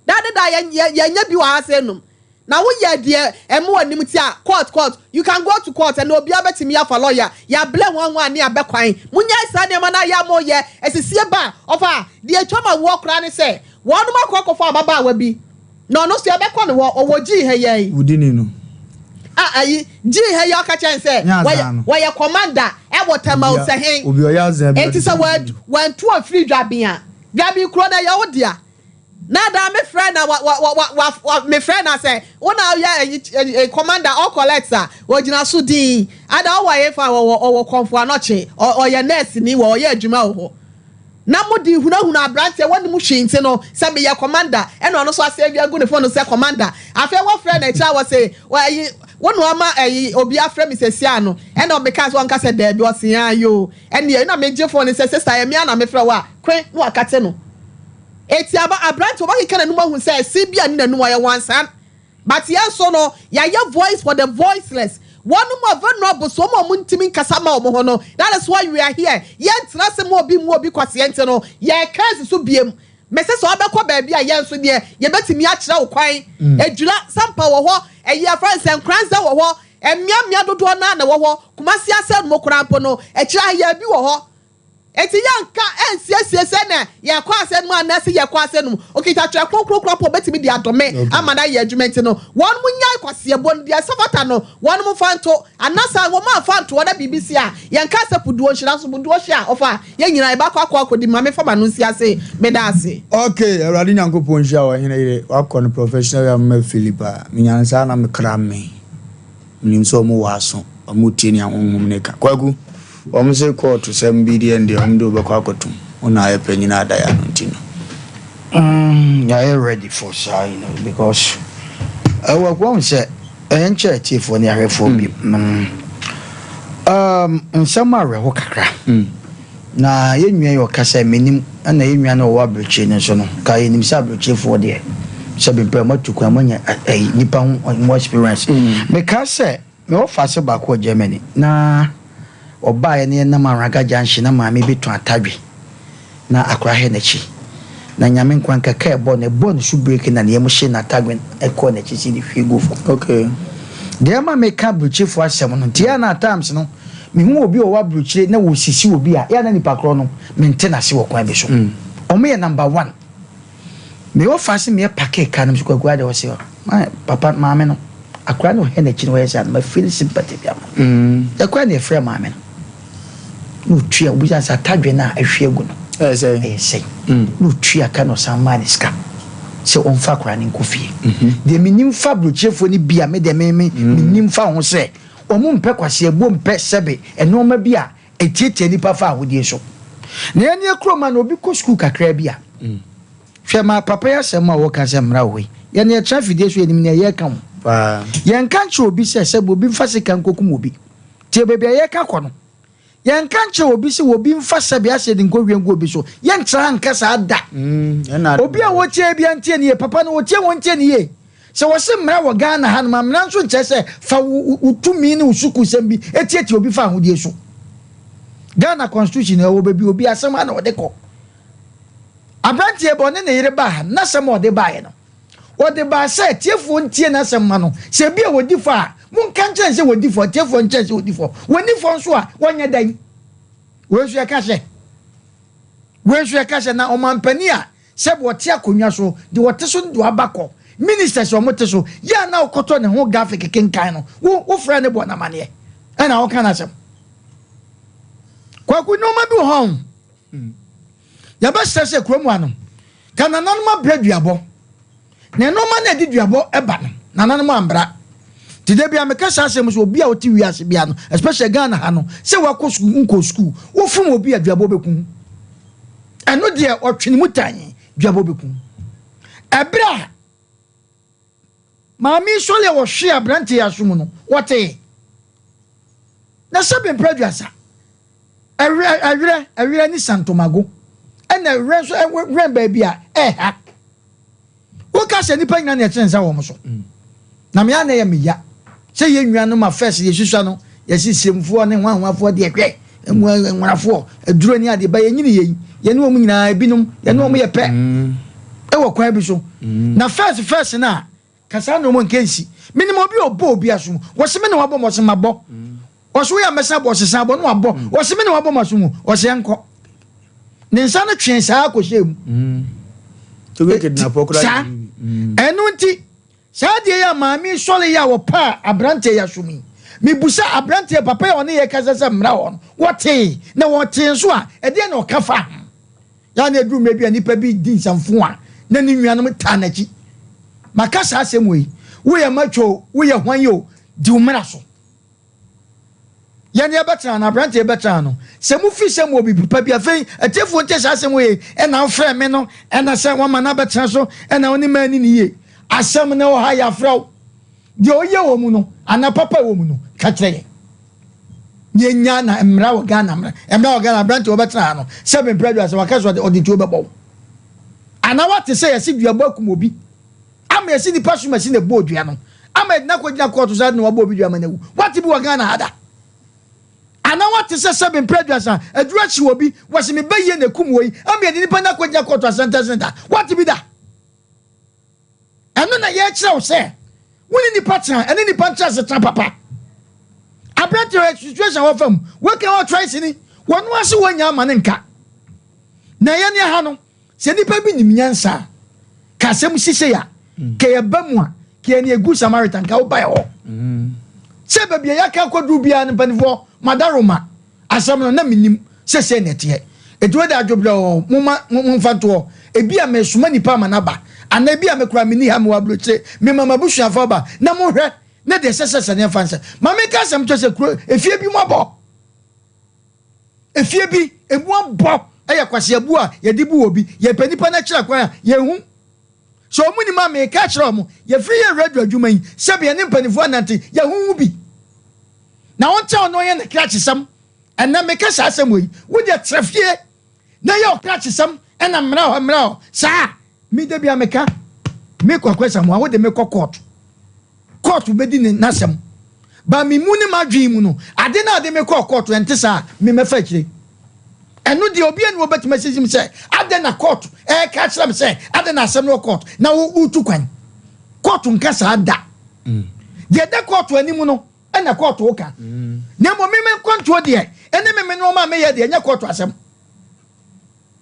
da ne da yɛnyɛ bi wɔ ha sɛ nom na woyɛ deɛ ɛmo wɔ ti a court court you can go to court ɛna obiara bɛtumi afa lawyer yɛablɛ ho ho a ne abɛ kwan munyɛ saa nneɛma no ayɛ mo yɛ asisie ba ɔfa deɛ atwa ma woɔ koraa ne sɛ Wɔnom akɔ akɔfa ababaawa bi na ɔno nso yɛbɛkɔ ne hɔ, ɔwɔ gyii ha yi ara yi. Wo dini no. A ayi, gyii ha yi ɔka kyerɛ no sɛ Nyɛ azaa wɔyɛ no. wɔyɛ commander ɛwɔ Tema Obi a Osɛhen. obi ɔyɛ azaa bi Enti ɔde sɛ gyii wɔad no. wɔantu afiri Dwaben a, Dwaben kuro no ɛyɛ wo dea. Na daa me frɛ na wa wa wa wa wa wa me frɛ na sɛ wo na woyɛ ayi ɛ ɛ commander all collect a, ɔgyina so dinn. Ada ɔwɔ hefa? Ɔwɔ ɔwɔ Kɔmfo Anɔkye, ɔ ɔyɛ nurse ni wɔ ɔyɛ adwuma wɔ hɔ. Na mo de hunahuna abranteɛ wɔnim hwee nti no sɛ meyɛ commander ɛna ɔno nso asave agu ne phone no sɛ commander afei wɔfrɛ no akyire a wɔse ɛyi wo na wama ɛyi obi afrɛ me sɛsi ano ɛna ɔmeka sɛ ɔnka sɛ daabi ɔse aa yoo ɛneɛ ɛna megye phone no sɛ sister ɛyɛ me a na mefrɛ wo a kwe na wakate no eti aba abranteɛ ɔbɛkeka n'anum ahu sɛ ɛse bi a ne n'anum ɔyɛ wansan But yɛn nso no, yɛayɛ voice for the voiceless, wɔnom a vulnerable so, wɔn a wɔntumi nkasa ma wɔn ho no, that is why we are here. Yɛntena ase ma obi mmu obi kwaseɛ nti no, yɛreka asi so biem. Mese sɛ wobɛkɔ baabi a, yɛn nso deɛ, yɛbɛtumi akyerɛ wo kwan. Adwira, Sampa wɔ hɔ, ɛyi yɛfrɛ no sɛ Nkoranza wɔ hɔ, mmeammea dodoɔ no ara na ɛwɔ hɔ, Kumasi Asanum koraa mpo no, akyire ha yɛn bi wɔ hɔ. Enti yɛnka nsiesie sɛ na yɛkɔ asɛm no mu anaasɛ yɛkɔ asɛm no mu. Okita Twerɛ Kronkron koraa mpo a obetumi de adome ama no ayɛ adwuma nti no, wɔnom nnyae kwaseɛbɔ no, deɛ ɛsɛ fata no, wɔnom mfa nto. Anasa wɔn amfa anto hɔ na biribi si a, yɛnka sɛ puduo nhyira nso puduo hye a, ɔfa a, yɛn nyinaa yɛbɛakɔ akɔ akɔdi. Ma memfa m'ano nsi ase. Meda ase. Ok awurade nyankopɔn nhyira wo ɔhene yere wakɔ no professional way ama ma fili paa menya no saa na me kra me. Menim sɛ wɔn wɔ aso, wɔn tie nea honhom no ka. Kwaku, wɔn se kɔɔto sɛm bi deɛ ndeɛ wɔn de wo bɛkɔ akɔtom. Wo na ayɛ panyin a ada yɛ ano nti no. Mm, yɛayɛ ready for saa, you know, because ɛwɔ wɔn sɛ ɛyɛ nkyɛ atiefoɔ ne ahwɛfoɔ bi. Mm. Um, nsɛm awerɛho kakra. Mm. Na yɛn nua yi ɔka sɛ, Mennim, ɛna yɛn nua no a ɔwɔ aburokyire no nso no, ka yɛnim sɛ aburokyirefoɔ deɛ, sɛbi mpɛ, moatu kwan, moanya ɛyi, nnipa ho mo experience. Mekaa sɛ, mewɔ faase baako wɔ Germany, na ɔbaeɛ na yɛnam Anraga junction na maame bi tɔn atadwe, na akwadaa hwɛ n'akyi. Na Nyame nkoa nka kaa ɛbɔɔ no, ɛbɔɔ ne so break na ne yam hyee no atadwe no kɔɔ n'akyi sii de hwie guu fam. Okay. Deɛ ɛma meka aburokyirefoɔ asɛm no, nti ɛyɛ a na at times no, Mehu obi a ɔwɔ abrokyire na wɔsisi obi a, yɛ a na nipa korɔ no, mente n'ase wɔ kwan bi so. Wɔn yɛ number one. Me wɔfa se meɛ pake car no mu so Kwaku adɛ ɔse my papa maame no, akora no ɔhɛ n'akyi na ɔyɛ saa no, ma feel sympathy bi ama no. Yɛkɔɛ na yɛfrɛ maame no, na ɔtua, obisa no sɛ atadwe no a ahwie agu no, ɛyɛ sɛn? Na ɔtua ka na ɔsan maa no sika sɛ ɔmfa akora no nkɔ fie. Deɛ menim fa abrokyirefoɔ no bi a me deɛ me me menim fa ho sɛ, Wɔmpɛ kwaseɛbuo mpɛ sɛbe nnoɔma bi a ɛtiatia nnipa fa ahodie so. Na yɛn deɛ kurom ha no obi kɔ sukuu kakraa bi a, hwɛ ma papa yi asɛm a ɔka sɛ mmra wɔ hɔ yi, yɛn yɛtra afidie so yɛnim nea yɛreka ho. Yɛnka nkyerɛ obi sɛ sɛbe obi mfa sekan nkɔkum obi. Tie baabi a yɛreka kɔ no. Yɛnka nkyerɛ obi sɛ obi mfa sɛbe asɛde nkɔhwie ngu obi so. Yɛntra ha nka saa da. Obi a ɔtie biara ntie no yie. Papa no ɔtie wɔn ntie no yie. Sɛ wɔse mmara wɔ Ghana hanom a, mmara nso nkyerɛ sɛ fa wo wo tumi ne wo sukuusɛm bi tiatia obi fa ahodie so. Ghana constitution ɛwɔ baabi obi asɛm ha na ɔde kɔ. Aberanteɛ bɛ ɔne ne yere baa ha, n'asɛm a ɔde baeɛ no, ɔde baa sɛ atiefoɔ ntie n'asɛm ma no. Sɛ ebi a wɔdi fɔ a, monka nkyerɛ no sɛ wɔdi fɔ, atiefoɔ nkyerɛ sɛ wɔdi fɔ. Wɔnni fɔ nso a, wɔnyɛ dɛn? Wei nso yɛka sɛ, wei nso yɛka sɛ na ɔmampanin a Sɛ wɔte akonnwa so, deɛ ɔte so no de waba kɔ. Ministers a wɔte so, yɛ a na wokɔtɔ ne ho graphic kenkan no, wo wofrɛ no bɔ no amaneɛ ɛna woka n'asɛm. Kwaku nneɛma bi wɔ hɔ a yɛbɛsrɛ sɛ kurom ha no, ka nananom abrɛ duabɔ. Na nneɛma no a ɛde duabɔ ba no, nananom ambra. Nti da bia meka saa asɛm sɛ obi a ɔte wiase bia no, especially Ghana ha no, sɛ wakɔ sukuu, nkɔ sukuu, wofom obi a duabɔ bɛku ho. Ɛno deɛ ɔtwene mu tan duabɔ bɛku. Ɛberɛ a maame yi sɔre a wɔhwee aberante yi aso mu no, wɔtee. Na sɛbe mpra aduasa, ɛwerɛ, ɛwerɛ, ɛwerɛ ne santomago, ɛna ɛwerɛ nso ɛwerɛ baabi a ɛha. Woka sɛ nnipa nyina na ɛkyerɛ nsa wɔ wɔn so. Na me a na ɛyɛ me ya sɛ yɛn nuanom a first yɛsusua no yɛse siemfoɔ ne hwanhwafoɔ deɛ hwɛ emu nwarafoɔ aduro ne adeɛ ba yɛnyini yɛn yɛne wɔn nyinaa ebinom yɛne wɔn yɛ pɛ ɛwɔ kwan bi so na first first no a Ka saa nnoɔma nka nsi. Menim obi a ɔbɔ obi aso mu. Wɔse me na wabɔ mu, ɔse mabɔ. Ɔse woyɛ a mɛsan abɔ, ɔse san bɔ na wabɔ. Ɔse me na wabɔ m'aso mu, ɔse ɛnkɔ. Ne nsa no twee saa kɔhyɛɛ mu. Saa. Ɛno nti, saa adeɛ yi a maame yi sɔre yi a wɔpaa aberanteɛ yi aso mu yi, mebusa aberanteɛ papa yi a ɔne yɛ kasa sɛ mmra hɔ no, wɔtee, na wɔtee nso a, ɛdeɛn na ɔka faa ho? Yɛ a na ɛduru mmerɛ bi a nnipa bi di nsɛmfo a na ne nuanom taa n'akyi. Maka saa asɛm wei, woyɛ macho o, woyɛ hwan o, di wo mmara so. Yɛne yɛbɛtena no, aberanteɛ bɛtena no. Sɛ mofi sɛ mowɔ biribi pa bi, afei atiefoɔ ntie saa asɛm wei, ɛna wofrɛ me no, ɛna sɛ wama no abɛtena so, ɛna wo ne maa ni ne yie. Asɛm no wɔ ha, yɛafrɛ wo. Deɛ ɔyɛ wɔ mu no, anaa papa wɔ mu no, ka kyerɛ yɛn. Yɛnya na mmara wɔ Ghana mmara mmara wɔ Ghana aberante wɔbɛtena ha no sɛ mempɛ aduasa waka sɛ ɔde tuo bɛbɔ wo anaa wate sɛ yɛse duabɔ akum obi ama yɛse nipa som asi na ɛbɔɔ dua no ama yɛde no akɔgyina kɔɔto sɛ ade na wabɔ obi dua ma no awu wate bi wɔ Ghana ha da anaa wate sɛ sɛ mempɛ aduasa aduru akyi wɔ bi wɔse mebɛyie na ɛkum wɔ yi ama yɛde nipa no akɔgyina kɔɔto asɛntɛsene da wate bi da. Ɛno na yɛrekyerɛ wo sɛ wo ne nipa tena, ɛne nipa ntra asetena papa. Aberante hɔ situation a wɔfa mu, wɔka wɔ try sini, wɔn ase wɔnya ama ne nka. Na yɛn ha no, sɛ nipa bi nim nyansa a, ka asɛm sise a, ka yɛba mu a, ka yɛn egu Samaritan ka woba hɔ. Sɛ baabi a yɛaka akɔduru biara no mpanimfoɔ madaroma Asɛm no, na mennim sɛ sei na ɛteɛ. Enti wei de adwobrɛoo, momma momfa nto hɔ. Ebia meresoma nnipa ama no aba, anaa ebia me koraa menni ha, mewɔ aburokyire, mema m'abusuafo aba, na monhwɛ, na deɛ ɛsɛ sɛ sɛ ne ɛmfa nsɛ. Ma menka asɛm nkyerɛ sɛ kuro, efie bi mu abɔ. Efie bi, emu abɔ. Ɛyɛ kwaseabuo a yɛde bu obi. Yɛpɛ nnipa no akyira kwan a, yɛnhu. Sɛ wɔn nim a, meka akyerɛ wɔn, yɛfiri yɛn radio adwuma yi, sɛbe yɛne mpanimfoɔ anante, yɛahuhu bi. Na ɔnkyɛ ɔno ɔyɛ ne krakyesɛm. Ɛnɛ meka saa asɛm wei, wo deɛ tra fie na yɛ ɔkrakyesɛm ɛna mmra hɔ mmra hɔ saa. Me da bia meka, me Kwaku Asamoah wo de me kɔ court, court bɛdi ne n'asɛm. Ba me mu ne m'adwene mu no, ade no a de me kɔɔ court ɛnte saa a, me mɛfa akyire. Ɛno deɛ obi ani wɔbɛtumi asisi me sɛ adɛn na court ɛreka akyerɛ me sɛ adɛn na asɛm no wɔ court na wo wotu kwan. Court nka saa da. Deɛ ɛda court anim no ɛna kɔɔto ka. Na mmom me me nkwantuo deɛ ɛne me me nneɛma a meyɛ deɛ ɛnyɛ kɔɔto asɛm.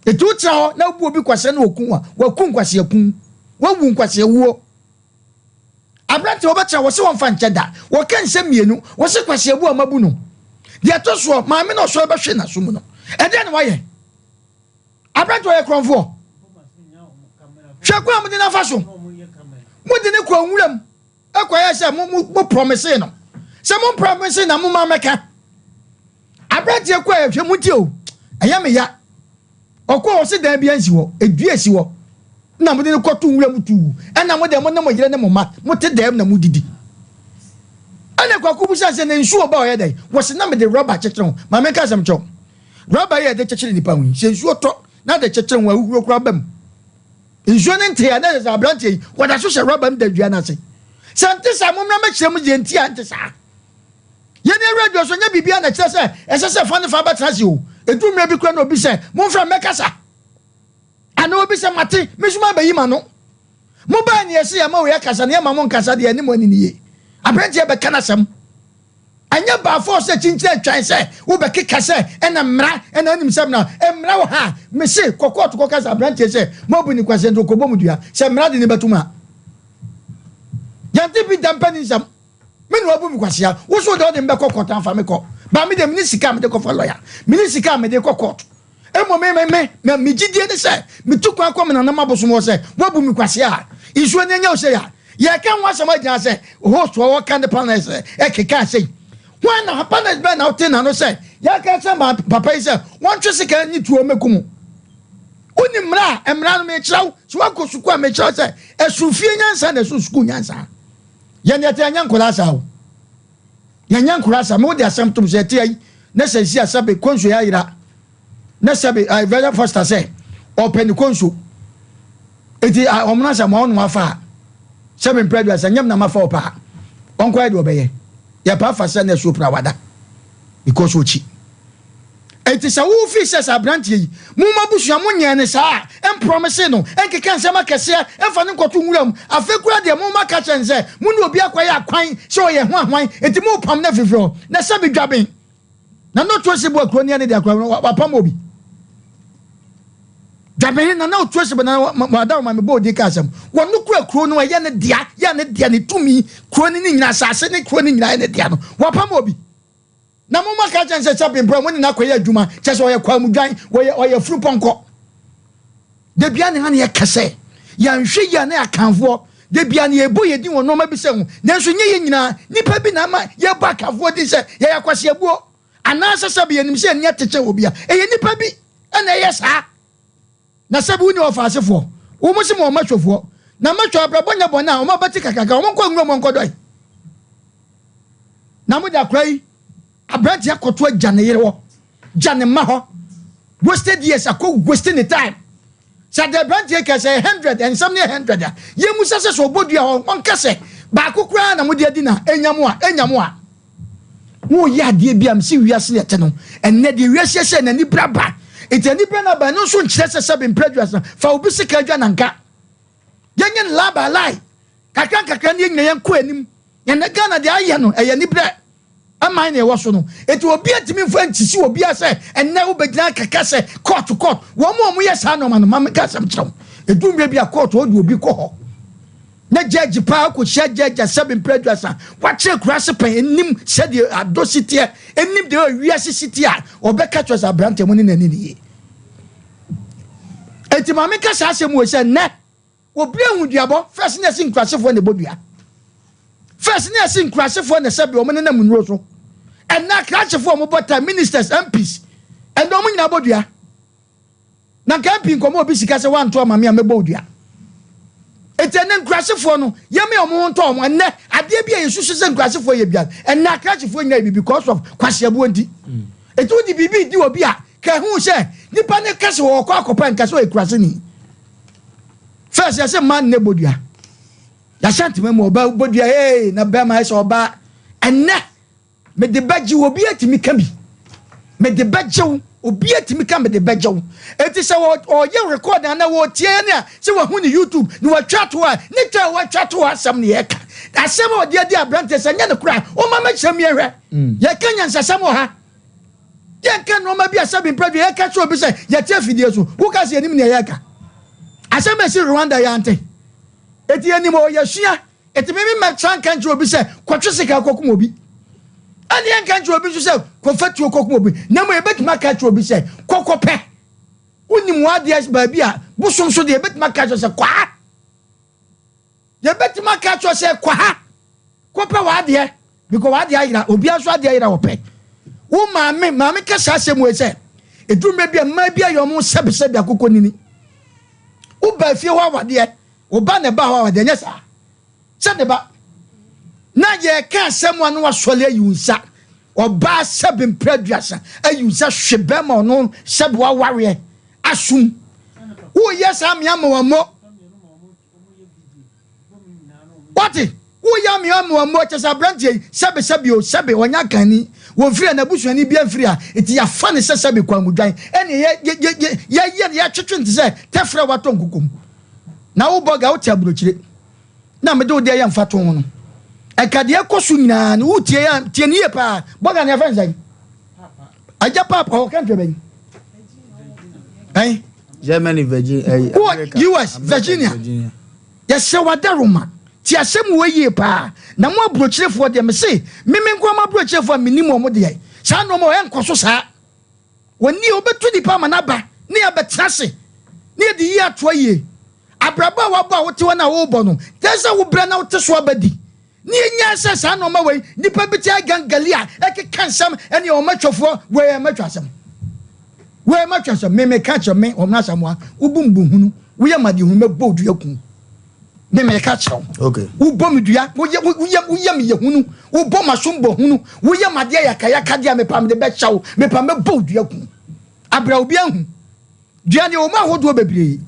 Eti wotra hɔ na wobu obi kwasea na oku a, waku nkwasea ku. Wawu nkwasea wuo. Aberante wɔbɛtra wɔ se wɔmfa nkyɛ da. Wɔka nsɛm mmienu, wɔ se kwasea bu a mabu no. Deɛ ɛtɔ soɔ, maame na ɔsɔre bɛhwe n'aso mu no. Ɛdeɛn na wayɛ? Aberante ɔyɛ korɔmfoɔ. Hwɛ kwan a mode no afa so. Mode no kɔ nwuram. Ɛkɔyɛ sɛ mo mo mo promise no. Sɛ mo promise na mo ma mɛka. Aberanteɛ kɔ ɛhwɛ mu nti o. Ɛyɛ me ya. Ɔkɔ ɔse dan bi ansi hɔ. Edua esi hɔ. Na mo de no kɔto nwura mu tuu. Ɛna mo deɛ mo ne mo yere ne mo mma mo te dɛm na mo didi. Ɛna kwaku bisa sɛ na nsuo ba ɔyɛ dɛn? Wɔse na mede rɔba kyekyere ho. Ma menka asɛm kyerɛ wo. Rɔba yi a yɛde kyekyere nipa ho yi, sɛ nsuo tɔ na de kyekyere ho a, ahuhuro koraa ba mu. Nsuo no ntee a, na ɛsɛ sɛ aberanteɛ yi wɔda so hyɛ rɔba mu da dua no ase. Sɛ nte saa, mommra mɛkyerɛ mo deɛ nti a ɛnte saa. Yɛn radio so nyɛ biribiara na ɛkyerɛ sɛ ɛsɛ sɛ fa ne fa bɛtena ase o. Ɛduru mmerɛ bi koraa na obi sɛ, momfrɛ me mɛkasa. Anaa obi sɛ, mate, me nso mabɛyi m'ano. Mobaa ne yɛse yɛma wei akasa na yɛma mo nkasa deɛ ɛne mo ani ne yie. Aberanteɛ bɛka n'asɛm. Ɛnyɛ by force sɛ kyinkyini atwan sɛ wobɛkeka sɛ ɛna mmara ɛna wonim sɛ mmara mmara wɔ ha a mese kɔ kɔɔto kɔka sɛ aberanteɛ sɛ moabu ne kwasea nti ɔkɔbɔ mu dua sɛ mmara de ne bɛtom a yɛnte bi da mpɛ ne nsɛm me na wabu me kwasea wo so wode wode mbɛkɔ kɔɔto amfa me kɔ ba me deɛ mene sika a mede kɔfa lɔya mene sika a mede kɔ kɔɔto Mmom me, me, me, me, me gyidie ne sɛ metu kwan kɔ me nananom abosom hɔ sɛ woabu me kwasea a, nsuo no anya wo sei a, yɛreka ho asɛm agyina sɛ host wɔ hɔ ka ne panels ɛkeka sei. Hwan na panels bɛn na wote n'ano sɛ yɛka sɛ ma papa yi sɛ wɔntwe sika ne tuo mmɛku mu. Woni mmara a, mmara no mekyerɛ wo, sɛ woakɔ sukuu a mekyerɛ wo sɛ ɛso fie nyansa na ɛso sukuu nyansa. Yɛn deɛ te yɛnyɛ nkwadaa saa o. Yɛnyɛ nkwadaa saa. Me wode asɛm tom sɛ ɛte ayi na sɛ si asɛbe kɔnsuo yɛ ayera na sɛbe Reverend Foster sɛ ɔpɛ ne kɔnsuo eti ɔmo na sɛ mo ɔno afa a sɛbe mpɛ aduasa nyɛm na mafa ɔpɛ a ɔnkɔyɛ deɛ ɔbɛyɛ yɛpa afa sɛ na ɛsuo pra wada because ɔkyi. Enti sɛ wo feel sɛ sɛ abranteɛ yi, mo mo abusua mo nyɛɛ no saa a, mpromise no, nkeka nsɛm akɛseɛ, mfa no nkɔto nwura mu, afei koraa deɛ mo ma ka kyerɛ no sɛ mo ne obi akɔyɛ akwan sɛ ɔyɛ hwan hwan, enti mo repam no afifiri hɔ, na sɛbi dwaben na na ɔtu ase bu akuro ne ɛne deɛ akora wapam obi. Dwaben na na ɔtu ase bu na wada wɔn ma mebɔ odin ka asɛm, wɔn no kura kuro no ɛyɛ ne dea, yɛ ne dea, ne tumi, kuro no ne nyinaa, asase ne kuro no nyinaa yɛ ne dea no, wapam obi. Na momma ka kyerɛ no sɛ sɛ bere a mo ne no akɔyɛ adwuma, kyerɛ sɛ ɔyɛ kwaamudwan, ɔyɛ ɔyɛ afurupɔnkɔ. Da biara ne ha na yɛka sɛ yɛanhwɛ yie a na yɛ Akanfoɔ. Da biara na yɛbɔ yɛn din wɔ nneɛma bi sɛ ho, nanso nyɛ yɛn nyinaa. Nnipa bi na ama yɛbɔ Akanfoɔ din sɛ yɛyɛ akwaseabuo anaasɛ sɛbe yɛnim sɛ yɛn ani ate kyɛn obi a. Ɛyɛ nnipa bi na ɛyɛ saa. Na sɛbe wonni ɔfaasefoɔ, wɔn se mo wɔ mmatwofoɔ, na mmatwo abrabɔ nyɛ bɔne a wɔn abati kakraka, wɔn nkɔ nwura mu nkɔdɔe. Na mode akora yi aberanteɛ akɔto agya ne yere hɔ, gya ne mma hɔ, wasted years akɔ waste ne time. Sɛ de aberanteɛ ka sɛ 100, nsɛm no yɛ 100 a, yɛmmusa sɛ sɛ ɔbɔ dua hɔ, wɔnka sɛ baako koraa na mode adi na ɛnya mo a, ɛnya mo a. Woyɛ adeɛ bi a mese wiase na ɛte no, ɛnnɛ deɛ wiase ɛsɛ na anibere aba. Nti anibere no aba ɛno nso nkyerɛ sɛ sɛbe mpere aduasa fa obi sika adwa nanka. Yɛnyɛ no lie by lie. Kakra nkakra ne yɛn nyina yɛnkɔ anim. Ɛnnɛ Ghana deɛ ayɛ no ɛyɛ aniberɛ man na ɛwɔ so no. Nti obi ntumi mfa nsisi obiara sɛ ɛnnɛ wobɛgyina akaka sɛ court court. Wɔn a wɔyɛ saa nneɛma no ma menka asɛm kyerɛ wo. Ɛduru mmerɛ bi a court wɔde obi kɔ hɔ na judge paa kɔhyia judge a sɛbe mprɛ aduasa wakyerɛ kuraase pɛn ɛnim sɛdeɛ adɔ si teɛ ɛnim deɛ wiase si teɛ a ɔbɛka kyerɛ sɛ aberanteɛ mo ne n'ani ne yie. Enti ma menka saa asɛm wei sɛ nnɛ Obi ahu duabɔ, first na ɛsi nkurasefoɔ na ɛbɔ dua. First na ɛsi nkurasefoɔ na ɛsɛ bi wɔn nenam nnuro so. Ɛnna akrakyefoɔ wɔn bɔ time ministers, MPs, ɛnna wɔn nyinaa bɔ dua. Na nka MP nkɔmɔ obi sika sɛ wanto ama me a mɛbɔ dua. Eti ɛnna nkurasefoɔ no yɛmɛ wɔn ho ntɔ wɔn ɛnɛ adeɛ bi a yɛsusu sɛ nkurasefoɔ yɛ bia ɛnna akrakyefoɔ nyinaa yɛ bi because of kwasiabuo nti. Eti wodi biribi di obi a ka ehu sɛ nipa ne kasa wɔ ɔkɔ akɔpɛ nkasa ɔyɛ kuraseni. First yɛsɛ mmaa nnɛ bodua. Yɛahyɛ ntoma mu ɔbaa bodua ee na bɛrima ayɛ sɛ ɔbaa. Ɛnnɛ mede bɛgye wo obi atumi ka bi. Mede bɛgye wo obi atumi ka mede bɛgye wo. Eti sɛ ɔyɛ record anaa wɔtie ne a sɛ wahu ne YouTube na watwa to a ne twa a watwa to asɛm ne yɛka. Asɛm a ɔde adi aberanteɛ sɛ nyɛ no koraa ɔma mɛkyerɛ mi ɛhwɛ. Yɛka nyansasɛm wɔ ha. Yɛnka nneɛma bi a sɛbi mpɛ dwe yɛka kyerɛ obi sɛ yɛte afidie so. Woka sɛ yɛnim nea yɛka. Asɛm a ɛsi Rwanda yɛante. Eti yɛnim o, yɛsua. Eti me me mɛtra nka nkyerɛ obi sɛ kɔtwe sika kɔkum obi. Ɛne yɛnka nkyerɛ obi nso sɛ kɔfa tuo kɔkum obi. Na mmom yɛbɛtumi aka akyerɛ obi sɛ kɔkɔpɛ. Wonim w'adeɛ baabi a bosom so deɛ yɛbɛtumi aka akyerɛ sɛ kɔ ha. Yɛbɛtumi aka akyerɛ sɛ kɔ ha kɔpɛ w'adeɛ because w'adeɛ ayera obiara nso adeɛ ayera wɔpɛ wo maame maame ka saa asɛm wei sɛ ɛduru mmerɛ bi a mmaa bi ayɛ ɔmo sɛbesɛbe akokɔ nini woba fie hɔ awadeɛ wo ba na ɛba hɔ awadeɛ nyɛ saa sɛ ne ba na yɛka asɛm a na wasɔre ayi wo nsa ɔbaa sɛbe mprɛ aduasa ayi wo nsa hwe bɛrima ɔno sɛbe wawareɛ asum woyɛ saa mmea ma wammɔ. Wate? Woyɛ ameameamoa kyɛ sɛ aberanteɛ yi, sɛbe sɛbe o, sɛbe ɔnyɛ akanni, wɔmfiri ha, n'abusuani biara mfiri ha, nti yɛafa no sɛ sɛbe kwanmudwan, ɛnneɛ yɛ, yɛ, yɛ, yɛ, yɛyɛ no, yɛtwetwe no te sɛ tɛfrɛ a watɔ nkoko mu. Na wo bɔga, wote aburokyire, na mede wo deɛ yɛ mfatoho no. Ɛka deɛ ɛkɔ so nyinaa no, wotie a, tie no yie paa. Bɔga no yɛfrɛ no sɛn? Agya Paapa, ɔwɔ country bɛn? Ɛn? Germany, Virginia, eh, Wɔ US, Virginia. Virginia. Yɛsrɛ wo adaworoma, tie asɛm wei yie paa, na mo aburokyerefoɔ deɛ, mese, me me nko ara m'aburokyerefoɔ a mennim wɔn deɛ, saa nnoɔma wei ɛnkɔ so saa. Wɔnnie, wobɛtu nipa ama no aba ne yɛabɛtena ase ne yɛde yie atoa yie. Abrabɔ a woabɔ a wote hɔ no a worebɔ no, kyerɛ sɛ wobrɛ na wote so aba di. Ne yɛnyaa sɛ saa nnoɔma wei, nipa bi te agangali a ɛkeka nsɛm ɛne wɔn atwafoɔ, wei ɛyɛ matwa asɛm. Wei matwa asɛm, me meka kyerɛ me wɔn asamoa, wobu mbuhunu, woyɛ madehunu mɛbɔ wo dua ku. Me meka kyerɛ wo. Okay. Wobɔ me dua, woyɛ woyɛ woyɛ me yɛhunu, wobɔ m'asom bɔ hunu, woyɛ m'adeɛ yakayaka deɛ mepa mede bɛhyɛ wo, mepa mɛbɔ wo dua ku. Abra obi ahu. Dua deɛ wɔn ahodoɔ bebree.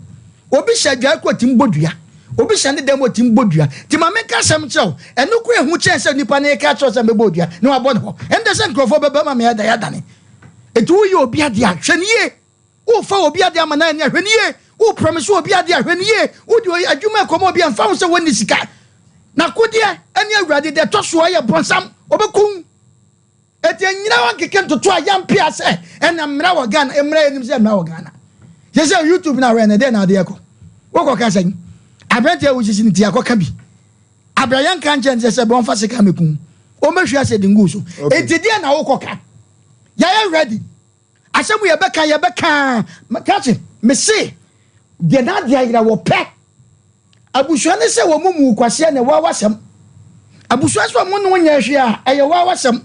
Obi hyɛ adwae kɔ ɔtumi bɔ dua. Obi hyɛ ne dan mu ɔtumi bɔ dua. Nti ma menka asɛm nkyerɛ wo, ɛno koraa ehu kyɛn sɛ nipa no reka akyerɛ wo sɛ mɛbɔ wo dua na wabɔ ne hɔ. Ɛnde sɛ nkurɔfoɔ bɛba ma me ada yɛadane. Nti woyɛ obi adeɛ a, hwɛ no yie. Wofa obi adeɛ ama no anyɛ a, hwɛ no yie. Wo promise obi adeɛ a, hwɛ no yie. Wode adwuma rekɔma obi a, mfa ho sɛ wɔnni sika. N'akodeɛ ne Awurade, deɛ ɛtɔ soɔ yɛ bonsam, ɔbɛku wo. Eti ɛnyina hɔ nkeke ntoto a yɛmpea sɛ ɛna mmara wɔ Ghana mmara yɛnim sɛ mmara wɔ Ghana sɛ sɛ YouTube na awɛ no ɛdɛn na adeɛ kɔ wokɔ ka sɛn aberanteɛ a wosisi no ti akɔka bi abira yɛnka nkyɛn sɛ sɛ bɔnfa sika mɛku wɔn bɛhwi asɛ de ngu so eti deɛ na wokɔ ka yɛayɛ ready asɛm yɛbɛka yɛbɛka kakye mese deɛ n'adeɛ ayera wɔpɛ Abusua ne sɛ wɔn mu kwasea na ɛwɔ awasɛm. Abusua sɛ wɔn ne wo nyɛ hwee a, ɛyɛ wɔ awasɛm.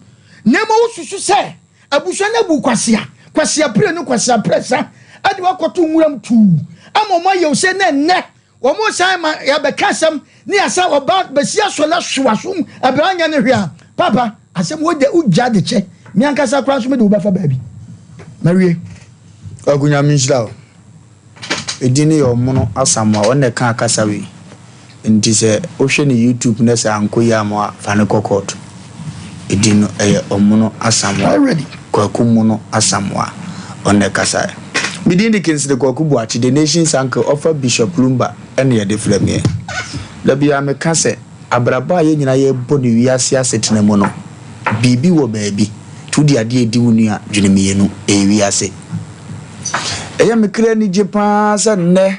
Na mmom wosusu sɛ abusua no abu kwasea, kwasea prenu, kwasea prɛsa, de wo akɔto nwuram tuu ama wɔn ayɛ wo sei na ɛnnɛ wɔn san ma yɛabɛka asɛm ne yɛasan ɔbaa bɛsi asɔre ahwe w'asom ɛberɛ anyɛ ne hwee a, papa asɛm wei deɛ wogya de kyɛ me ankasa koraa nso mede wo bɛfa baabi. Mawie. Kwaku Nyame nhyira wo. Edin no yɛ Ɔmono Asamoah, ɔno na ɛkaa kasa wei. Nti sɛ wohwɛ ne YouTube na sɛ ankɔ yie amma wo a, fa no kɔ court. Edin no ɛyɛ Ɔmono Asamoah, Kwaku Mono Asamoah, ɔno na ɛkasaeɛ. Me din de Kingsley Kwaku Boakye, The Nation's Uncle, ɔfa Bishop Lumba ɛna yɛde frɛ meɛ. Da biara meka sɛ, abrabɔ a yɛn nyinaa yɛrebɔ no wiase asetena mu no, biribi wɔ baabi. Nti wode adeɛ redi wo nua dwene mmienu, ɛyɛ wiase. Ɛyɛ me kra anigye paa sɛ nnɛ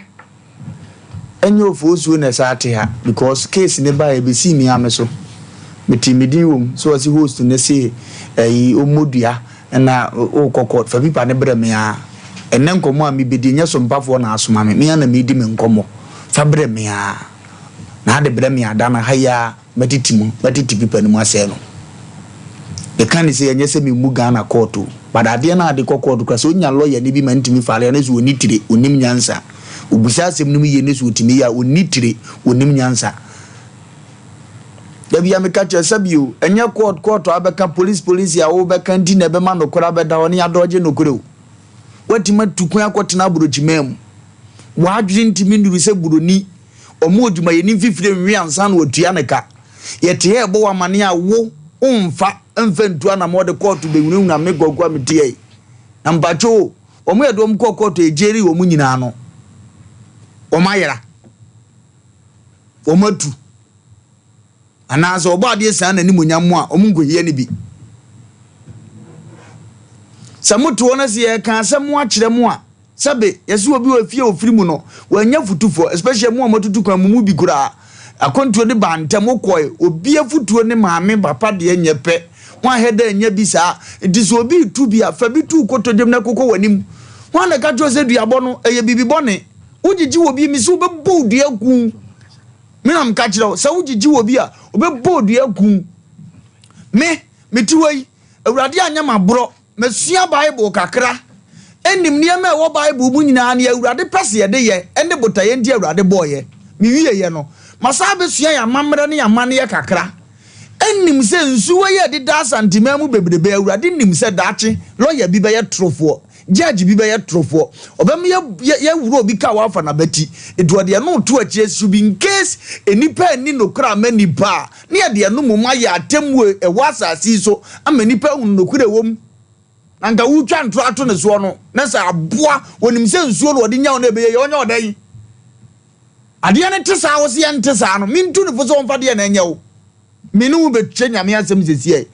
ɛnyɛ Ofosuo na ɛsan te ha because case no baeɛ ɛbɛsii me ara me so. Metee me din wom sɛ ɔse host no se ɛyi ɔmmɔ dua na wokɔ court fa pipa no brɛ me ara. Ɛnnɛ nkɔmmɔ a mebɛdi ɛnyɛ Sompafoɔ na asoma me, me ara na meredi me nkɔmmɔ. Fa brɛ me ara. Na ade brɛ me a da no ha yi ara Mɛtete mu, mɛtete pipa no mu asɛe no. Meka no sei, ɛnyɛ sɛ memmu Ghana court o, but adeɛ no a ade kɔ court koraa, sɛ ɔnya lawyer no bi ma no tumi file a, na sɛ ɔnni tire, ɔnnim nyansa. Ɔbisa asɛm no mu yie na sɛ ɔtumi yɛ a, ɔnni tire, ɔnnim nyansa. Da biara meka kyerɛ sɛ bio, ɛnyɛ court court a wobɛka, police police a wobɛka nti na ɛbɛma nokorɛ abɛda hɔ ne yɛadɔgye nokorɛ o. Woatumi atu kwan akɔtena aburokyiman mu. W'adwene ntumi nnuru sɛ buroni. Ɔmo odwumayɛni mfifire nwe ansa na watua ne ka. Yɛte ha ɛbɔ wo amaneɛ a wo wonfa mfa ntu anamɔ de kɔɔto bɛhunahuna me Kwaku a mete ha yi. Na mpakyɛw o, wɔn yɛde wɔn kɔɔ kɔɔto a ɛgyeri wɔn nyinaa no, wɔn ayera. Wɔn atu. Anaa sɛ ɔbɔ adeɛ saa n'animuonyam mu a, wɔn nkɔhia no bi. Sɛ mote hɔ na sɛ yɛreka asɛm akyerɛ mo a, Sɛbe, yɛse obi wɔ efie a ofiri mu no, wannya futufoɔ, especially mo a moatutu kwan, mo mu bi koraa, akwantuo no baa ntɛm, wokɔe, obi afutuo ne maame, papa deɛ nyɛ pɛ, woanhwɛ da annya bi saa, nti sɛ obi retu bi a, fa bi tu wo kotodwem na ɛkokɔ w'anim. Hwan na ɛka kyerɛ wo sɛ duabɔ no, ɛyɛ biribi bɔne? Wogyegye wɔ bi, mese wobɛbɔ wo dua ku. Me na meka kyerɛ wo, sɛ wogyegye wɔ bi a, wobɛbɔ wo dua ku. Me, mete hɔ yi, Awurade anyɛ m'aborɔ, Masua Bible kakra, nim nneɛma a ɛwɔ Bible mu nyinaa, nea Awurade pɛ sɛ yɛde yɛ, ne botaeɛ nti a Awurade bɔɔ yɛ. Mewieeɛ no, masan abɛsua yɛn amammerɛ ne yɛn amanneɛ kakra. Nim sɛ nsuwa yi a ɛdeda Asanteman mu bebrebe, Awurade nim sɛ daakye lɔya bi bɛyɛ torofoɔ. Judge bi bɛyɛ torofoɔ. Ɔbɛma yɛ yɛ yɛwura obi ka wafa n'abati. Nti ɔde ɛno reto akyire should be in case nnipa anni nokorɛ amma nnipa a, ne yɛde ɛno mmom ayɛ atemmuo ɛwɔ asase yi so ama nnipa ahunu nokorɛ ɛwɔ mu. Na nka wotwa ntorɔ ato ne soɔ no, na sɛ aboa wɔnim sɛ nsuo na ɔde nya wo na ɛbɛyɛ yɛ ɔnyɛ ɔdɛn? Adeɛ no te saa wo se yɛnte saa no, mentu ne fo sɛ ɔmfa deɛ na ɛnyɛ wo. Me ne wo bɛkyɛ Nyame asɛm sesiei.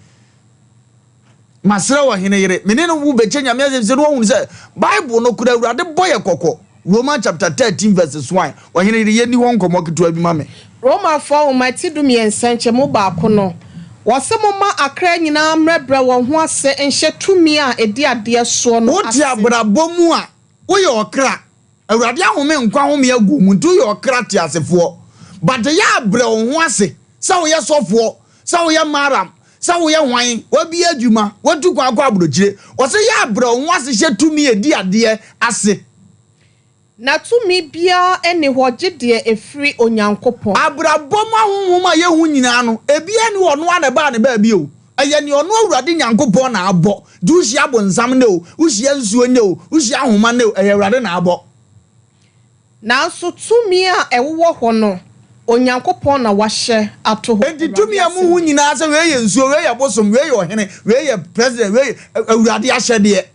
Masrɛ ɔhene yere, me ne no wo bɛkyɛ Nyame asɛm sesiei na wahunu sɛ Bible no kora Awurade bɔ yɛ kɔkɔ. Roman chapter 13 verses 1. Ɔhene yere, yɛnni hɔ nkɔmmɔ ketewa bi ma me. Romafoɔ nwoma ti dumiɛnsa nkyɛmu baako no, wɔse momma akra nyinaa mmrɛbrɛ wɔn ho ase nhyɛ tumi a ɛdi adeɛ soɔ no Wote ase. abrabɔ mu a, woyɛ ɔkra. Awurade ahome nkwa home agu wo mu nti woyɛ ɔkra teasefoɔ but yɛ a brɛ wo ho ase sɛ woyɛ sɔfoɔ sɛ woyɛ maram sɛ woyɛ hwan wabie adwuma watu kwan akɔ abrokyire ɔsɛ yɛ a brɛ wo ho ase hyɛ tumi a ɛdi adeɛ ase. Na tumi biara nni hɔ gye deɛ ɛfiri Onyankopɔn. Abrabɔ mu ahonhom a yɛhu nyinaa no, ebiara nni hɔ a ɔno ara na ɛbaa ne baabi o. Ɛyɛ nea ɔno Awurade Nyankopɔn na abɔ. Nti wohyia abonsam nnɛ o, wohyia nsuo nnɛ o, wohyia ahoma nnɛ o, ɛyɛ Awurade na abɔ. Nanso tumi a ɛwowɔ hɔ no, Onyankopɔn na wahyɛ ato hɔ. Enti tumi a mohu nyinaa sɛ wei yɛ nsuo, wei yɛ bosom, wei yɛ ɔhene, wei yɛ president, wei yɛ Awurade ahyɛdeɛ.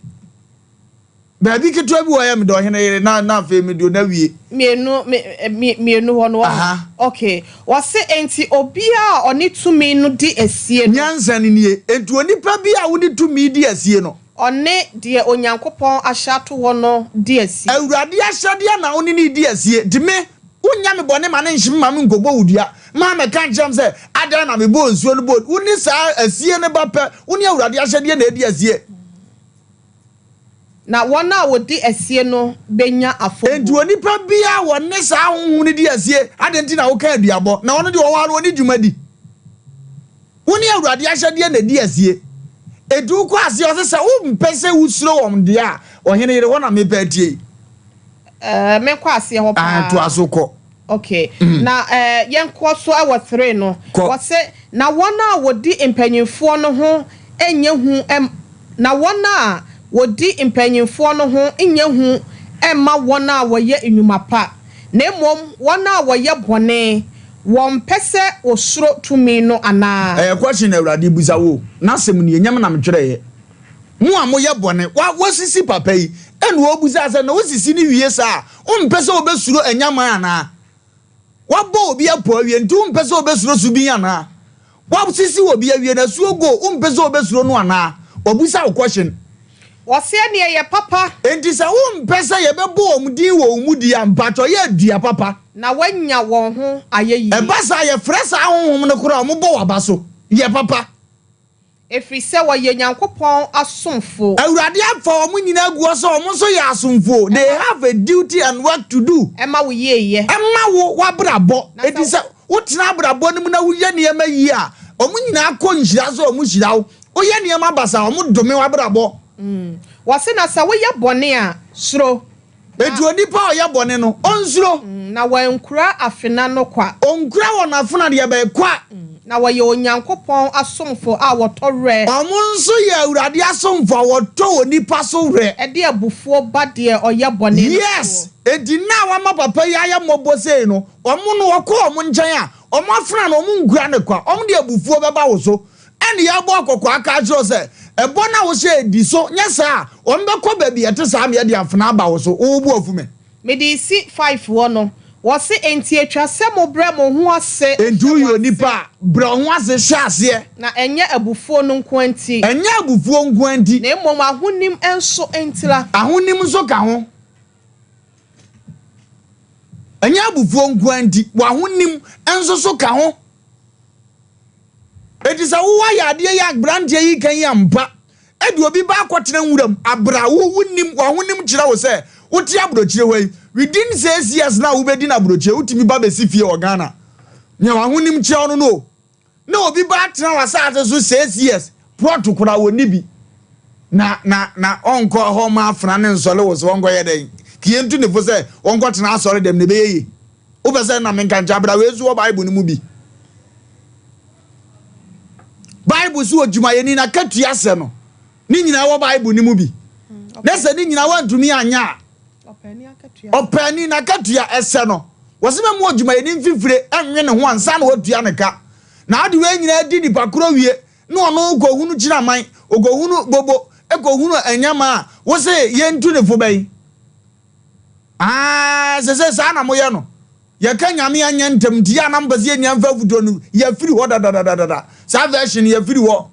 Baabi ketewa bi wɔ yɛ mede ɔhene yere na na afei mede ɔna wie. Mmienu me mmienu hɔ no wahu. Okay. Wɔse enti obiara a ɔne tumi no di asie no. Nyansa no nie. Enti onipa bi a wone tumi di asie no. Ɔne deɛ Onyankopɔn ahyɛ ato hɔ no di asie. Awurade ahyɛdeɛ na wone no redi asie. Nti me, wonyɛ me bɔne ma no nhye me ma menkɔbɔ wo dua. Ma mɛka nkyerɛ m sɛ, adɛn na mebɔɔ nsuo no bɔɔ. Wone saa asie no ba pɛ, wone Awurade ahyɛdeɛ na adi asie. Na wɔn a wɔdi asie no bɛnya afɔbuo. Enti onipa biara a ɔne saa honhom no di asie, adɛn nti na woka aduabɔ? Na ɔno deɛ ɔwɔ ara no, ɔne dwuma di. Wo ne Awurade ahyɛdeɛ na ɛdi asie. Enti wokɔ aseɛ, ɔse sɛ wompɛ sɛ wosuro wɔn deɛ a, ɔhene yere, hɔ na mepɛ atie yi. Ɛɛ, menkɔ aseɛ hɔ paa. Ae, toa so kɔ. Okay, na ɛɛ, yɛnkɔ so wɔ three no. Kɔ. Wɔse, na wɔn a wɔdi mpanyimfoɔ no ho nyɛ hu m, na wɔn a wɔdi mpanyimfoɔ no ho nyɛ hu mma wɔn a wɔyɛ nnwuma pa, na mmom wɔn a wɔyɛ bɔne, wɔmpɛ sɛ wɔsuro tumi no anaa? Ɛyɛ question na Awurade bisa wo o, n'asɛm nie, nyɛ me na metwerɛeɛ. Mo a moyɛ bɔne, wa, wasisi papa yi, ɛna ɔrebusa sɛ, na wosisi no wie saa a, wompɛ sɛ wobɛsuro anyaman anaa? Wabɔ obi apo awie, nti wompɛ sɛ wobɛsuro subin anaa? Wasisi obi awie, na asuo go, wompɛ sɛ wobɛsuro no anaa? Wabusa wo question. Wɔse ɛneɛ yɛ papa. Enti sɛ wompɛ sɛ yɛbɛbɔ wɔn din wɔ wo mu di a, mpakyɛw yɛ dua papa. Na woanya wɔn ho ayɛyie. Ɛba saa a, yɛfrɛ saa honhom no koraa a, wɔbɔ w'aba so. Yɛ papa. Ɛfiri sɛ wɔyɛ Nyankopɔn asomfo. Awurade afa wɔn nyinaa agu hɔ sɛ wɔn nso yɛ asomfo. They have a duty and work to do. Ɛma wo yieyɛ. Ɛma wo w'abrabɔ. Enti sɛ wotena abrabɔ no mu na woyɛ nneɛma yie a, wɔn nyinaa kɔ nhyira so, wɔhyira wo. Woyɛ nneɛma basaa a, wɔdome w'abrabɔ. Wɔse na sɛ woyɛ bɔne a, suro. Enti onipa a ɔyɛ bɔne no, ɔnsuro. Na wɔankura afena no kwa. Ɔnkura wɔn afena deɛ bɛn kwa. Na wɔyɛ Onyankopɔn asomfo a wɔtɔ werɛ. Wɔn nso yɛ Awurade asomfo a wɔtɔ onipa so werɛ. Ɛde abufuo ba deɛ ɔyɛ bɔne no soɔ. Yes! Enti nna a wɔama papa yi ayɛ mmɔbɔ sei no, wɔn no, wɔkɔ wɔn nkyɛn a, wɔn afena no, wɔnkura no kwa. Wɔde abufuo bɛba wo so. Ɛnne yɛrebɔ kɔkɔ aka akyerɛ wo sɛ, ɛbɔ no a wohyɛ di so, nyɛ saa a, wɔbɛkɔ baabi a ɛte saa ma yɛde afena aba wo so. Wo bo afu me. Mede resi five hɔ no, wɔse, Enti etwa sɛ mobrɛ mo ho ase Enti hyɛ woyɛ wɔn onipa ase. a, brɛ wo ho ase hyɛ aseɛ. Na ɛnyɛ abufuo no nko ara nti. Ɛnyɛ abufuo nko ara nti. Na mmom ahonim nso ntira. Ahonim nso ka ho. Ɛnyɛ abufuo nko ara nti, w'ahonim nso so ka ho. Enti sɛ wo ayɛ adeɛ yi a aberanteɛ yi ka yi ampa de obi ba akɔtena nwuram abra wo wonim w'ahonim kyerɛ wo sɛ wote aburokyire hɔ yi within six years na wobɛdi no aburokyire wotumi ba bɛsi fie wɔ Ghana nea w'ahonim kyerɛ wo no no o na obi ba atena w'asase so six years plot koraa wɔnni bi na na na ɔnkɔ hɔ ma afena ne nsɔle wo so ɔnkɔyɛ dɛn kie ntu ne fo sɛ ɔnkɔtena asɔre dɛm na ɛbɛyɛ yie Wopɛ sɛ na menka nkyɛ abra wei nso wɔ Bible no mu bi. Bible so odwumayɛni na katua sɛ no. Ne nyinaa wɔ Bible no mu bi. Na sɛ ne nyinaa wantumi anyɛ a, ɔpaani n'akatua ɛsɛ no. Wɔse mɛma odwumayɛni mfifire nwe ne ho ansa na watua ne ka. Na ade wei nyinaa di nipa korɔ wie na ɔno kɔhunu kyinaman, ɔkɔhunu bobo, kɔhunu anyama a, wose yɛntu ne fo bɛn? Aah sese saa na moyɛ no. Yɛka Nyame anyɛ ntɛm nti yɛ a na mopɛ sɛ yɛnya mfa afutuo no yɛafiri hɔ dadadadada. Saa version no yɛafiri hɔ.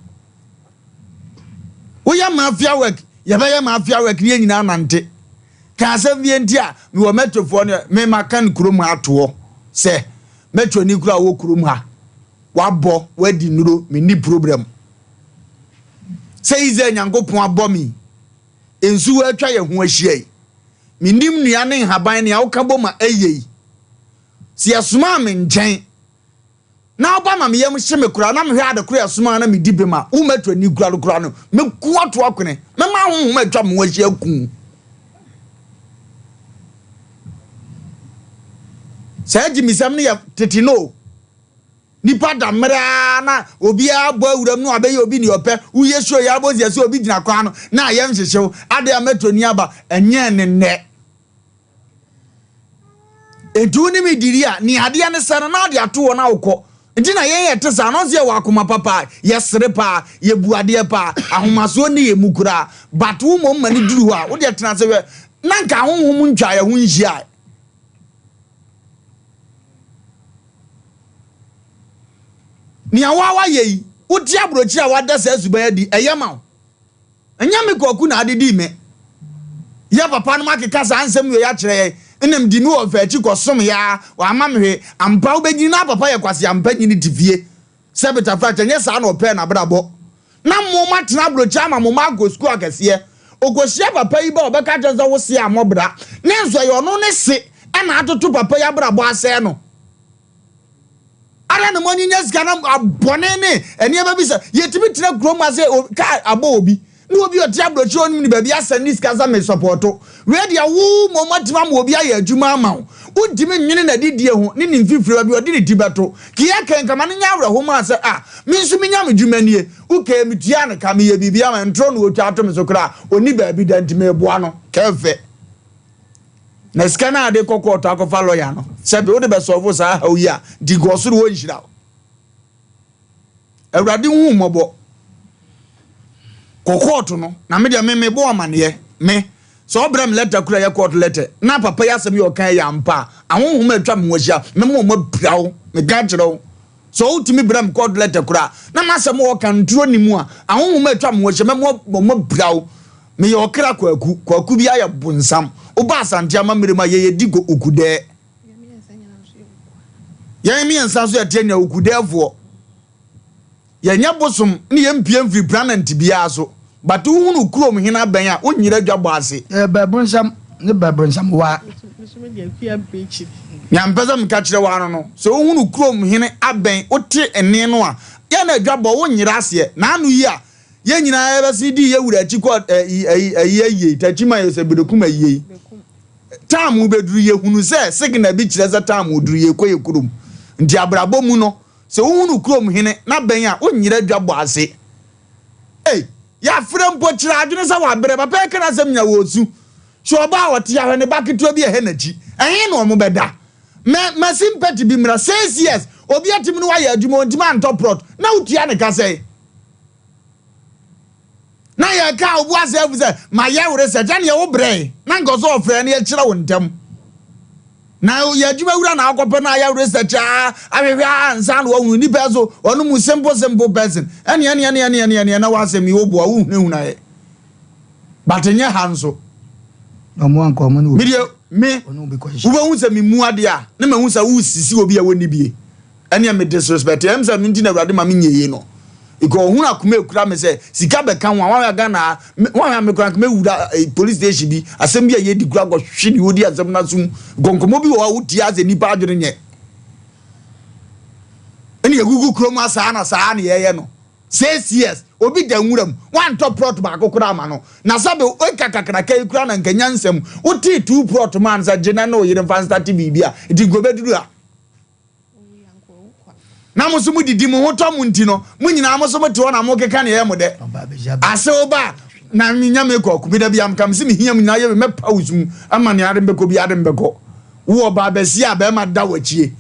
Woyɛ mafia work yɛbɛyɛ mafia work ne yɛn nyinaa nante. Ka asɛm bi nti a mewɔ metrofoɔ no me maka no kurom ha atoɔ sɛ metroni kura wɔ kurom ha wabɔ wadi nnuro menni problem. Sɛ Israel Nyankopɔn abɔ me nsuwa atwa yɛn ho ahyia yi Mennim nnua ne nhaban nea woka bom a ɛyɛ yi. Sɛ yɛsomaa me nkyɛn na woba ma me yam hye me koraa na mehwɛ ade koro yɛsomaa na medi bem a, wommɛto ani kura no koraa no, mɛku ato akwene. Mɛma ahonhom atwa me ho ahyia aku. Saa gyimisɛm no yɛ tete no o. Nipa da mmerɛ ara na obiara bɔ awuram na wabɛyɛ obi nea ɔpɛ, woyɛ show yi ara bɔ sɛ obi gyina kwan ano na ayɛ nhyehyew, adɛn a mɛtɔ ni aba, ɛnyɛ ne nnɛ. Enti wo ne me diri a, nea adeɛ ne sɛ no na ade ato hɔ na wokɔ. Nti na yɛn yɛte saa no, ɔnse yɛwɔ akoma papa, yɛsere paa, yɛbu adeɛ paa, ahomasoɔ nni yɛn mu koraa, but wo mmom ma no duru hɔ a, wodeɛ tena ase hwɛ, na nka ahonhom ntwaa yɛn ho nhyiae. Nea wo a woayɛ yi, wote aburokyiri a woada saa suban adi, ɛyɛ ma wo? Ɛnyɛ me Kwaku na ade dii me. Yɛ papa nom akeka saa nsɛm wei akyerɛ yɛn, ɛna medi me wɔfa akyi kɔsom yɛ a, wamma me hwee. Ampa wobɛnyini na papa yɛ kwasea ampa nyini te fie. Sɛ Betafrakyɛ, ɛnyɛ saa na ɔpɛɛ n'abrabɔ. Na mo matena aburokyiri ama mo mma akɔ sukuu akɛseɛ. Ɔkɔhyia papa yi ba a ɔbɛka akyerɛ no sɛ wo se ammɔ bra. Ne nso ɛyɛ ɔno ne se na atoto papa yi abrabɔ asɛe no. Ara na moanyinya sika na abɔne ne nneɛma bi sɛ yɛtumi tena kurom ha sɛ kaa abɔ obi na obi ɔte aburokyiri ɔnim ne baabi asɛn ne sika sɛ mesɔpɔto. Wei deɛ wo mmom atumi ama obi ayɛ adwuma ama wo. Wontumi nnwene n'adidie ho ne ne mfifire baabi a ɔde ne ti bɛto. Kea kɛn kama no nyɛ awerɛho maa sɛ ah me nso menya me dwuma nie. Okay metuaa no ka meyɛ biribi ama no ntorɔ na ɔtwa ato me so koraa ɔnni baabi da nti meboa no. Kɛfɛ. Na sika no a ade kɔ kɔɔto akɔfa lɔya no sɛbe wode bɛsɔlvo saa haw yi a nti nka ɔsoro hɔ nhyira wo. Awurade hu wo mmɔbɔ. Kɔ kɔɔto no na me deɛ me mebɔ amaneɛ me sɛ ɔbrɛ me lɛtɛ kura yɛ kɔɔto lɛtɛ na papa yi asɛm yi ɔka yɛ ampa a ahonhom a atwa me ho ahyia mɛma wɔn apira wo meka kyerɛ wo sɛ wotumi brɛ me kɔɔto lɛtɛ kura na m'asɛm a ɔka nturo ne mu a ahonhom a atwa me ho ahyia mɛma wɔn apira wo meyɛ ɔkra kwaku kwaku bi ayɛ bonsam woba asante amammerɛ mu a yɛyɛ di okudɛɛ Yɛn mmiɛnsa nso yɛteɛ nea okudɛɛfoɔ. Yɛnyɛ bosom ne yɛmpue mfiri planɛnt biara so. But wohunu kurom hene abɛn a, wonyera dwa bɔ ase. Ɛyɛ bɛbronsam ne bɛbronsam waa. Nea mepɛ sɛ meka kyerɛ wo ara no, sɛ wohunu kurom hene abɛn, wote nne no a, yɛ na dwa bɔ, wonyera aseɛ. N'ano yi a, yɛn nyinaa yɛbɛsene dii yɛn wura akyi kɔ ayi ayi ayi ayi, Takyi ma yɛ sɛ Berekum ayi ayi. Taam rebɛduru, yɛhunu sɛ signal bi kyerɛ sɛ taam reduru, yɛrekɔ yɛn kurom. Nti abrabɔ mu no, sɛ wohunu kurom hene na bɛn a, wonyera dwa bɔ ase. Ei, yɛafrɛ mpo kyerɛ adwene sɛ wabrɛ, papa yi ka n'asɛm nyina wɔresu. Hwɛ ɔbaa a ɔte ha, hwɛ ne ba ketewa bi a ɛhɛ n'akyi. Ɛhe na wɔbɛda? Mɛ, masi mpɛte bi mmra, 6 years, obi atumi ne wo ayɛ adwuma, ɔntumi antɔ prɔt, na wotua ne ka sɛn? Na yɛka a obu ase afu sɛ mayɛ wo research ɛneɛ wo brɛe na nka ɔsɛ ɔfrɛ no yɛkyerɛ wo ntɛm na yɛ adwuma wura na akɔpɛ no ayɛ research a ahwehwɛ a ansa na wahunu nipa so ɔno mu simple simple person ɛneɛ ɛneɛ ɛneɛ ɛneɛ ɛneɛ na wasɛm yi woboa wohunahuna yɛ but nyɛ ha nso ɔmo anka ɔmo ne obi medeɛ me wobɛhu sɛ memu adeɛ a na mahu sɛ wosisi obi a wɔnni bie Ɛneɛ me disrespect ɛm sɛ me nti na awurade ma me nyɛ yie no because ohun akoma ekura me sɛ sika bɛka ho a wɔn a Ghana ha wɔn a me kura nkama ewura eh, police station bi asɛm bi a yɛ di kura kɔ hwe deɛ odi asɛm no asom nkɔnkɔmɔ bi wɔ hɔ a wotie asɛ nipa adwene nyɛ ɛne yɛgugu kurom asaa na saa na yɛyɛ no 6 years obi da nwura mu wantɔ plot baako koraa ama no na sɛbe eka kakraka yi koraa na nka nyansam wotee two plot maa no sɛ gye na ne oyere mfa nstate biribi a nti nka obɛduru a na mo nso modidi mo ho tɔ mo nti no mo nyinaa mo nso mote hɔ na mokeka nea ɛyɛ mo dɛ asew ba a. Na me nya me kɔ me da bi amka me se me hia mu nyinaa yɛ me mɛpa wo sum ama nea ade mbɛkɔ bi ade mbɛkɔ. Wo ɔbaa bɛsi a bɛrima da w'akyie.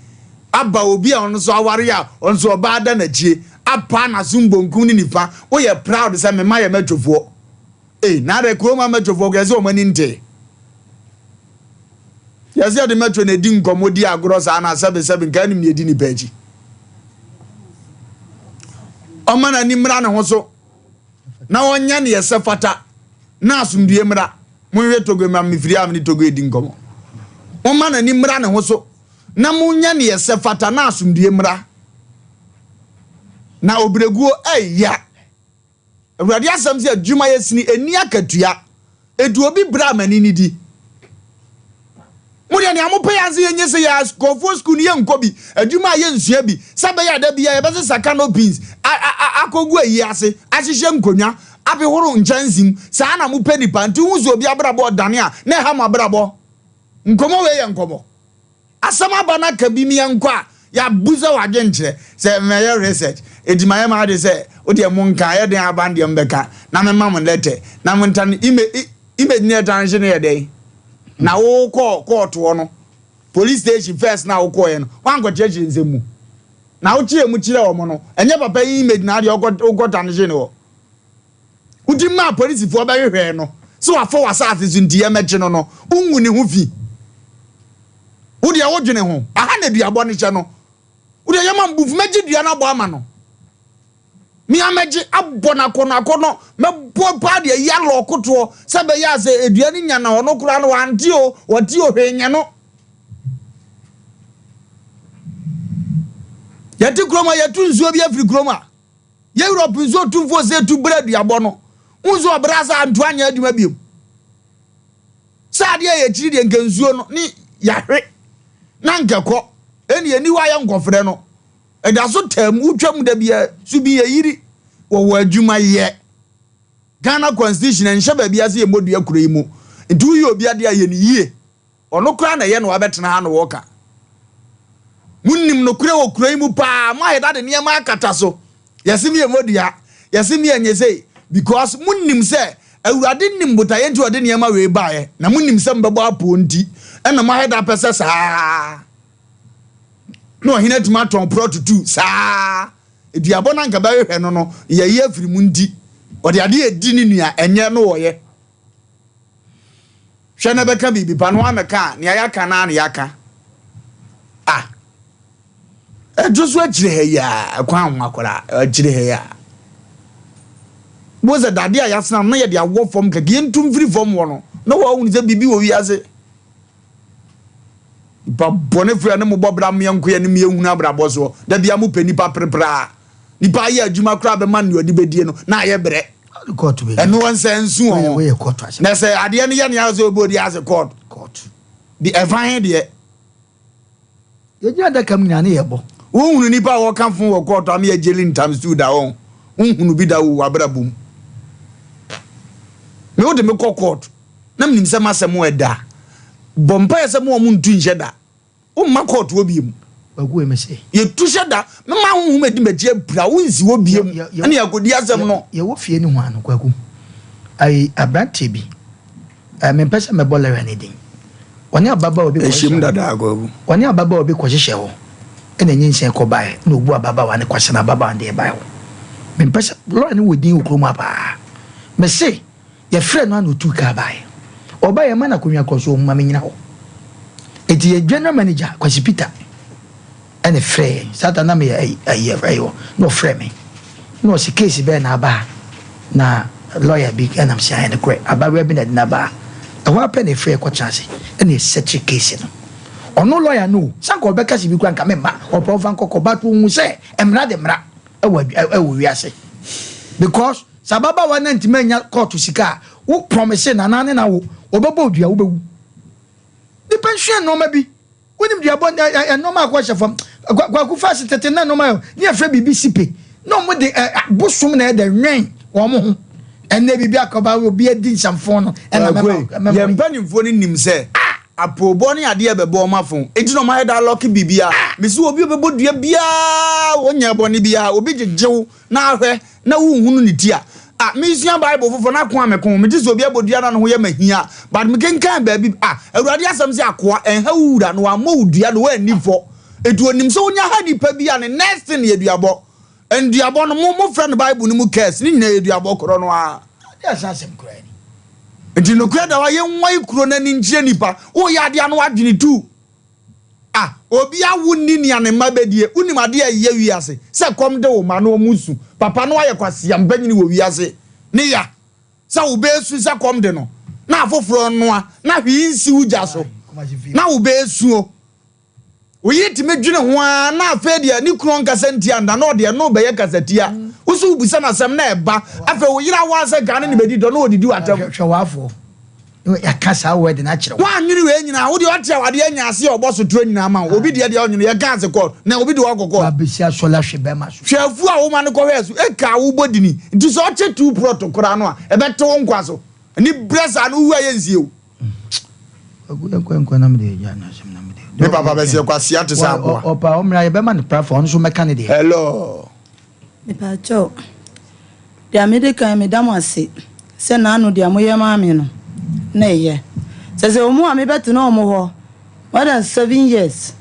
Aba obi a ɔno nso aware a ɔno nso ɔbaa da n'akyie. Apa n'asom bonkum ne nifa. Woyɛ proud sɛ me mma yɛ mɛtwofoɔ. Ei, na adɛ kurom ha mɛtwofoɔ kɔ yɛsɛ wɔn ani ntee. Yɛsɛ yɛde mɛtwo na edi nkɔmmɔ di agorɔ saa na sɛbe sɛbe nka anim na edi nipa akyi. Ɔma n'ani mmra ne ho so. na ɔnyɛ neɛ ɛsɛ fata na asomdue mmra. Monhwɛ Togo mmra mefiri a mene Togo edi nkɔmmɔ. Momma n'ani mmra ne ho so na monyɛ neɛ ɛsɛ fata na asomdue mmra. Na obrɛguo ɛya. Awurade asɛm sɛ adwuma yɛ sini ɛni akatua. Edu obi brɛ a m'ani ne di. Mo deɛ nea mopɛ yɛ ase yɛnyɛ sɛ yɛ nkurɔfoɔ sukuu no yɛnkɔ bi, adwuma a yɛnsua bi, sɛ bɛyɛ a da biara yɛbɛsesa canopies akɔgu ayi ase, ahyehyɛ nkonnwa, abehoro nkyɛnse mu. Saa na mopɛ nipa. Nti wohu sɛ obi abrabɔ ɔdane a, na ɛha mo abrabɔ. Nkɔmmɔ wei yɛ nkɔmmɔ. Asɛm aba na ka bi meɛnkɔ a yɛabusa w'adwenkyerɛ sɛ mɛyɛ research enti mayɛ m'ade sɛ wodeɛ monka ɛyɛ den aba no deɛ mobɛka na mema mo lɛtɛ na monta no image image ne ɛtan hye no yɛ dɛn na wokɔɔ kɔɔtoɔ no police station first na wokɔɔyɛ no woankɔkyerɛkyerɛ nsɛm mu na wokyerɛ mu kyerɛ wɔn no ɛnyɛ papa yi image na adeɛ wokɔta no hye no hɔ Wodi maa polisifoɔ bɛhwehwɛɛ no sɛ wafa w'asase so nti yɛmmɛkye no no, wongu ne ho fi. Wo deɛ wodwene ho. Aha na duabɔ no hyɛ no. Wo deɛ yɛma mbufu mɛgye dua no abɔ ama no. Me a mɛgye abɔ no akɔnɔ akɔnɔ mɛbɔ paa deɛ yi alɔ kotoɔ sɛ bɛyɛ a sɛ dua no nya na ɔno koraa no wante o wɔte o hwee nyɛ no. Yɛte kurom a yɛto nsuo bi afiri kurom a. Yɛ Europe nso otumfoɔ sɛ tu brɛ aduabɔ no. Wohu sɛ ɔbrɛ asa anto anyɛ adwuma biom. Sɛ adeɛ a yɛkyiri deɛ nka nsuo no ne yɛahwe na nka kɔ. Ɛne yɛni hɔ a yɛnkɔfrɛ no. Ɛda so taa mu wotwa mu da biara so bi yɛyiri wɔwɔ adwuma yɛ. Ghana constitution ɛnhyɛ baabi ase yɛ mmɔdua kuro yi mu. Nti woyɛ obi adeɛ a yɛ no yie. Ɔno koraa na ɛyɛ na wabɛtena ha na wɔka. Monim nokorɛ wɔ kuro yi mu paa, moayɛ da de nneɛma akata so. Yɛse me yɛ mmɔdua, yɛse me yɛ nyɛ sei, because monim sɛ Awurade nim botaeɛ nti ɔde nneɛma wei baeɛ, na monim sɛ mobɛbɔ apoo nti, ɛna moayɛ da pɛ sɛ saa. Na ɔhene atumi atɔn prɔtutu saa. Duabɔ no anka bɛhwehwɛ no no, yɛyi afiri mu nti, ɔde adeɛ edi ne nua, ɛnyɛ no wɔyɛ. Hwɛ na bɛka biribi pa no amɛka a, nea yɛaka no ara na yɛaka. Ah, ɛdwo so akyire ha yi a, ɛkwan ho akora akyire ha yi a. Bo sɛ dade a yɛasena no na yɛde awɔ fam kɛkɛ, yɛntu mfiri fam wɔ no, na wɔahunu sɛ biribi wɔ wiase. Nipa bɔnefoɔ a ne mobɔ bra mmeɛnko yɛ ne mmeɛhunu abrabɔ soɔ. Da bia mopɛ nipa perepere Nipa ayɛ adwuma koraa bɛma nea ɔde bɛdie no na ayɛ brɛ. Ɛno nsɛ nso wɔ ho. Na sɛ adeɛ no yɛ nea sɛ obi odi ase court. De ɛfa he deɛ. Yɛgyina adaka mu nyinaa ne yɛbɔ. Wonhunu nipa a wɔka fon wɔ court ama yɛgyeli ntam stool da wɔn. Wonhunu bi da wɔ w'abrabɔ mu. Me wode me kɔ court na menim sɛ m'asɛm ɛda. Bɔ mpaeɛ sɛ mo wɔn ntu nhyɛ da. Womma kɔɔto hɔ biom. Kwaku wei mese. Yɛtu hyɛ da, mɛma ahonhom adi m'akyi apira wo nsi hɔ biom ɛne yɛakɔdi asɛm no. Yɛwɔ fie no ho ano Kwaku. Ayi aberanteɛ bi, eh, mempɛ sɛ mɛbɔ lawyer no din. Ɔne ababaawa bi kɔhyehyɛ Ɛhyɛm dada Kwaku. Ɔne ababaawa bi kɔhyehyɛ hɔ ɛna nyinsɛn kɔbaeɛ na ɔbu ababaawa no kwasɛ na ababaawa no deɛ ɛbaeɛ hɔ. Mempɛ sɛ, lawyer no wɔ din wɔ kurom ha paa. Mese. Yɛfrɛɛ no a na otuu kaa baeɛ. Ɔbaeɛ yɛma no akonnwa kɔɔ so, ɔhuu ma menyina hɔ. Enti yɛn general manager, Kwasi Peter, ɛna ɛfrɛɛ yɛn. Saa ta na meyɛ ayi ayi ayi hɔ, na ɔfrɛɛ me. Na ɔse case bɛn na aba ha? Na lawyer bi ɛnam se ayɛ nokorɛ, abayewa bi na ɛde no aba ha. Ɛhɔ ara pɛ na yɛfrɛɛ kɔtena ase, ɛna yɛsɛttle case no. Ɔno lawyer no o, sɛ anka ɔbɛka se bi koraa anka memma, ɔpɛ ɔmfa nkɔkɔ, but ɔhu sɛ mmara de mmara ɛwɔ ɛwɔ wiase. Because Sɛ ababaawa no antumi annya kɔɔto sika a wo promise no anaa ne na wo, wɔbɛbɔ wo dua, wobɛwu. Nnipa nsua nnoɔma bi. Wonim duabɔ nnoɔma a kɔhyɛ fam. Kwaku first tete na nnoɔma ne yɛfrɛ biribi sipe. Na wɔn de bosom na ɛdɛ nwɛn wɔn ho. Ɛnɛ biribi akɔba obi adi nsɛmfo no ɛna mɛma mɛma. Yɛn mpanimfoɔ no nim sɛ apoobɔ ne adeɛ bɛbɔ wɔn afon. Enti na wɔayɛ da alɔke biribiara. Mesi obi a ɔbɛbɔ dua biara ɔnyɛ bɔne biara. Obi gyegye wo na ahwɛ na wonhunu ne ti a, Ah, mesua Bible foforɔ na ko a meko, mete sɛ obi abɔ dua na ne ho yɛ mahia, but mekenkan baabi, ah, Awurade asɛm sɛ akoa, ɛnha wo wura na wammɔ wo dua na woanni fɔ. Enti onim sɛ wonya ha nipa bi a ne next thing yɛ duabɔ. Nduabɔ no, mo, mofrɛ no Bible no mu curse, ne nyinaa yɛ duabɔ korɔ no ara. Ade asa asɛm koraa ni. Nti nokorɛ da hɔ a, yɛnwae kuro no ani nkyerɛ nipa. Woyɛ adeɛ a na woadwene tu. Ah, obi awo nni nea ne mma bɛdie. Wonim adeɛ a ɛyɛ wiase? Sɛ kɔm de wo mma na wɔn su. Papa no ayɛ kwasea mpanyini wɔ wiase. Ne ya sɛ wo ba resu sɛ kɔm de no, na afoforɔ renoa, na hwee nsi wo gya so, na wo ba resuo. Wo yere tumi dwene ho ara na afei deɛ ne kunu ɔnkasa ntia no da na ɔde ɛno rebɛyɛ kasatia. Wo nso wobisa no asɛm na ɛba. Afei wo yere awo ara sɛ nka ne ne bɛdi dɔ na ɔdidi w'atɛm. Hwɛ w'afoɔ. Yɛaka saa word no akyerɛ wo. Woannwene wei nyinaa, wo deɛ ɔte awadeɛ anya ase a ɔbɔ sotorɔ nyinaa ma wo, obi deɛ deɛ ɔnwene, yɛka ase kɔ, na obi de wo akɔ court. Wabɛsi asɔre ahwe bɛrima so. Hwɛ afuo a woma no kɔhwɛɛ so, acre a wobɔ dini, nti sɛ ɔkyɛ two plot koraa no a, ɛbɛte wo nkwa so. Ani berɛ saa no wowu a yɛnsie wo. Kwaku yɛnkɔ yɛnkɔ na mede agya no asɛm na mede. Me papa bɛseɛ kwasea te sɛ aboa. Ɔpa ɔmmra yɛbɛma no platform ɔno nso mmɛka ne deɛ. Hello. Mepaakyɛw, deɛ mede kan meda mo ase sɛ naano deɛ moyɛ maa me no na ɛyɛ. Sɛ sɛ wɔn a mebɛtena wɔn hɔ more than 7 years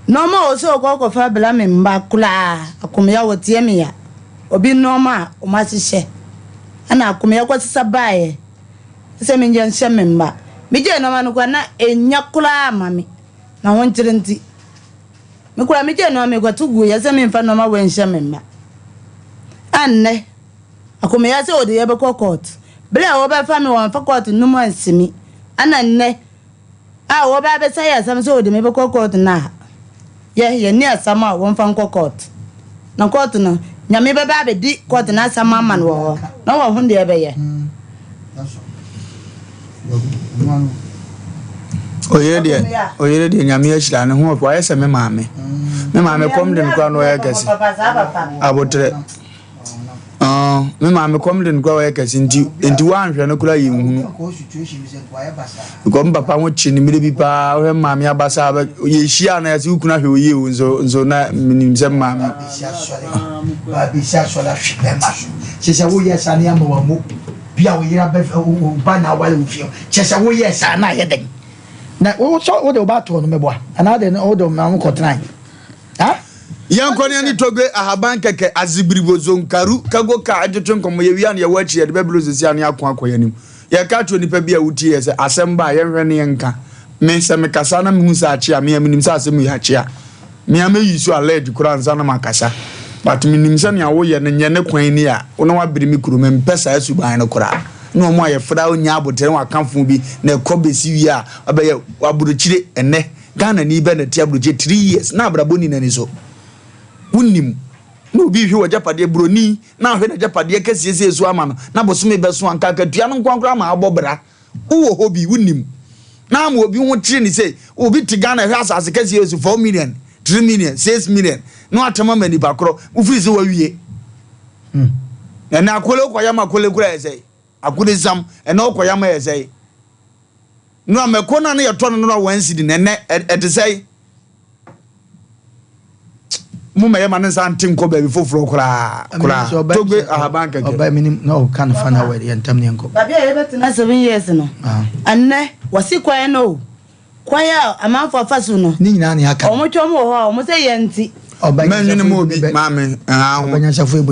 nnoɔma a wɔsɛ wɔkɔ kɔfa bla me mma koraa akomea wɔteɛ me ya obi nnoɔma a wɔn ahyehyɛ ɛna akomea kɔsesa baeɛ sɛ menyɛ nhyɛ me mma. Megyee nnoɔma no koraa na ɛnya koraa ma me na ho nkyere nti. Me koraa megyee nnoɔma mekɔto guiɛ sɛ memfa nnoɔma wei nhyɛ me mma. Ɛnnɛ, Akomeya sɛ ɔde yɛbɛkɔ court. Berɛ a wɔbɛfa me wɔamfa court no mu ansi me. Ɛna nnɛ a wɔba abɛsa yɛ asɛm sɛ ɔde me bɛkɔ court no a, yɛ yɛnni asɛm a wɔmfa nkɔ court. Na court no, Nyame bɛba abɛdi court no asɛm ama no wɔ hɔ na wahu deɛ ɛbɛyɛ. Oyere deɛ oyere deɛ nyame ahyira ne ho ɔfɛ wayɛ sɛ me maame me maame kɔm de no koraa na ɔyɛ kɛse abotrɛ me maame kɔm de no koraa ɔyɛ kɛse nti nti woanhwɛ no koraa yɛ nhunu because me papa ho kye ne mmerɛ bi paa wohwɛ maame abasa yɛhyia na yɛsɛ wo kunu ahwɛ oyie o nso nso na menim sɛ maame sɛ woyɛ saa ne ama wamu Bi a wo yere aba fie, wo ba na aware wo fie. Kyerɛ sɛ woyɛɛ saa na ayɛ dɛn? Na wo sɛ wode wo ba too no meboa anaa wode no wode ma wo kɔtenae? Ha? Yɛnkɔ ne ani togbe ahaban kɛkɛ azibiribo zonkaru kago ka ɛtwetwe nkɔmmɔ yɛwie a na yɛwɔ akyi yɛde bɛbere sisi a ne ako akɔ yɛn anim yɛka akyerɛ onipa bi a wotie yɛ sɛ asɛm ba a yɛnhwɛ ne yɛnka me sɛ mekasa na mehu sɛ akye a me a menim sɛ asɛm yi akye a Me a mɛyi so alert koraa ansa na makasa but menim sɛ nea woyɛ no nyɛ ne kwan ni a wo na wabere me kuro mempɛ saa suban no koraa ne wɔn a yɛfra onya abotere na waka fo bi na ɛkɔ bɛsi wie a wabɛyɛ aburokyire ɛnɛ Ghana ni bɛ na ti aburokyire 3 years na abrabɔ ni n'ani so wonim na obi hwɛ w'agyapadeɛ buroni na ahwɛ n'agyapadeɛ kɛseɛ so ama no na bosome bɛso anka akatua no nkoa koraa ma abɔ bra Wowɔ hɔ bi, wonim. Na ama obi ho kyere ne sei. Obi te Ghana hwɛ asase kɛseɛ so 4 million, 3 million, 6 million na watam ama nipa korɔ. Wofiri sɛ wawie. Hmm. Ɛnɛ akole wokɔyam akole kora yɛ sɛe. Akole sam, ɛnɛ wokɔyam yɛ sɛe. No a mɛko no a na yɛtɔ no no a one cedi na ɛnɛ ɛte sɛe. Mo mɛyɛ ma ne nsa nte nkɔ baabi foforɔ koraa koraa togbe ahaban kɛkɛ. Ɔbaa mi nim na ɔka no fa na wɔ yɛn ntam ne yɛn kɔ. Baabi a yɛbɛtena 7 years no, ɛnnɛ wɔsi kwan no o, kwan a amanfoɔ afa so no. Ne nyinaa ne aka. Wɔn twɛm wɔ hɔ a wɔn sɛ yɛn nti. Mɛnwene mu obi maame ɛha ho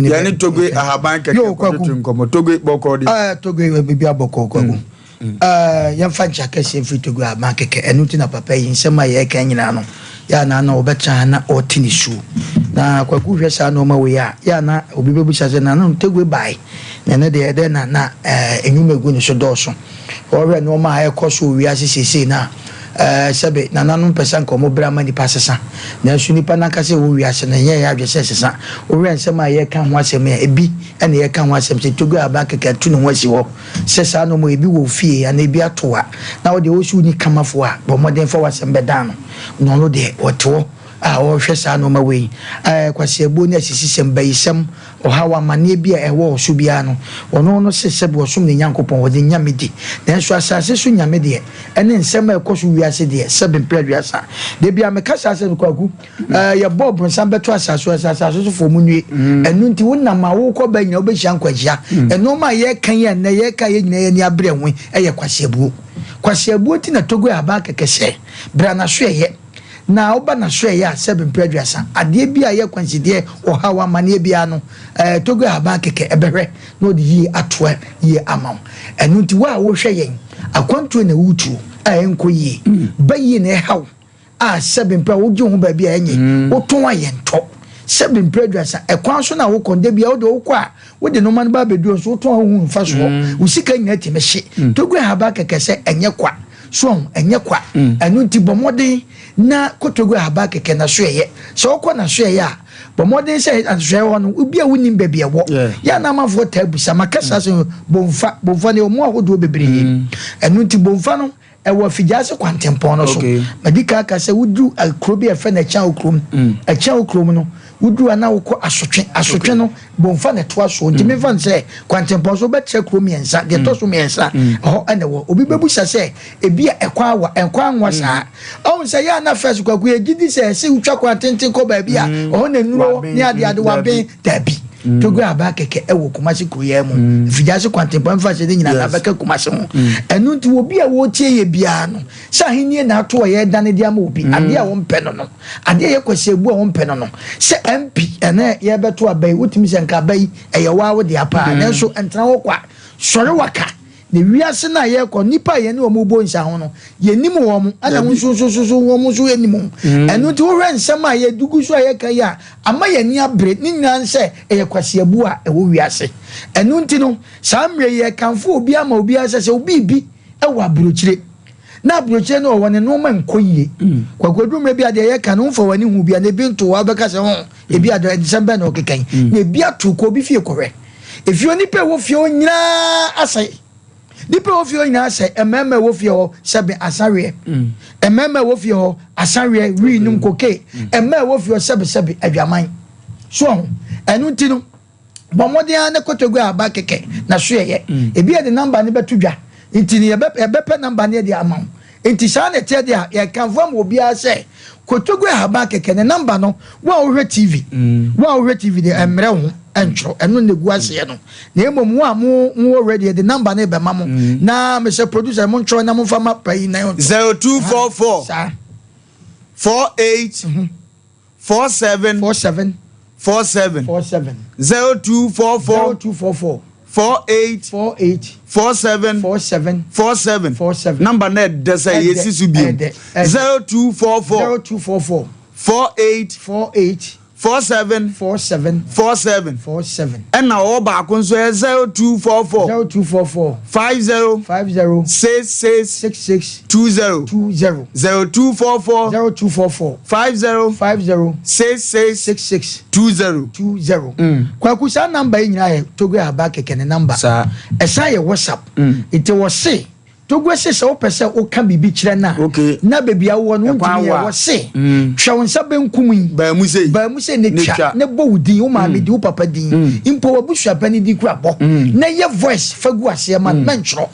yɛne togbe ahaban kɛkɛ kɔtwetwe nkɔmmɔ togbe bɔkɔɔ de. Ɛɛ togbe bibi abɔkɔɔ kwaku. Ɛɛ, yɛmfa nkyɛ akɛseɛ mfiri Togo aban kɛkɛ. Ɛno nti na papa yi, nsɛm a yɛreka nyinaa no, yɛ a na na ɔbɛtena ha na ɔrete ne suo. Na Kwaku hwɛ saa nnoɔma wei a, yɛ a na obi bɛbisa sɛ, Nana Togo bae, na ɛno deɛ ɛdɛn na na ɛɛ nnwuma ɛgu ne so dɔɔso. Wɔhwɛ nnoɔma a ɛrekɔ so wɔ wiase seesei no a, ɛɛ sɛbe nananom pɛ sɛ anka wɔbrɛ ama nnipa asesa. Nanso nnipa no ankasa a ɛwɔ wiase no, ɛnyɛ yɛn adwene sɛ ɛsesa. Wohwɛ nsɛm a yɛreka ho asɛm yi a, ebi na yɛreka ho asɛm sɛ Togo aban kɛkɛ atu ne ho asi hɔ. Sɛ saa nnoɔma yi ebi wɔ wo fie anaa ebi ato wo a, na wo deɛ wo se wonni kamafoɔ a, bɔ mmɔden fa w'asɛm bɛdan no. Na ɔno deɛ, ɔte hɔ. a ɔrehwɛ saa nnoɔma wei, ɛɛ kwaseabuo ne asisisɛm, bayisɛm, ɔhaw, amaneɛ bi a ɛwɔ wo so biara no, ɔno no se sɛbe ɔsom ne Nyankopɔn, ɔde Nyame di. Nanso asase so Nyame deɛ, ɛne nsɛm a ɛkɔ so wiase deɛ, sɛbe mprɛ aduasa. Da biara meka saa asɛm no, Kwaku, ɛɛ yɛbɔɔ bronsam bɛto asase so, ɛsɛ asase so foɔ monnue. Ɛno nti wonam a worekɔ ba nyinaa wobɛhyia nkwahyia. Nnoɔma a yɛreka yi a nnɛ yɛreka a yɛn nyinaa yɛn ani abere ho yi, ɛyɛ kwaseabuo. Kwaseabuo nti na Togo ahaban kɛkɛ sɛ, bra na so ɛyɛ. Na woba n'asoɛeɛ a, sɛbe mprɛ aduasa, adeɛ bi a ɛyɛ kwansideɛ, ɔhaw, amaneɛ biara no, ɛɛ, Togo ahaban kɛkɛ, ɛbɛhwɛ na ɔde yie atoa yie ama wo. Ɛno nti, wo a wohwɛ yɛn, akwantuo na woretuo a ɛnkɔ yie, ba yie na ɛha wo a, sɛbe mprɛ wogye wo ho baabi a ɛnyɛ, wotɔn a yɛntɔ, sɛbe mprɛ aduasa, ɛkwan so na wokɔ no, da biara wode wokɔ a, wode nnoɔma no ba abɛduru nso, wotɔn a wohu mfasoɔ, wo sika nyinaa tumi hye. Togo ahaban kɛkɛ sɛ ɛnyɛ kwa. So ahu? Ɛnyɛ kwa. Ɛno nti bɔ mmɔden na kɔ Togo Ahaban kɛkɛ n'asoɛeɛ. Sɛ wokɔ n'asoɛeɛ a, bɔ mmɔden sɛ asoɛeɛ hɔ no, obi a wonim baabi ɛwɔ. Yɛ a na amanfoɔ taa bisa. Maka saa asɛm yi, Bomfa. Bomfa no, ɛwɔ mu ahodoɔ bebree. Ɛno nti Bomfa no, ɛwɔ Afigyaase kwantempɔn no so. Madi kan aka sɛ woduru kuro bi a yɛfrɛ no Ɛkyɛn Okurom. Ɛkyɛn Okurom no, Woduru a na wokɔ asotwe. Asotwe no, Bomfa na ɛtoa soɔ. Nti memfa no sɛ kwantempɔn so wobɛkyerɛ kuro mmiɛnsa, deɛ ɛtɔ so mmiɛnsa, ɛhɔ na ɛwɔ. Obi bɛbusa sɛ, ebia ɛkwan awa, ɛnkwan anwa saa. Ɔhu sɛ yɛ a na first Kwaku yɛgye di sɛ ɛsɛ wotwa kwan tenten kɔ baabi a ɛhɔ na nnuro ne adeade waben. Daabi. Togo aba kɛkɛ ɛwɔ Kumasi kuro yɛ mu. Mfigyaase kwantempɔn mfa sɛ ne nyinaa na abɛka Kumasi ho. Ɛno nti obi a wɔretie yɛ biara no, sɛ ahennie na ato a yɛredane de ama obi, adeɛ a wɔmpɛ no no, Adeɛ a ɛyɛ kwasiabu a wɔmpɛ no no, sɛ MP ɛnɛ yɛrebɛto aba yi, wotumi sɛ nka aba yi ɛyɛ waa wo dea paa, mm. nanso ɛntena hɔ kwa. Sɔre waka. Na wiase no a yɛrekɔ, nnipa a yɛne wɔn bɔ nsa ho no, yɛnim wɔn, ɛna wɔn nso nso nso wɔn nso yɛnim wɔn. Mm. Ɛno nti wohwɛ nsɛm a yɛdugu so a yɛka yi a, ama yɛn ani abere ne nyinaa sɛ ɛyɛ kwasiabu a ɛwɔ wiase. Ɛno nti no, saa mmerɛ yi yɛkamfo obi ama obiara sɛ sɛ obi bi wɔ aburokyire. Na aburokyire no ɔwɔ ne nnoɔma nkɔ yie. Kwaku aduru mmerɛ bi a deɛ yɛka no womfa w'ani hu bi a na ebi nto hɔ a wobɛka sɛ ho ebi a nsɛm bɛn na ɔkeka yi. Na ebi ato kɔ obi fie kɔhwɛ. Efie hɔ nipa ɛwɔ fie hɔ nyinaa asɛe. Nipa ɛwɔ fie hɔ nyinaa asɛe. Mmarima ɛwɔ fie hɔ sɛbe asaweɛ. Mmarima ɛwɔ fie hɔ asaweɛ wii nom koke. Mmaa ɛwɔ fie hɔ sɛbe sɛbe adwaman. So ɔho ɛno nti no. Bɔ mmɔden ara ne kotodwe a aba kɛkɛ na so yɛyɛ. Mm. Ebi yɛde namba no bɛto dwa. Nti no yɛbɛpɛ namba no yɛde ama wo. Nti saa na ɛteɛ deɛ a yɛkamfo ama obiara sɛ kotodwe ahaban kɛkɛ ne namba no wo a wohwɛ TV mm. wo a wohwɛ TV deɛ ɛmmerɛ wo ho ɛntwerɛ ɛno na egu aseɛ no na mmom wo a mo wɔ radio yɛde namba no bɛma mo mm. na mesɛ producer mo ntwerɛ na momfa ma payi na 0244 saa 48 47 47 47 47 0244 0244 48 48 47 47 47 47 number na ɛdɛ sɛ yɛsi so bio 0244 0244 48 48 47 47 47 47 ɛna ɔwɔ baako nso yɛ 0244 0244 50 50 66 66 20 20 0244 0244 50 50 66 66 20 20. Kwaku saa number yi nyinaa yɛ Togo Aba kɛkɛ ne number. Saa. Ɛsan yɛ WhatsApp. Nti wɔse Togo se sɛ wopɛ sɛ woka biribi kyerɛ no a Okay. na baabi a wowɔ no Ɛkwan wontumi yɛ wa. wɔse twa wo nsa benkum yi Baamu sei. baamu sei ne Ne twa twa. ne bɔ wo din wo maame din wo papa din mpo w'abusuapɛni din kura bɔ na yɛ voice fa gu aseɛ ma no mɛntwerɛ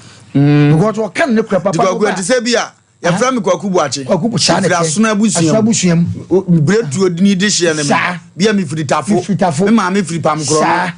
because ɔka no ne kura papa no Kwaku ba ɛte sɛ bi a yɛfrɛ me Kwaku Boakye. Kwaku Bo- saa na Mefiri ɛteɛ. Asono abusua Asono abusua mu. Biretuo ni de hyeɛ ne me. Saa. Bi a mefiri Tafo. Mefiri Tafo. Me maame firi Pamkorɔ. Saa.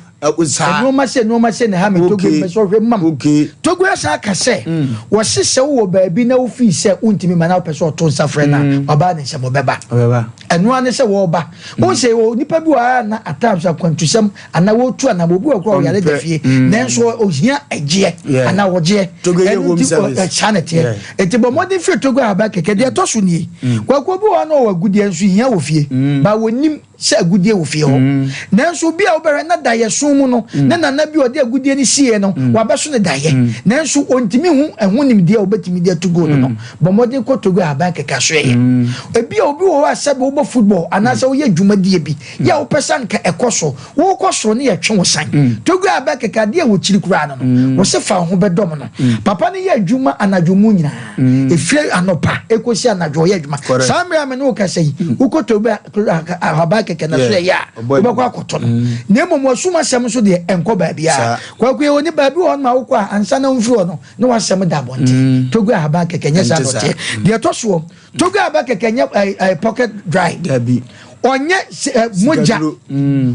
Saa. Nneɛma sɛ nneɛma sɛ na ha me Togo Okay. mpɛ sɛ ɔhwɛ mam. Okay. Togo asan aka sɛ wɔse sɛ wowɔ baabi na wofii sɛ wontumi ma na wopɛ sɛ ɔto nsa frɛ no a ɔbaa ne nsɛm ɔbɛba. Ɔbɛba. Ɛno ara ne sɛ wɔreba. Wohu sɛ wɔ nipa bi wɔ ha na at times akwantusɛm anaa wɔtu anaa obi wɔ koraa ɔyare da fie nanso ohia ɛgyeɛ anaa ɔgyeɛ. Togo yɛ Ɛno home nti service. saa na ɛteɛ. Nti bɔ mmɔden firi Togo aba kɛkɛ. Deɛ ɛtɔ so nie, Kwaku obi wɔ hɔ na ɔwɔ agudeɛ nso hia wɔ fie but wɔnnim sɛ agudeɛ wɔ fie hɔ. Nanso obi a wobɛhwɛ na daeɛso mu no, ne nana bi a ɔde agudeɛ no sieɛ no, wabɛso no daeɛ. Nanso ɔntumi hu ɛho nimdeɛ a ɔbɛtumi de atu gold no. Bɔ mmɔden kɔ Togo ahaban kɛkɛ asoɛeɛ. Ebia obi wɔ hɔ a sɛbe wobɔ. wobɔ football anaasɛ woyɛ dwumadie bi yɛ a wopɛ sɛ anka ɛkɔ so, wokɔ soro ne yɛtwe wo san. Togo a bɛkeka adeɛ a wɔkyiri koraa no no, wɔse fa wo ho bɛdɔm no. Papa no yɛ adwuma anadwo mu nyinaa, ɛfiri anɔpa ɛkɔsi anadwo ɔyɛ adwuma. Saa mmerɛ a me ne wo kasa yi, wokɔ Togo ahaban kɛkɛ na so ɛyɛ a, wobɛkɔ akɔtɔ no. Na mmom wasum asɛm nso deɛ ɛnkɔ baabiara. Kwaku yɛwɔ ni baabi wɔ hɔ nom a wokɔ a ansa na womfiri hɔ no na wasɛm da abɔnten. Togo ahaban kɛkɛ nyɛ saa na ɔteɛ. Deɛ ɛtɔ soɔ, Togo aba kɛkɛ nyɛ ɛɛ ɛɛ pocket dry. Dabi. Ɔnyɛ ɛ mogya.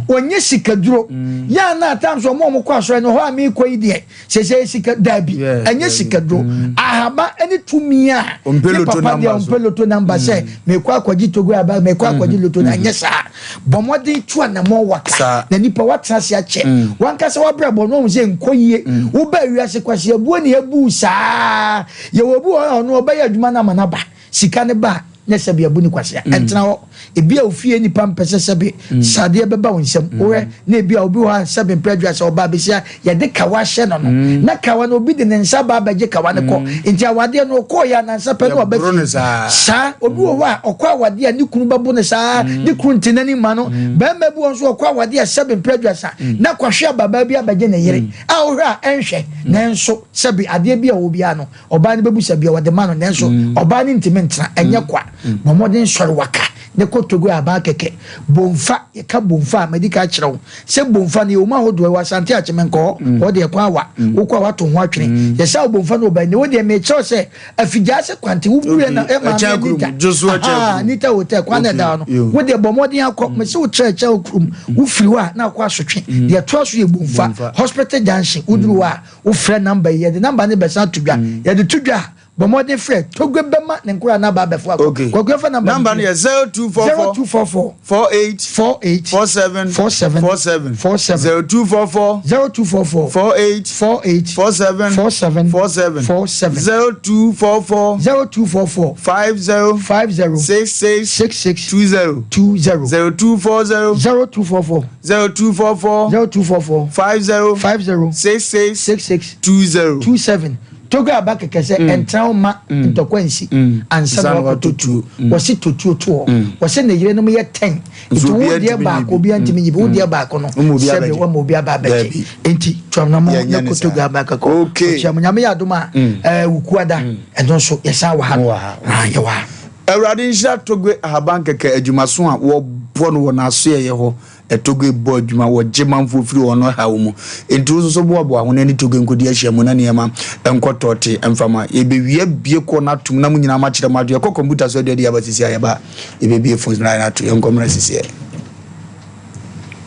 Ɔnyɛ sikaduro. Mm. Yɛ ana atam so ɔmo ɔmo kɔ asɔre no hɔ a mi kɔ yi deɛ sɛsɛ sika dabi. Ɛnyɛ sikaduro. Mm. Ahaba ɛne tumi a. Ne papa deɛ ɔmpɛ loto namba sɛ mekɔ akɔgye Togo aba mekɔ akɔgye loto na ɛnyɛ saa. Bɔ mmɔden tu anamɔ waka na nipa watena ase akyɛ. Wankasa wabrabɔ no ɔmo sɛ nkɔ yie. Woba wiase kwasi abuo ne abu saa. Yɛwɔ obi wɔ hɔ a ɔno ɔbɛyɛ adwuma no ama no aba. Sika no ba a, na sɛbe abu no kwasea. Mm. Ɛntena hɔ. Ebi a ofie nipa mpɛ sɛ sɛbe mm. sadeɛ bɛba wo nsam. Mm. Wohwɛ na ebi a obi wɔ hɔ a sɛbe mpɛ adwuma sɛ ɔbaa besia yɛde kawa ahyɛ no no. Mm. Na kawa no obi de ne nsa ba abɛgye kawa no kɔ. Mm. Nti awadeɛ no ɔkɔɔ yɛ anansa pɛ na ɔba fie. Saa obi wɔ hɔ a ɔkɔ awadeɛ a ne kunu bɛbo no saa mm. ne kunu nte n'anim ma no. Mm. Bɛrima bi wɔ nso ɔkɔ awadeɛ a sɛbe mpɛ adwuma sa mm. na kɔhwe ababaa bi abɛgye ne yere. Mm. A wohwɛ a ɛnhwɛ. Nanso sɛbe adeɛ bi a ɔwɔ biara no, ɔbaa no bɛbu sɛ bia ɔde ma no, nanso ɔbaa no ntumi ntena, ɛnyɛ kwa. Bɔ mmɔden sɔre waka ne kɔ Togo abaa kɛkɛ. Bomfa, yɛka bomfa a, madi ka akyerɛ wo sɛ bomfa no yɛwɔ mu ahodoɔ, ɛwɔ Asante Akyem nkɔ hɔ, hɔ deɛ kwan awa, wokɔ a woato ho atwene. Yɛsa wo bomfa no wɔ baabi, na wo deɛ mekyerɛ wo sɛ Afigyaase kwante, wobue na ɛ maame Anita, ahaa, Anita Hotel, kwan na ɛda hɔ no, wo deɛ bɔ mmɔden akɔ, mese wo kyerɛ kyɛ kurom, wofiri hɔ a na akɔ asotwe, deɛ ɛtoa so yɛ Bomfa, Hospital Junction, woduru hɔ a, wofrɛ number yi, yɛde number no bɛsan ato dwa, yɛde to dwa a, bɔ mmɔden frɛ, Togbe bɛma ne nkoraa no aba abɛfo akɔ, Okay. Kwaku yɛmfa number no Number no to yɛ dwa, 0244 0244 48 48 47 47 47 47 0244 0244 48 48 47 47 47 47 0244 0244 50 50 66 66 20 20 0240 0244 0244 0244 50 50 66 66 20 27 Togo aba kɛkɛ sɛ ɛntena wo ma ntɔkwa nsi ansa na wakɔtɔ tuo. Wɔse tɔ tuo to hɔ. Wɔse ne yerenom yɛ tɛn. Nti wo deɛ baako obiara ntumi nyi bi. Wo deɛ baako no sɛbe wama obi aba abɛgye. Nti tu anamɔ na kɔ Togo aba kɛkɛ. Ɔkyia mo. Nyame yɛ adom a ɛɛ Wukuada ɛno nso yɛsan wɔ ha no. Ah yɛwɔ ha. Awurade nhyira Togo Ahaban Kɛkɛ adwumaso a wɔbɔ no wɔ n'asoɛeɛ hɔ Togo bɔ adwuma, wɔgye manfoɔ firi wɔn haw mu. Enti wo nso so boaboa ho na ne Togo nkɔdi ahyiamu na nneɛma nkɔ tɔɔte mfa ma. Yɛbɛwie abue kɔ no atom na mo nyinaa moakyerɛ mo adwene. Yɛkɔ kɔmputa so aduadi aba sisi a yɛba a, yɛbɛbue phones no ayɛ ato. Yɛnkɔ mmra sisi ɛ.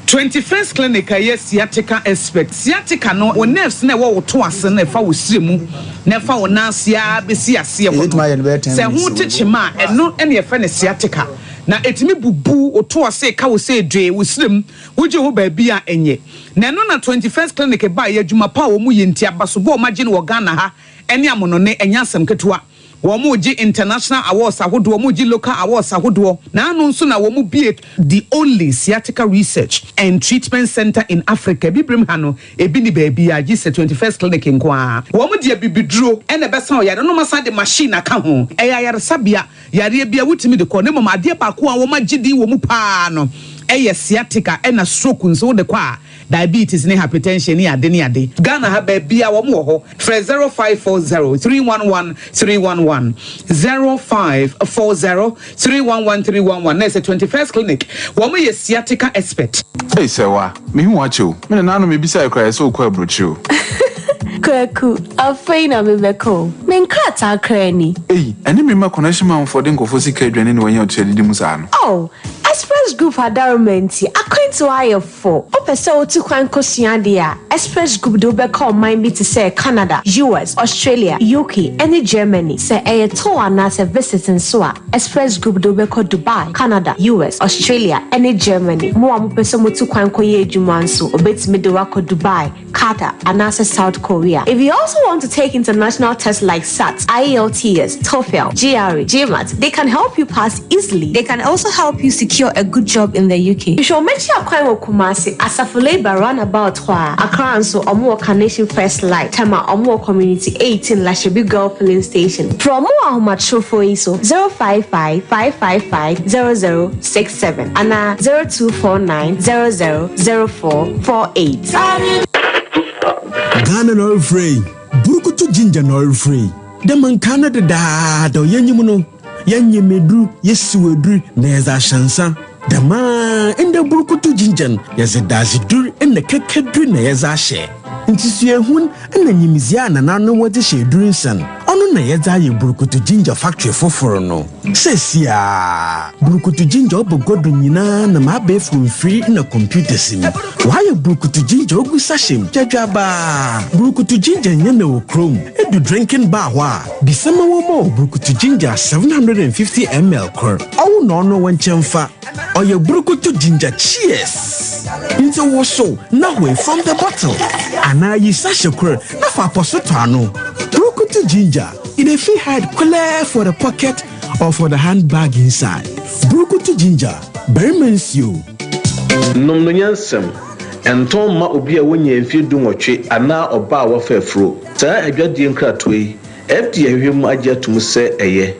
21st Clinic a ɛyɛ sciatica expert. Sciatica no, wo nerves no a ɛwɔ wo to ase no a ɛfa wo srɛ mu na ɛfa wo nan ase ara bɛsi aseɛ hɔ Yɛbɛtumi ayɛ no no, bɛyɛ 10 sɛ minutes ɛho wɔ te kyema a, ɛno na yɛfrɛ no sciatica. Na ɛtumi bubu wo to ase ka wo sɛ dwee wo serem, wogye ho baabi a ɛnyɛ. Na ɛno na 21st Clinic baeɛ, adwuma pa a wɔn yɛ nti, abasobɔ a wɔagye no wɔ Ghana ha ne amonone, ɛnyɛ asɛm ketewa. Wɔregye international awards ahodoɔ, wɔregye local awards ahodoɔ, na ano nso na wɔbue the only sciatica research and treatment centre in Africa, Abibirem ha no, ebi nni baabiara gye sɛ 21st Clinic nko ara. Wɔde abibiduro na ɛbɛsa ɔyare no na wɔasan de machine aka ho. Ɛyɛ ayaresabea Yareɛ biara wotumi de kɔ na mmom adeɛ baako a wɔagye din wɔ mu pa ara no yɛ sciatica ɛna stroke nso wode kɔ a diabetes ne hypertension ne ade ne ade. Ghana ha baabiara wɔn wɔ hɔ frɛ 0540 311 311 0540 311 311 na ɛsɛ 21st clinic wɔn yɛ sciatica expert. Ei Sɛwa, mehu wo akyɛ o. Me nananom mebisae koraa yɛsɛ wokɔ aburokyire o. Kwaku, afei na mebɛkɔ o. Me nkrataa koraa ni. Ei, ɛne me mma connection manfoɔ de nkurɔfoɔ sika aduane na wɔanya ɔtua didi mu saa no. Oh, Express Group adaworoma nti, akwantuo ayɛ fo. Wopɛ sɛ wotu kwan kɔsua adeɛ a, Express Group de wo bɛkɔ ɔman bi te sɛ Canada, US, Australia, UK, ne Germany. Sɛ ɛyɛ tour anaasɛ visit nso a, Express Group de wo bɛkɔ Dubai, Canada, US, Australia, ne Germany. Mo a mopɛ sɛ motu kwan kɔyɛ adwuma nso, wɔbɛtumi de wo akɔ Dubai, Qatar, anaasɛ South Korea. If you also want to take international tests like SAT, IELTS, TOEFL, GRE, GMAT, they can help you pass easily. They can also help you secure secure a good job in the UK. Hwehwɛ wɔn akyi akwan wɔ Kumasi, Asafo Labour Runabout hɔ a. Accra nso, wɔn wɔ Carnation First Light, Tema, wɔn wɔ Community 18, Lashibi Girl Filling Station. Frɛ wɔn wɔ ahomatrofoɔ yi so, 055 555 0067 anaa 0249 00 0448. Ghana na ɔrefrɛ yi, Burukutu Ginger na ɔrefrɛ yi. Dɛ ma nkaa no dedaada ɔyɛ nyim no, yɛnyem edur, yesiw edur na yɛdze ahyɛ nsa. Dɛm ara ndɛ Burukutu Ginger no, yɛdze dadzedur na kɛkɛdur na yɛdze ahyɛ. Ntsi suahun na nyimdzee a nananom wɔdze hyɛ edur nsa no, ɔno na yɛdze ayɛ Burukutu Ginger factory fofor no. Seseiara, Burukutu Ginger ɔba gua do nyina nam abaɛfor mfir na computers mu. Wɔayɛ Burukutu Ginger ogu sachet mu gyadwabaa. Burukutu Ginger nnyɛ na wɔ kurom. Edu drinking bar hɔ a, bisa ma wɔmma wo Burukutu Ginger 750 ml kor. Ɔwo na ɔno wo nkyɛn fa. Ɔyɛ Burukutu Ginger Cheers! Ntsi wosow na hoe from the bottle anaa yi sachet kor na fa apɔso tɔ ano. Burukutu Ginger. E dey fit hide clear for the pocket or for the handbag inside. Burukutu ginger, barima nsuo. Nom no nyansam. Ɛntɔn mma obi a wannyaa mfeɛ dunwɔtwe anaa ɔbaa a wafa afuro. Saa adwadie nkratoɔ yi, FDA ahwehwɛ mu agye atom sɛ ɛyɛ.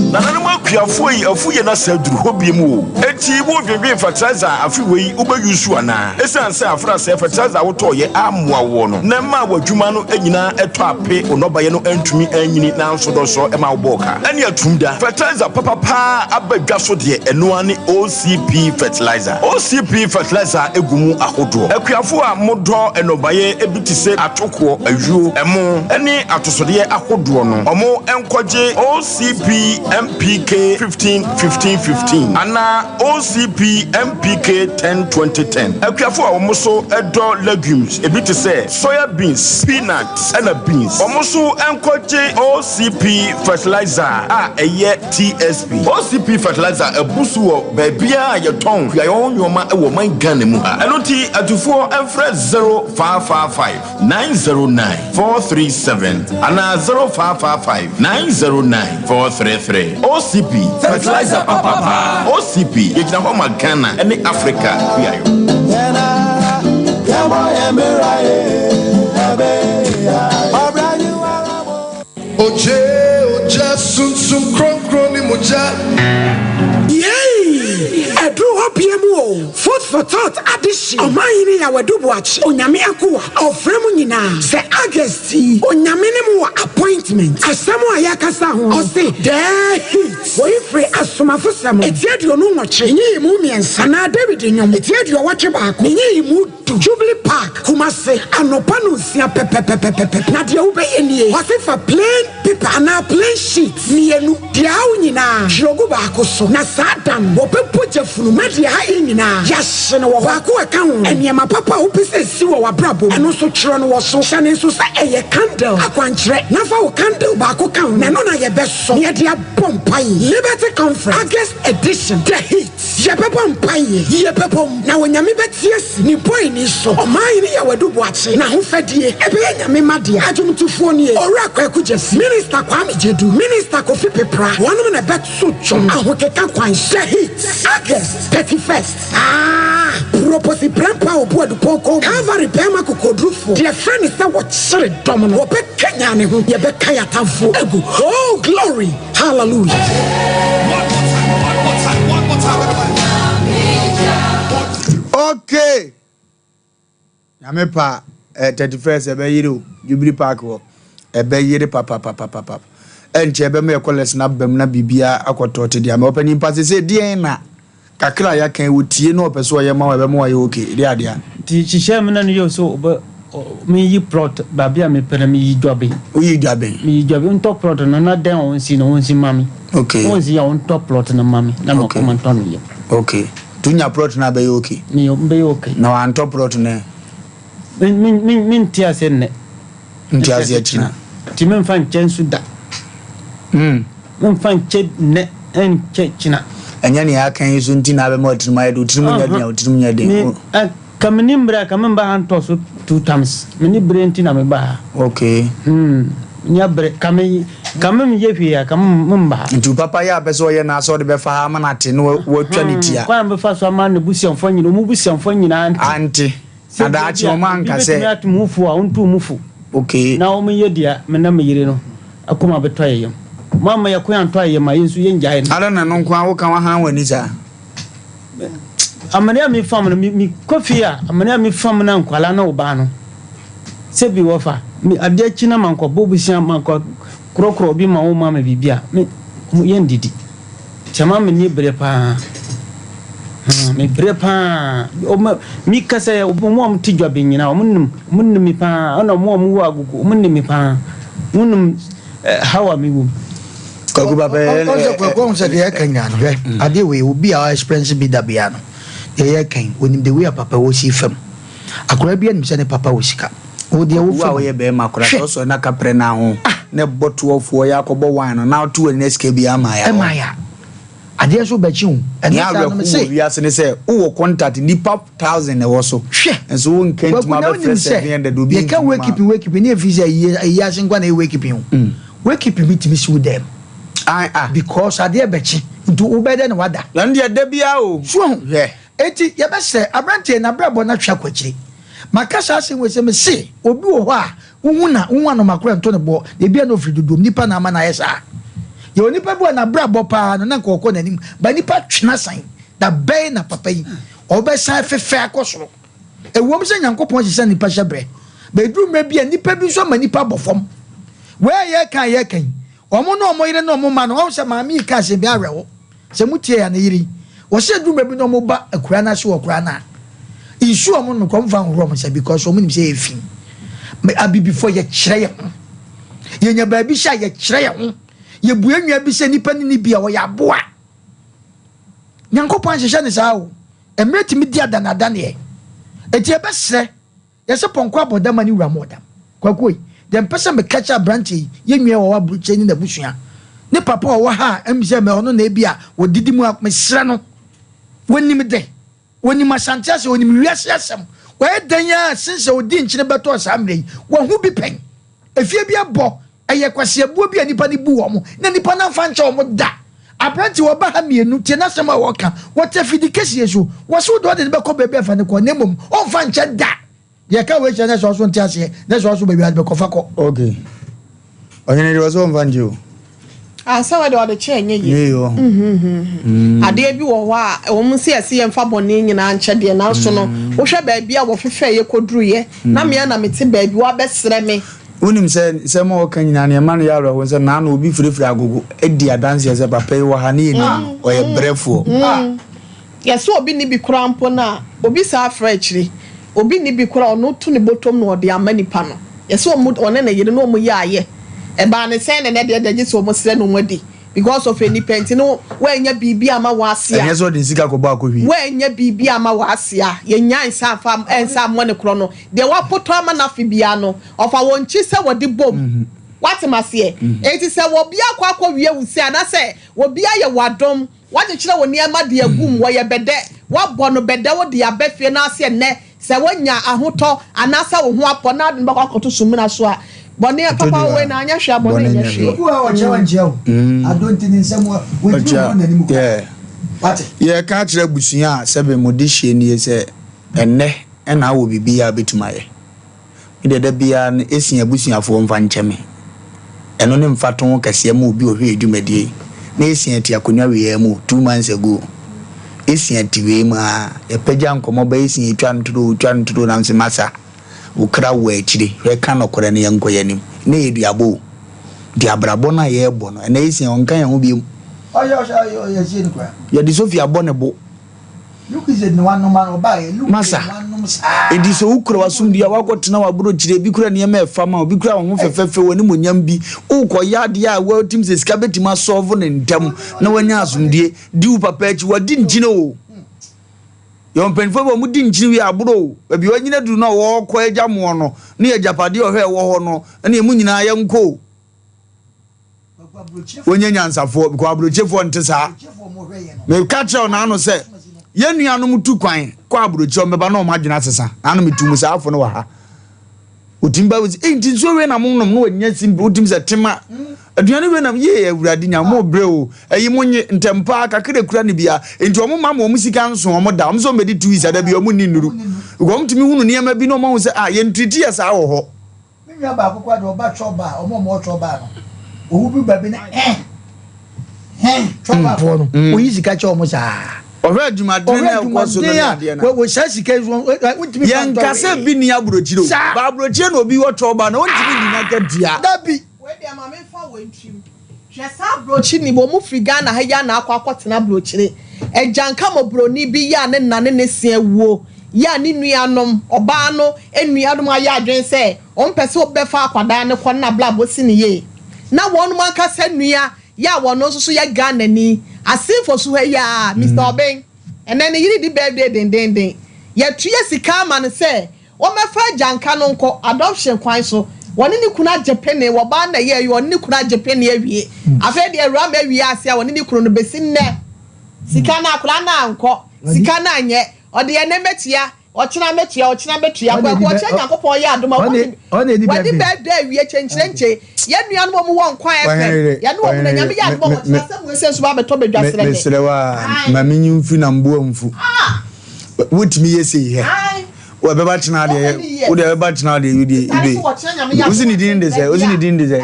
Nananom akuafoɔ yi afu yɛ na sɛ aduru hɔ biem o. Enti wo dwendwen fertilizer a afe wei wo bɛ use anaa? Esiane sɛ afra sɛ fertilizer a wo tɔɔ yɛ ammoa woɔ no na ɛmaa w'adwuma no nyinaa ɛtɔ ape wo nnɔbaeɛ no antumi anyini nanso dɔsɔ ɛma wo bɔɔ ka ɛne atum da. Fertilizer papa paa aba dwa so deɛ ɛno ara ne OCP fertilizer. OCP fertilizer gu mu ahodoɔ. Akuafoɔ a mo dɔ nnɔbaeɛ bi te sɛ atokoɔ, ayuo, ɛmo ne atosodeɛ ahodoɔ no ɔmo nkɔgye OCP MPK 15 15 15 anaa OCP MPK 10 20 10. Akuafo a wɔn nso dɔ legumes ebi te sɛ soya beans, peanut ɛna beans, wɔn nso nkɔgye OCP fertilizer a ɛyɛ TSP. OCP fertilizer abu so wɔ baabiara a yɛtɔn kuayɔ ho nnoɔma wɔ ɔman Ghana mu ha. Ɛno nti atufoɔ mfrɛ 0555 909 437 anaa 0555 909 433. OCP, fertilizer papa paa. OCP, yɛgyina hɔ ma Ghana ne Africa kuayɔ. Ogye, ogya, sunsum kronkron ne mogya. Yei! Ɛduru hɔ bia mu o, Food for thought adehye, Ɔmanhene Yaw Adu Boakye, Onyame akoa, ɔfrɛ mo nyinaa sɛ August yi, Onyame ne mo wɔ appointment. Asɛm a yɛkasa ho no, ɔse, The heat. Woi firi Asomafosɛm, eti 28, nyiyimu mmiɛnsa, anaa Dawid Nnwom, eti 81, ne nyiyimu du, Jubilee Park, Kumasi, anɔpa nonsia pɛpɛpɛpɛpɛ. Na deɛ wobɛyɛ nie, ɔse fa plain paper anaa plain sheet mienu, deɛ awo nyinaa, twerɛ gu baako so, na saa da no wɔbɛbɔ gya funu ma deɛ ayɛ nyinaa yɛahye no wɔ hɔ. Baako a ɛka ho no, nneɛma papa a wopɛ sɛ ɛsi wɔ w'abrabɔ mu, ɛno nso twerɛ no wɔ so. Hyɛ no nso sɛ ɛyɛ candle akwankyerɛ, na fa wo candle baako ka ho, na ɛno na yɛbɛsɔ na yɛde abɔ mpaeɛ. Liberty Conference, August edition, The Heat. Yɛbɛbɔ mpaeɛ, yɛbɛbom, na Onyame bɛte asi Ne bɔeni so. Ɔman hene Yaw Adu Boakye n'ahofadie ɛbɛyɛ Nyame mma dea. Adwomtofoɔ nie, Owura Kwaku Gyasi, Minister Kwame Gyedu, Minister Kofi Pepra, wɔnom na ɛbɛto dwom ahokeka kwan so. The Heat, August 31st. Ah! Proposi Prempeh a ɔbu Adupɔnkɔ mu, Calvary barima kokoɔdurufoɔ, deɛ ɛfrɛ no sɛ wɔkyere dɔm no, wɔbɛkanyan ne ho, yɛbɛka yɛn atamfoɔ agu. Oh, glory! Hallelujah. Okay. Nyame pa eh, 31st ɛbɛyere o Jubilee Park hɔ ɛbɛyere papapapapap ɛnkyɛ ɛbɛma yɛ kɔlɛs no abam na biribiara akɔtɔ te deɛ ama ɔpɛ nipa sɛ sɛ deɛn na Kakra a yɛaka yi, wotie na ɔpɛ sɛ ɔyɛ ma wo a, ɛbɛma wayɛ okay. Ɛdeɛ adeɛ a. Nti hyehyɛ me na no yɛ sɛ ɔbɛ meyi plot baabi a mepɛ na meyi dwaben. Woyi dwaben? Meyi dwaben ntɔ plot no na dɛn a ɔnsi no ɔnsi ma me. Okay. Ɔnsi a ɔntɔ plot no ma me na okay. makɔ mantɔ no yɛ. Okay. Nti wonya plot no a bɛyɛ okay? Meyɛ bɛyɛ okay. Na wantɔ plot no ɛ? Me me me mente ase nnɛ. Nte ase akyina. Nti memfa nkyɛ nso da. Mm. Memfa nkyɛ nnɛ nkyɛ kyina. Ɛnyɛ nea aka yi so nti na abɛma wo tirim ayɛ den. Wo tirim nyɛ den a, wo tirim nyɛ den. Me, ka menni mmerɛ a, ka memba ha ntɔ so two times. Menni berɛ nti na meba ha. Okay. Hmm. M'ani abere. Ka me ka me nyɛ hwee a, ka me mma ha. Nti wo papa yɛ a pɛ sɛ ɔyɛ no ara sɛ ɔde bɛfa ha ama no ate na watwa ne ti a. Kwan a mɛfa so ama n'abusuafoɔ nyinaa, wɔn abusuafoɔ nyinaa ante. Ante. Na daakye wɔn anka sɛ. Obi bɛtumi ato mo fo a, ɔnto mo fo. Okay. Na wɔnyɛ deɛ me ne me yere no akoma bɛtɔ yɛn yam. Moamma yɛn kwan antɔ yɛn yam a, yɛn nso yɛngyae no. Adɛn na ɛno nko ara woka woahan w'ani saa? Amane a mefam no, mekɔ fie a, amane a mefam na nkwadaa ne ɔbaa no, sɛ bi wɔfa, me adeɛ kyi na mankɔbɔ bosea, mankɔ korɔkorɔ obi ma wɔma me biribi a, me, yɛndidi. Nti ama m'ani bere paa. Hmm, mebrɛ paa. Ɔma, meka sɛ, wɔn a wɔte dwabe nyinaa, wɔn nim, wɔn nim me paa. Ɛna wɔn a wɔwɔ agogo, wɔn nim me paa. Wɔn nim eh, how a mewɔ mu. Kwaku papa yɛ ɔsɛ kwaku ɔn sɛ deɛ ɛka nyinaa no hwɛ mm. adeɛ wei obi a experience bi da bia no deɛ yɛ kan onim the way a papa wɔ si fam akwadaa bi anim sɛ ne papa wɔ sika wo deɛ wo fam a woyɛ bɛrima akwadaa sɛ ɔsɔ na kaprɛ na ho ah. na ɛbɔ toɔfoɔ yɛ akɔbɔ wine no na ɔto wɔ ne sika bi ama ya ɛma ya adeɛ nso bɛkyi wo ɛno saa no mese wiase ne sɛ wowɔ contact nipa thousand ɛwɔ so hwɛ nso wo nka ntoma bɛfrɛ 700 obi yɛka wakeeping wakeeping ne ɛfiri sɛ ɛyi ase nkwa na ɛyɛ wakeeping o mm. Wakeeping bi tumi si wo dɛm. Ae ah. Because adeɛ bɛkye nti wobɛyɛ dɛn na wada. Ɛno deɛ da biara o. So wahu? Hwɛ. Enti yɛbɛsrɛ aberanteɛ yi n'abrabɔ no atwe akɔ akyire. Maka saa asɛm wei sɛ mese obi wɔ hɔ a wohu na wohu anomakorɔ nto ne boɔ na ebia na ɔfiri dodoɔm nipa na ama no ayɛ saa. Yɛwɔ nipa bi wɔ n'abrabɔ paa no na nka ɔkɔ n'anim but nipa twe no asan da bɛn na papa yi ɔbɛsan afefɛ akɔ soro. Ɛwom sɛ Nyankopɔn sesa nnipa hyɛberɛ, but ɛduru mmerɛ bi a nnipa bi nso ama nnipa abɔ fam. Wei a yɛreka a yɛreka yi, wɔn ne wɔn yere ne wɔn mma no, wɔn sɛ maame yi ka asɛm bi awerɛho. Sɛ motie a ne yere yi, wɔsɛ ɛduru mmerɛ bi na wɔn ba akuraa no ase wɔ koraa no a, nsuo a wɔn nom koraa wɔn mfa nhohoro wɔn nsa because wɔn nim sɛ ɛyɛ fi. Abibifoɔ yɛkyerɛ yɛn ho. Yɛnya baabi hyɛ a yɛkyerɛ yɛn ho. Yɛbue nwa bi sɛ nnipa ne ne bi a wɔyɛ aboa. Nyankopɔn anhyehyɛ ne saa o. Mmerɛ tumi di adanadaneɛ. Enti yɛbɛsrɛ, yɛsɛ pɔnkɔ abɔ dam a ne wura mmɔɔ dam. Kwaku ei, deɛ mpɛ sɛ meka kyerɛ aberanteɛ yi, yɛn nua yi a ɔwɔ aburokyire ne n'abusua, ne papa a ɔwɔ ha a ɛm sɛ ɔno na ebi a ɔdidi mu a, mesrɛ no, wɔnim de, wɔnim Asante asɛm, wɔnim wiase asɛm, wayɛ dɛn ara sen sɛ ɔdi nkyene bɛtɔɔ saa mmerɛ yi, wahu bi pɛn. Efie bi abɔ Ɛyɛ kwaseabuo bi a nnipa no bu wɔn na nnipa no amfa ankyɛ wɔn da. Aberanteɛ wɔba ha mmienu, tie n'asɛm a ɔreka. Wɔte afidi kɛseɛ so. Wɔse wode ɔde no bɛkɔ baabi a fa no kɔ na mmom ɔmfa nkyɛ da. Deɛ ɛka wei kyerɛ na sɛ ɔso nte aseɛ na sɛ ɔso baabi a ɔde bɛkɔ fa kɔ. Ok. Ɔhene deɛ ɔsɛ ɔmfa nkyɛ o. Ah, sɛ wɔde ɔde kyɛ ɛnyɛ yie. Nyɛ yie wɔ ho. Mm. Adeɛ bi wɔ hɔ a ɛwɔ mu sɛ yɛse yɛmfa bɔne nyinaa nkyɛ deɛ nanso no wohwɛ baabi a wɔfefɛeɛ kɔduruiɛ na me ara na mete baabi wɔabɛsrɛ me. Wonim sɛ nsɛm a ɔka nyinaa no ɛma no yɛ awerɛhow sɛ naano obi firifiri agogo di adanseɛ sɛ papa yi wɔ ha ne yɛnim no, ɔyɛ brɛfoɔ. Yɛse obi nni bi koraa mpo no a, obi saa frɛ akyire. Obi nni bi koraa a, ɔno to ne bɔtɔm na ɔde ama nipa no. Yɛse wɔn, ɔne ne yere na wɔn yɛ ayɛ. Ɛbaa ne sɛn na ɛnɛ deɛ deɛ gye sɛ wɔn srɛ na wɔn adi. Because of nnipa nti no, woannya biribi amma w'ase a. Ɛnyɛ sɛ ɔde ne sika kɔbɔ akɔhwie. Woannya biribi amma w'ase a, yɛnnya nsa mfa, nsa mmɔ ne korɔ no. Deɛ wapotɔ ama no afe biara no, ɔfa wɔn nkyi sɛ wɔde bom. Woate m'aseɛ? Enti sɛ obi akɔ akɔwie wo sei anaasɛ obi ayɛ wo adom, woakyekyere wo nneɛma de agu mu, wɔyɛ bɛdɛ, woabɔ no bɛdɛ wode aba fie na ase ɛnnɛ sɛ woanya ahotɔ anaasɛ wo ho apɔ na ade no bɛkɔ akɔto sumina so a, bɔne, papa wei na anyɛ hwee a, bɔne nyɛ hwee. Obi wɔ hɔ a ɔkyerɛ wankyerɛ o. Ado nti ne nsɛm wɔntumi nhunu n'anim koraa. Wate? Yɛreka akyerɛ abusua a sɛbe mo dehyeɛ nie sɛ ɛnnɛ na awɔ biribi a wobɛtumi ayɛ. Me deɛ da biara no ɛsi abusuafoɔ mfa nkyɛ me. Ɛno ne mfatoho kɛseɛ ma obi ɔhwɛ yɛ dwumadie yi. Na ɛsi ati akonnwa wei ara mu o, 2 months ago. Ɛsi ati wei mu ara, yɛpagya nkɔmmɔ ba ɛsi ɛtwa ntoro o, twa ntoro o, na mese masa, wo kra wɔ akyire, hwɛ ka nɔkorɛ no yɛnkɔ yɛn anim. Na ɛyɛ duabɔ o. Nti abrabɔ no a yɛrebɔ no, ɛnnɛ ɛsi a ɔnka yɛn ho biom. Ɔyɛ ɔhyɛ ɔyɛ ɔyɛ sie no koraa. Yɛde Sophie abɔ ne bo. Masa, enti sɛ wokura w'asomdwoe a, woakɔtena w'aburokyire, ebi kura nneɛma a ɛfa ma wo, ebi kura wo ho fɛfɛɛfɛ, w'animuonyam bi, worekɔyɛ adeɛ a wotim sɛ sika bɛtumi asɔlvo no ntɛm na woanya asomdwoe. Di wo papa akyi, wadi nkyene o. Yɛwɔ mpanimfoɔ bi a wɔdi nkyene wie aboro o. Baabi a wɔanyini aduru no a wɔrekɔ agya moɔ no, ne agyapadeɛ ɔhwɛ ɛwɔ hɔ no, ɛne emu nyinaa yɛnkɔ o. Wonyɛ nyansafoɔ because aburokyefoɔ nte saa. Meka kyerɛ wo n'ano sɛ yɛn nuanom tu kwan kɔ aburokyerɛ wɔn bɛba na wɔn adwene asesa. N'ano metu mu saa afo no wɔ ha. Otumi ba wosi, ei nti nsuo wei na mo nom na wanya simple wotumi sɛ tema. Aduane wei na yee awurade nya mo brɛ o. Ɛyi mo nye ntɛm paa kakra ekura ne bia. Nti wɔn ma wɔn sika nso wɔn da. Wɔn sɛ wɔn bɛdi 2 weeks ada bi wɔn nni nnuru. Because wɔn tumi hunu nneɛma bi na wɔn ahu sɛ ah yɛn treat yɛ saa wɔ hɔ. Me nua baako koraa deɛ ɔba twɔ baa ɔmo a ɔmo wɔ twɔ baa no owu bi ba bi na ɛn hɛn twɔ baa foɔ no mm. oyi sika kyɛ ɔmo saa. Ɔhwɛ adwumaden na ɛkɔ so no ne adeɛ na. Wɔ saa sika yi so wontumi fa ntɔ. Yɛn kasa bi ni aburokyire o. Ba aburokyire na obi wɔ twɔ baa na wontumi di n'akatua. Dabi. Wei deɛ ma menfa wei ntwim. Hwɛ saa abrokyini wɔn firi Ghana ha yi a na akɔ akɔtena abrokyire. Agyanka mɔbroni bi yɛ a ne nna ne ne se awuo yɛ a ne nuanom, ɔbaa no nuanom ayɛ adwene sɛ wɔn pɛ sɛ wɔbɛfa akwadaa no kɔ ne n'abrabɔ si no yie. Na wɔn ankasa nua yɛ a wɔn nso so yɛ Ghanani. Asenfo so ha yi ara, Mister Obeng, ɛnɛ ne yere di birthday dendenden. Yɛtua sika ama no sɛ Wɔmmɛfa agyanka no nkɔ adoption kwan so. Wɔne ne kunu agye pene, wɔbaa na ɛyɛɛ yɛ, ɔne ne kunu agye pene awie. Afei deɛ awura ma awie ase a ɔne ne kunu no bɛsi nnɛ. Sika no akwadaa no ankɔ, sika no anyɛ. Ɔde ɛnnɛ mɛtua, ɔkyena mɛtua, ɔkyena mɛtua. Kwaku ɔkyena Nyankopɔn yɛ adom a wadi wadi birthday awie kyenkyerenkye. Yɛn nuanom a wɔwɔ Nkwa FM, yɛne wɔn na Nyame yɛ adom a ɔkyena sɛ mo nsa nsu ba abɛtɔ badwa serɛ me. Mesrɛ wo a, ma menyi mfiri na mboa mfu. Wotumi yɛ sei hɛ. Ɛbɛba kyena adeɛ wode ɛbɛba kyena adeɛ yi deɛ ibe. Wosi ne din de sɛ wosi ne din de sɛ.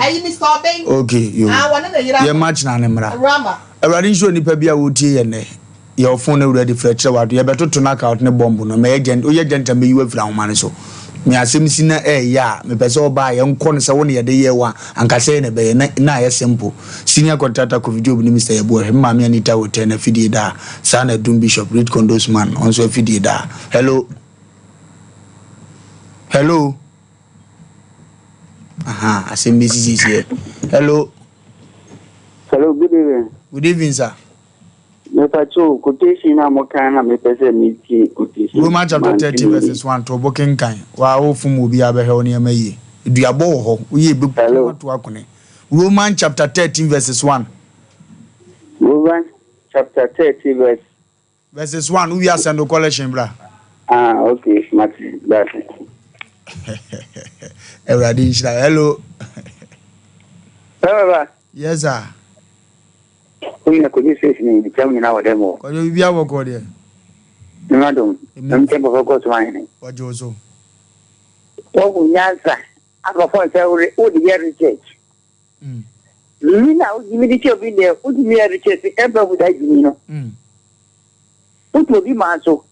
Okay yo. Yɛ ma kyena ne mmra. Awurade nhyira onipa bi a wotie yɛ nnɛ. Yɛ ɔfon no awurade frɛ kyerɛ wado. Yɛbɛtoto knockout ne bɔmbo no. Mɛyɛ gyɛn woyɛ gyɛnta mɛyi wo afiri ahoma no so. Me asɛm si na ɛɛyɛ a mepɛ sɛ ɔba a yɛnkɔ no sɛ wo ne yɛde yɛɛ wo a anka sɛɛ na ɛbɛyɛ na na ayɛ simple. Senior contractor Kofi Job ne Mister Yeboah hwɛ me maame Anita Hotel na afidie daa saa na Adum Bishop Reed Condos man ɔnso afidie daa. Hello. Hello. Aha, asɛm bi sisi seɛ. Hello. Hello, good evening. Good evening, sir. Mepacho quotation na mo kan na mepɛ sɛ metie quotation. Romans chapter 13 verses 1 to bo kenkan wa wo fom obi abɛhwɛ wo nneɛma yie. Duabɔ wɔ hɔ. Woyɛ ebe ato akone. Romans chapter 13 verses 1. Romans chapter 13 verse Verses 1 wowie asɛm do collection bra. Ah okay mate dase. Awurade nhyira. Hello. Baba. Yes sir. Wo nyina kɔdwo six ni mekyia mo nyina wɔ dɛm hɔ. Kɔdwo biribi abɔkɔ deɛ. Nyame adom. Na mekyia papa kɔ so ahene. Ɔgye wo so. Wɔhu nyansa afa fon sɛ wode yɛ research. Gyimi na wogyimi de kyɛ obi deɛ wotumi yɛ research ɛmfa hu saa gyimi no. Wotu obi maa so.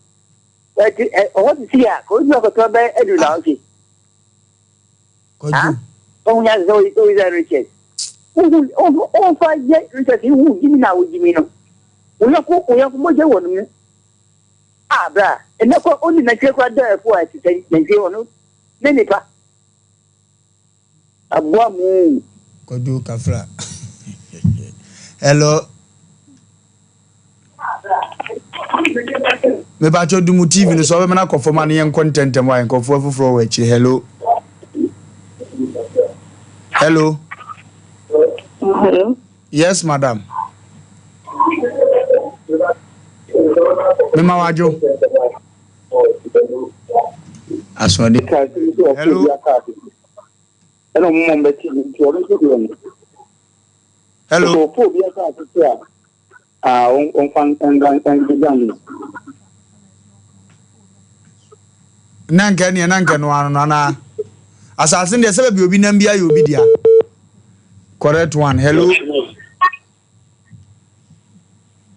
Ɛti ɔhɔ sisi a ka obi akɔtɔ bɛ adu na ɔhye. Kwadwo. Wohu nyansa sɛ woyɛ research. Wohu womfa yɛ research wohu gyimi na wogyimi no. Wo yɔnko wo yɔnko mogya wɔ no mu. Ah bra ɛnɛ kɔ ɔni nantwie kora dɛ ɛfo a ɛte sɛ nantwie ɔno ne nipa. Aboa mu. Kwadwo Kafra. Hello. Mepakyɛ dumu TV no so ɔbɛma no akɔ fam a ne yɛnkɔ ntɛntɛm wa nkurɔfoɔ afoforɔ wɔ akyire. Hello. Hello. Hello. Yes, madam. Mema wadwo. Asoɔden. Hello. Ɛna ɔmo mɔ mbɛte nti ɔno nso deɛ no. Hello. Sɛ ɔpɔ obi asase so a, ah, ɔmfa ngã no. Na nka neɛ na nka no ano no anaa asase no deɛ sɛ baabi obi nam bi ayɛ obi dea. Correct one. Hello.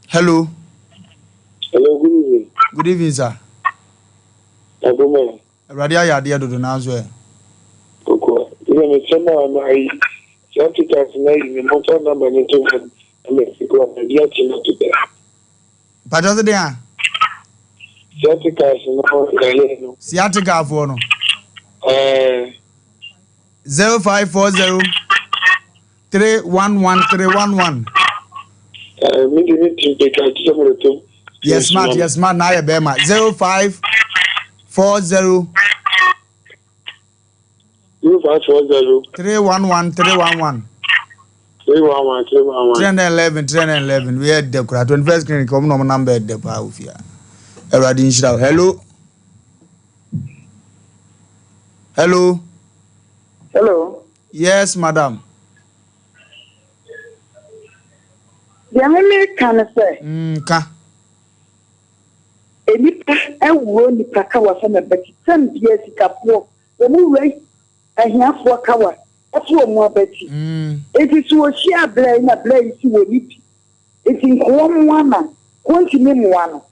Hello. Hello, good evening. Good evening, sir. Agoma. Awurade ayɛ adeɛ dodo nanso ɛ. Koko, ɛna me sɛm a na ayi sciaticas na ayi me mɔfa number no to fam ɛna sika na ɛdi akyi na to da. Mpakyɛ se den a? Sciaticas no yɛyɛ no. Sciatica foɔ no. Ɛɛ. 0540 311 311. Ɛɛ mi de mi ti beka ti sɛ mo de to. Yɛ smart yɛ smart na ayɛ bɛrima 0540. 0540. 311 311. 311 311. 311 311 wei yɛ dɛ kura 21st clinic wɔn na wɔn namba yɛ dɛ paa ofia awurade nhyira wo hello hello. Hello. Yes, madam. Deɛ me meka ne sɛ. Mm, ka. Nnipa awuo nnipa kawa sɛ na bɛte tɛm bia sikafoɔ wɔn wura ahiafoɔ kawa ɛto wɔn abati. Enti sɛ wɔhyia bla yi na bla yi si wɔ ne bi enti nka wɔn mmoa na wɔntumi mmoa no.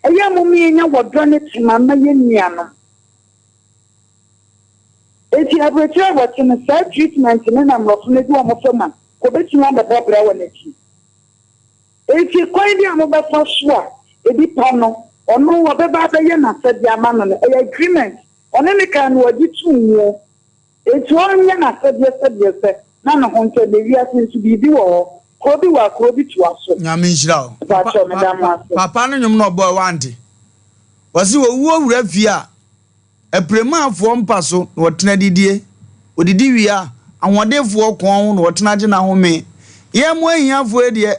Ɛyɛ a mom yɛnya wɔdɔ ne tema ma yɛn nuanom. Enti aburokyire a wɔte no saa treatment no na mmorɔfo no de wɔn fa mu a wɔbɛtumi abɛbɔ bra wɔ n'akyi. Enti kwan bi a mobɛfa so a nnipa no ɔno ɔbɛba abɛyɛ n'asɛdeɛ ama no no ɛyɛ agreement ɔne ne kan no ɔgye too mu. Enti ɔnyɛ n'asɛdeɛ sɛdeɛ ɛsɛ na ne ho ntɔ no. Ewiase nso biribi wɔ hɔ, kuro bi wɔ a kuro bi toa so. Nyame nhyira wo. Mpakyɛw meda mo ase. Papa no nwom na ɔbɔɛ wante. Ɔse owuo wura fie a Apiremaafoɔ mpa so na wɔtena didie, wɔdidi wie a, ahoɔdenfoɔ kɔn ho na wɔtena gye n'ahome. Yɛn mo ahiafoɔ yi deɛ.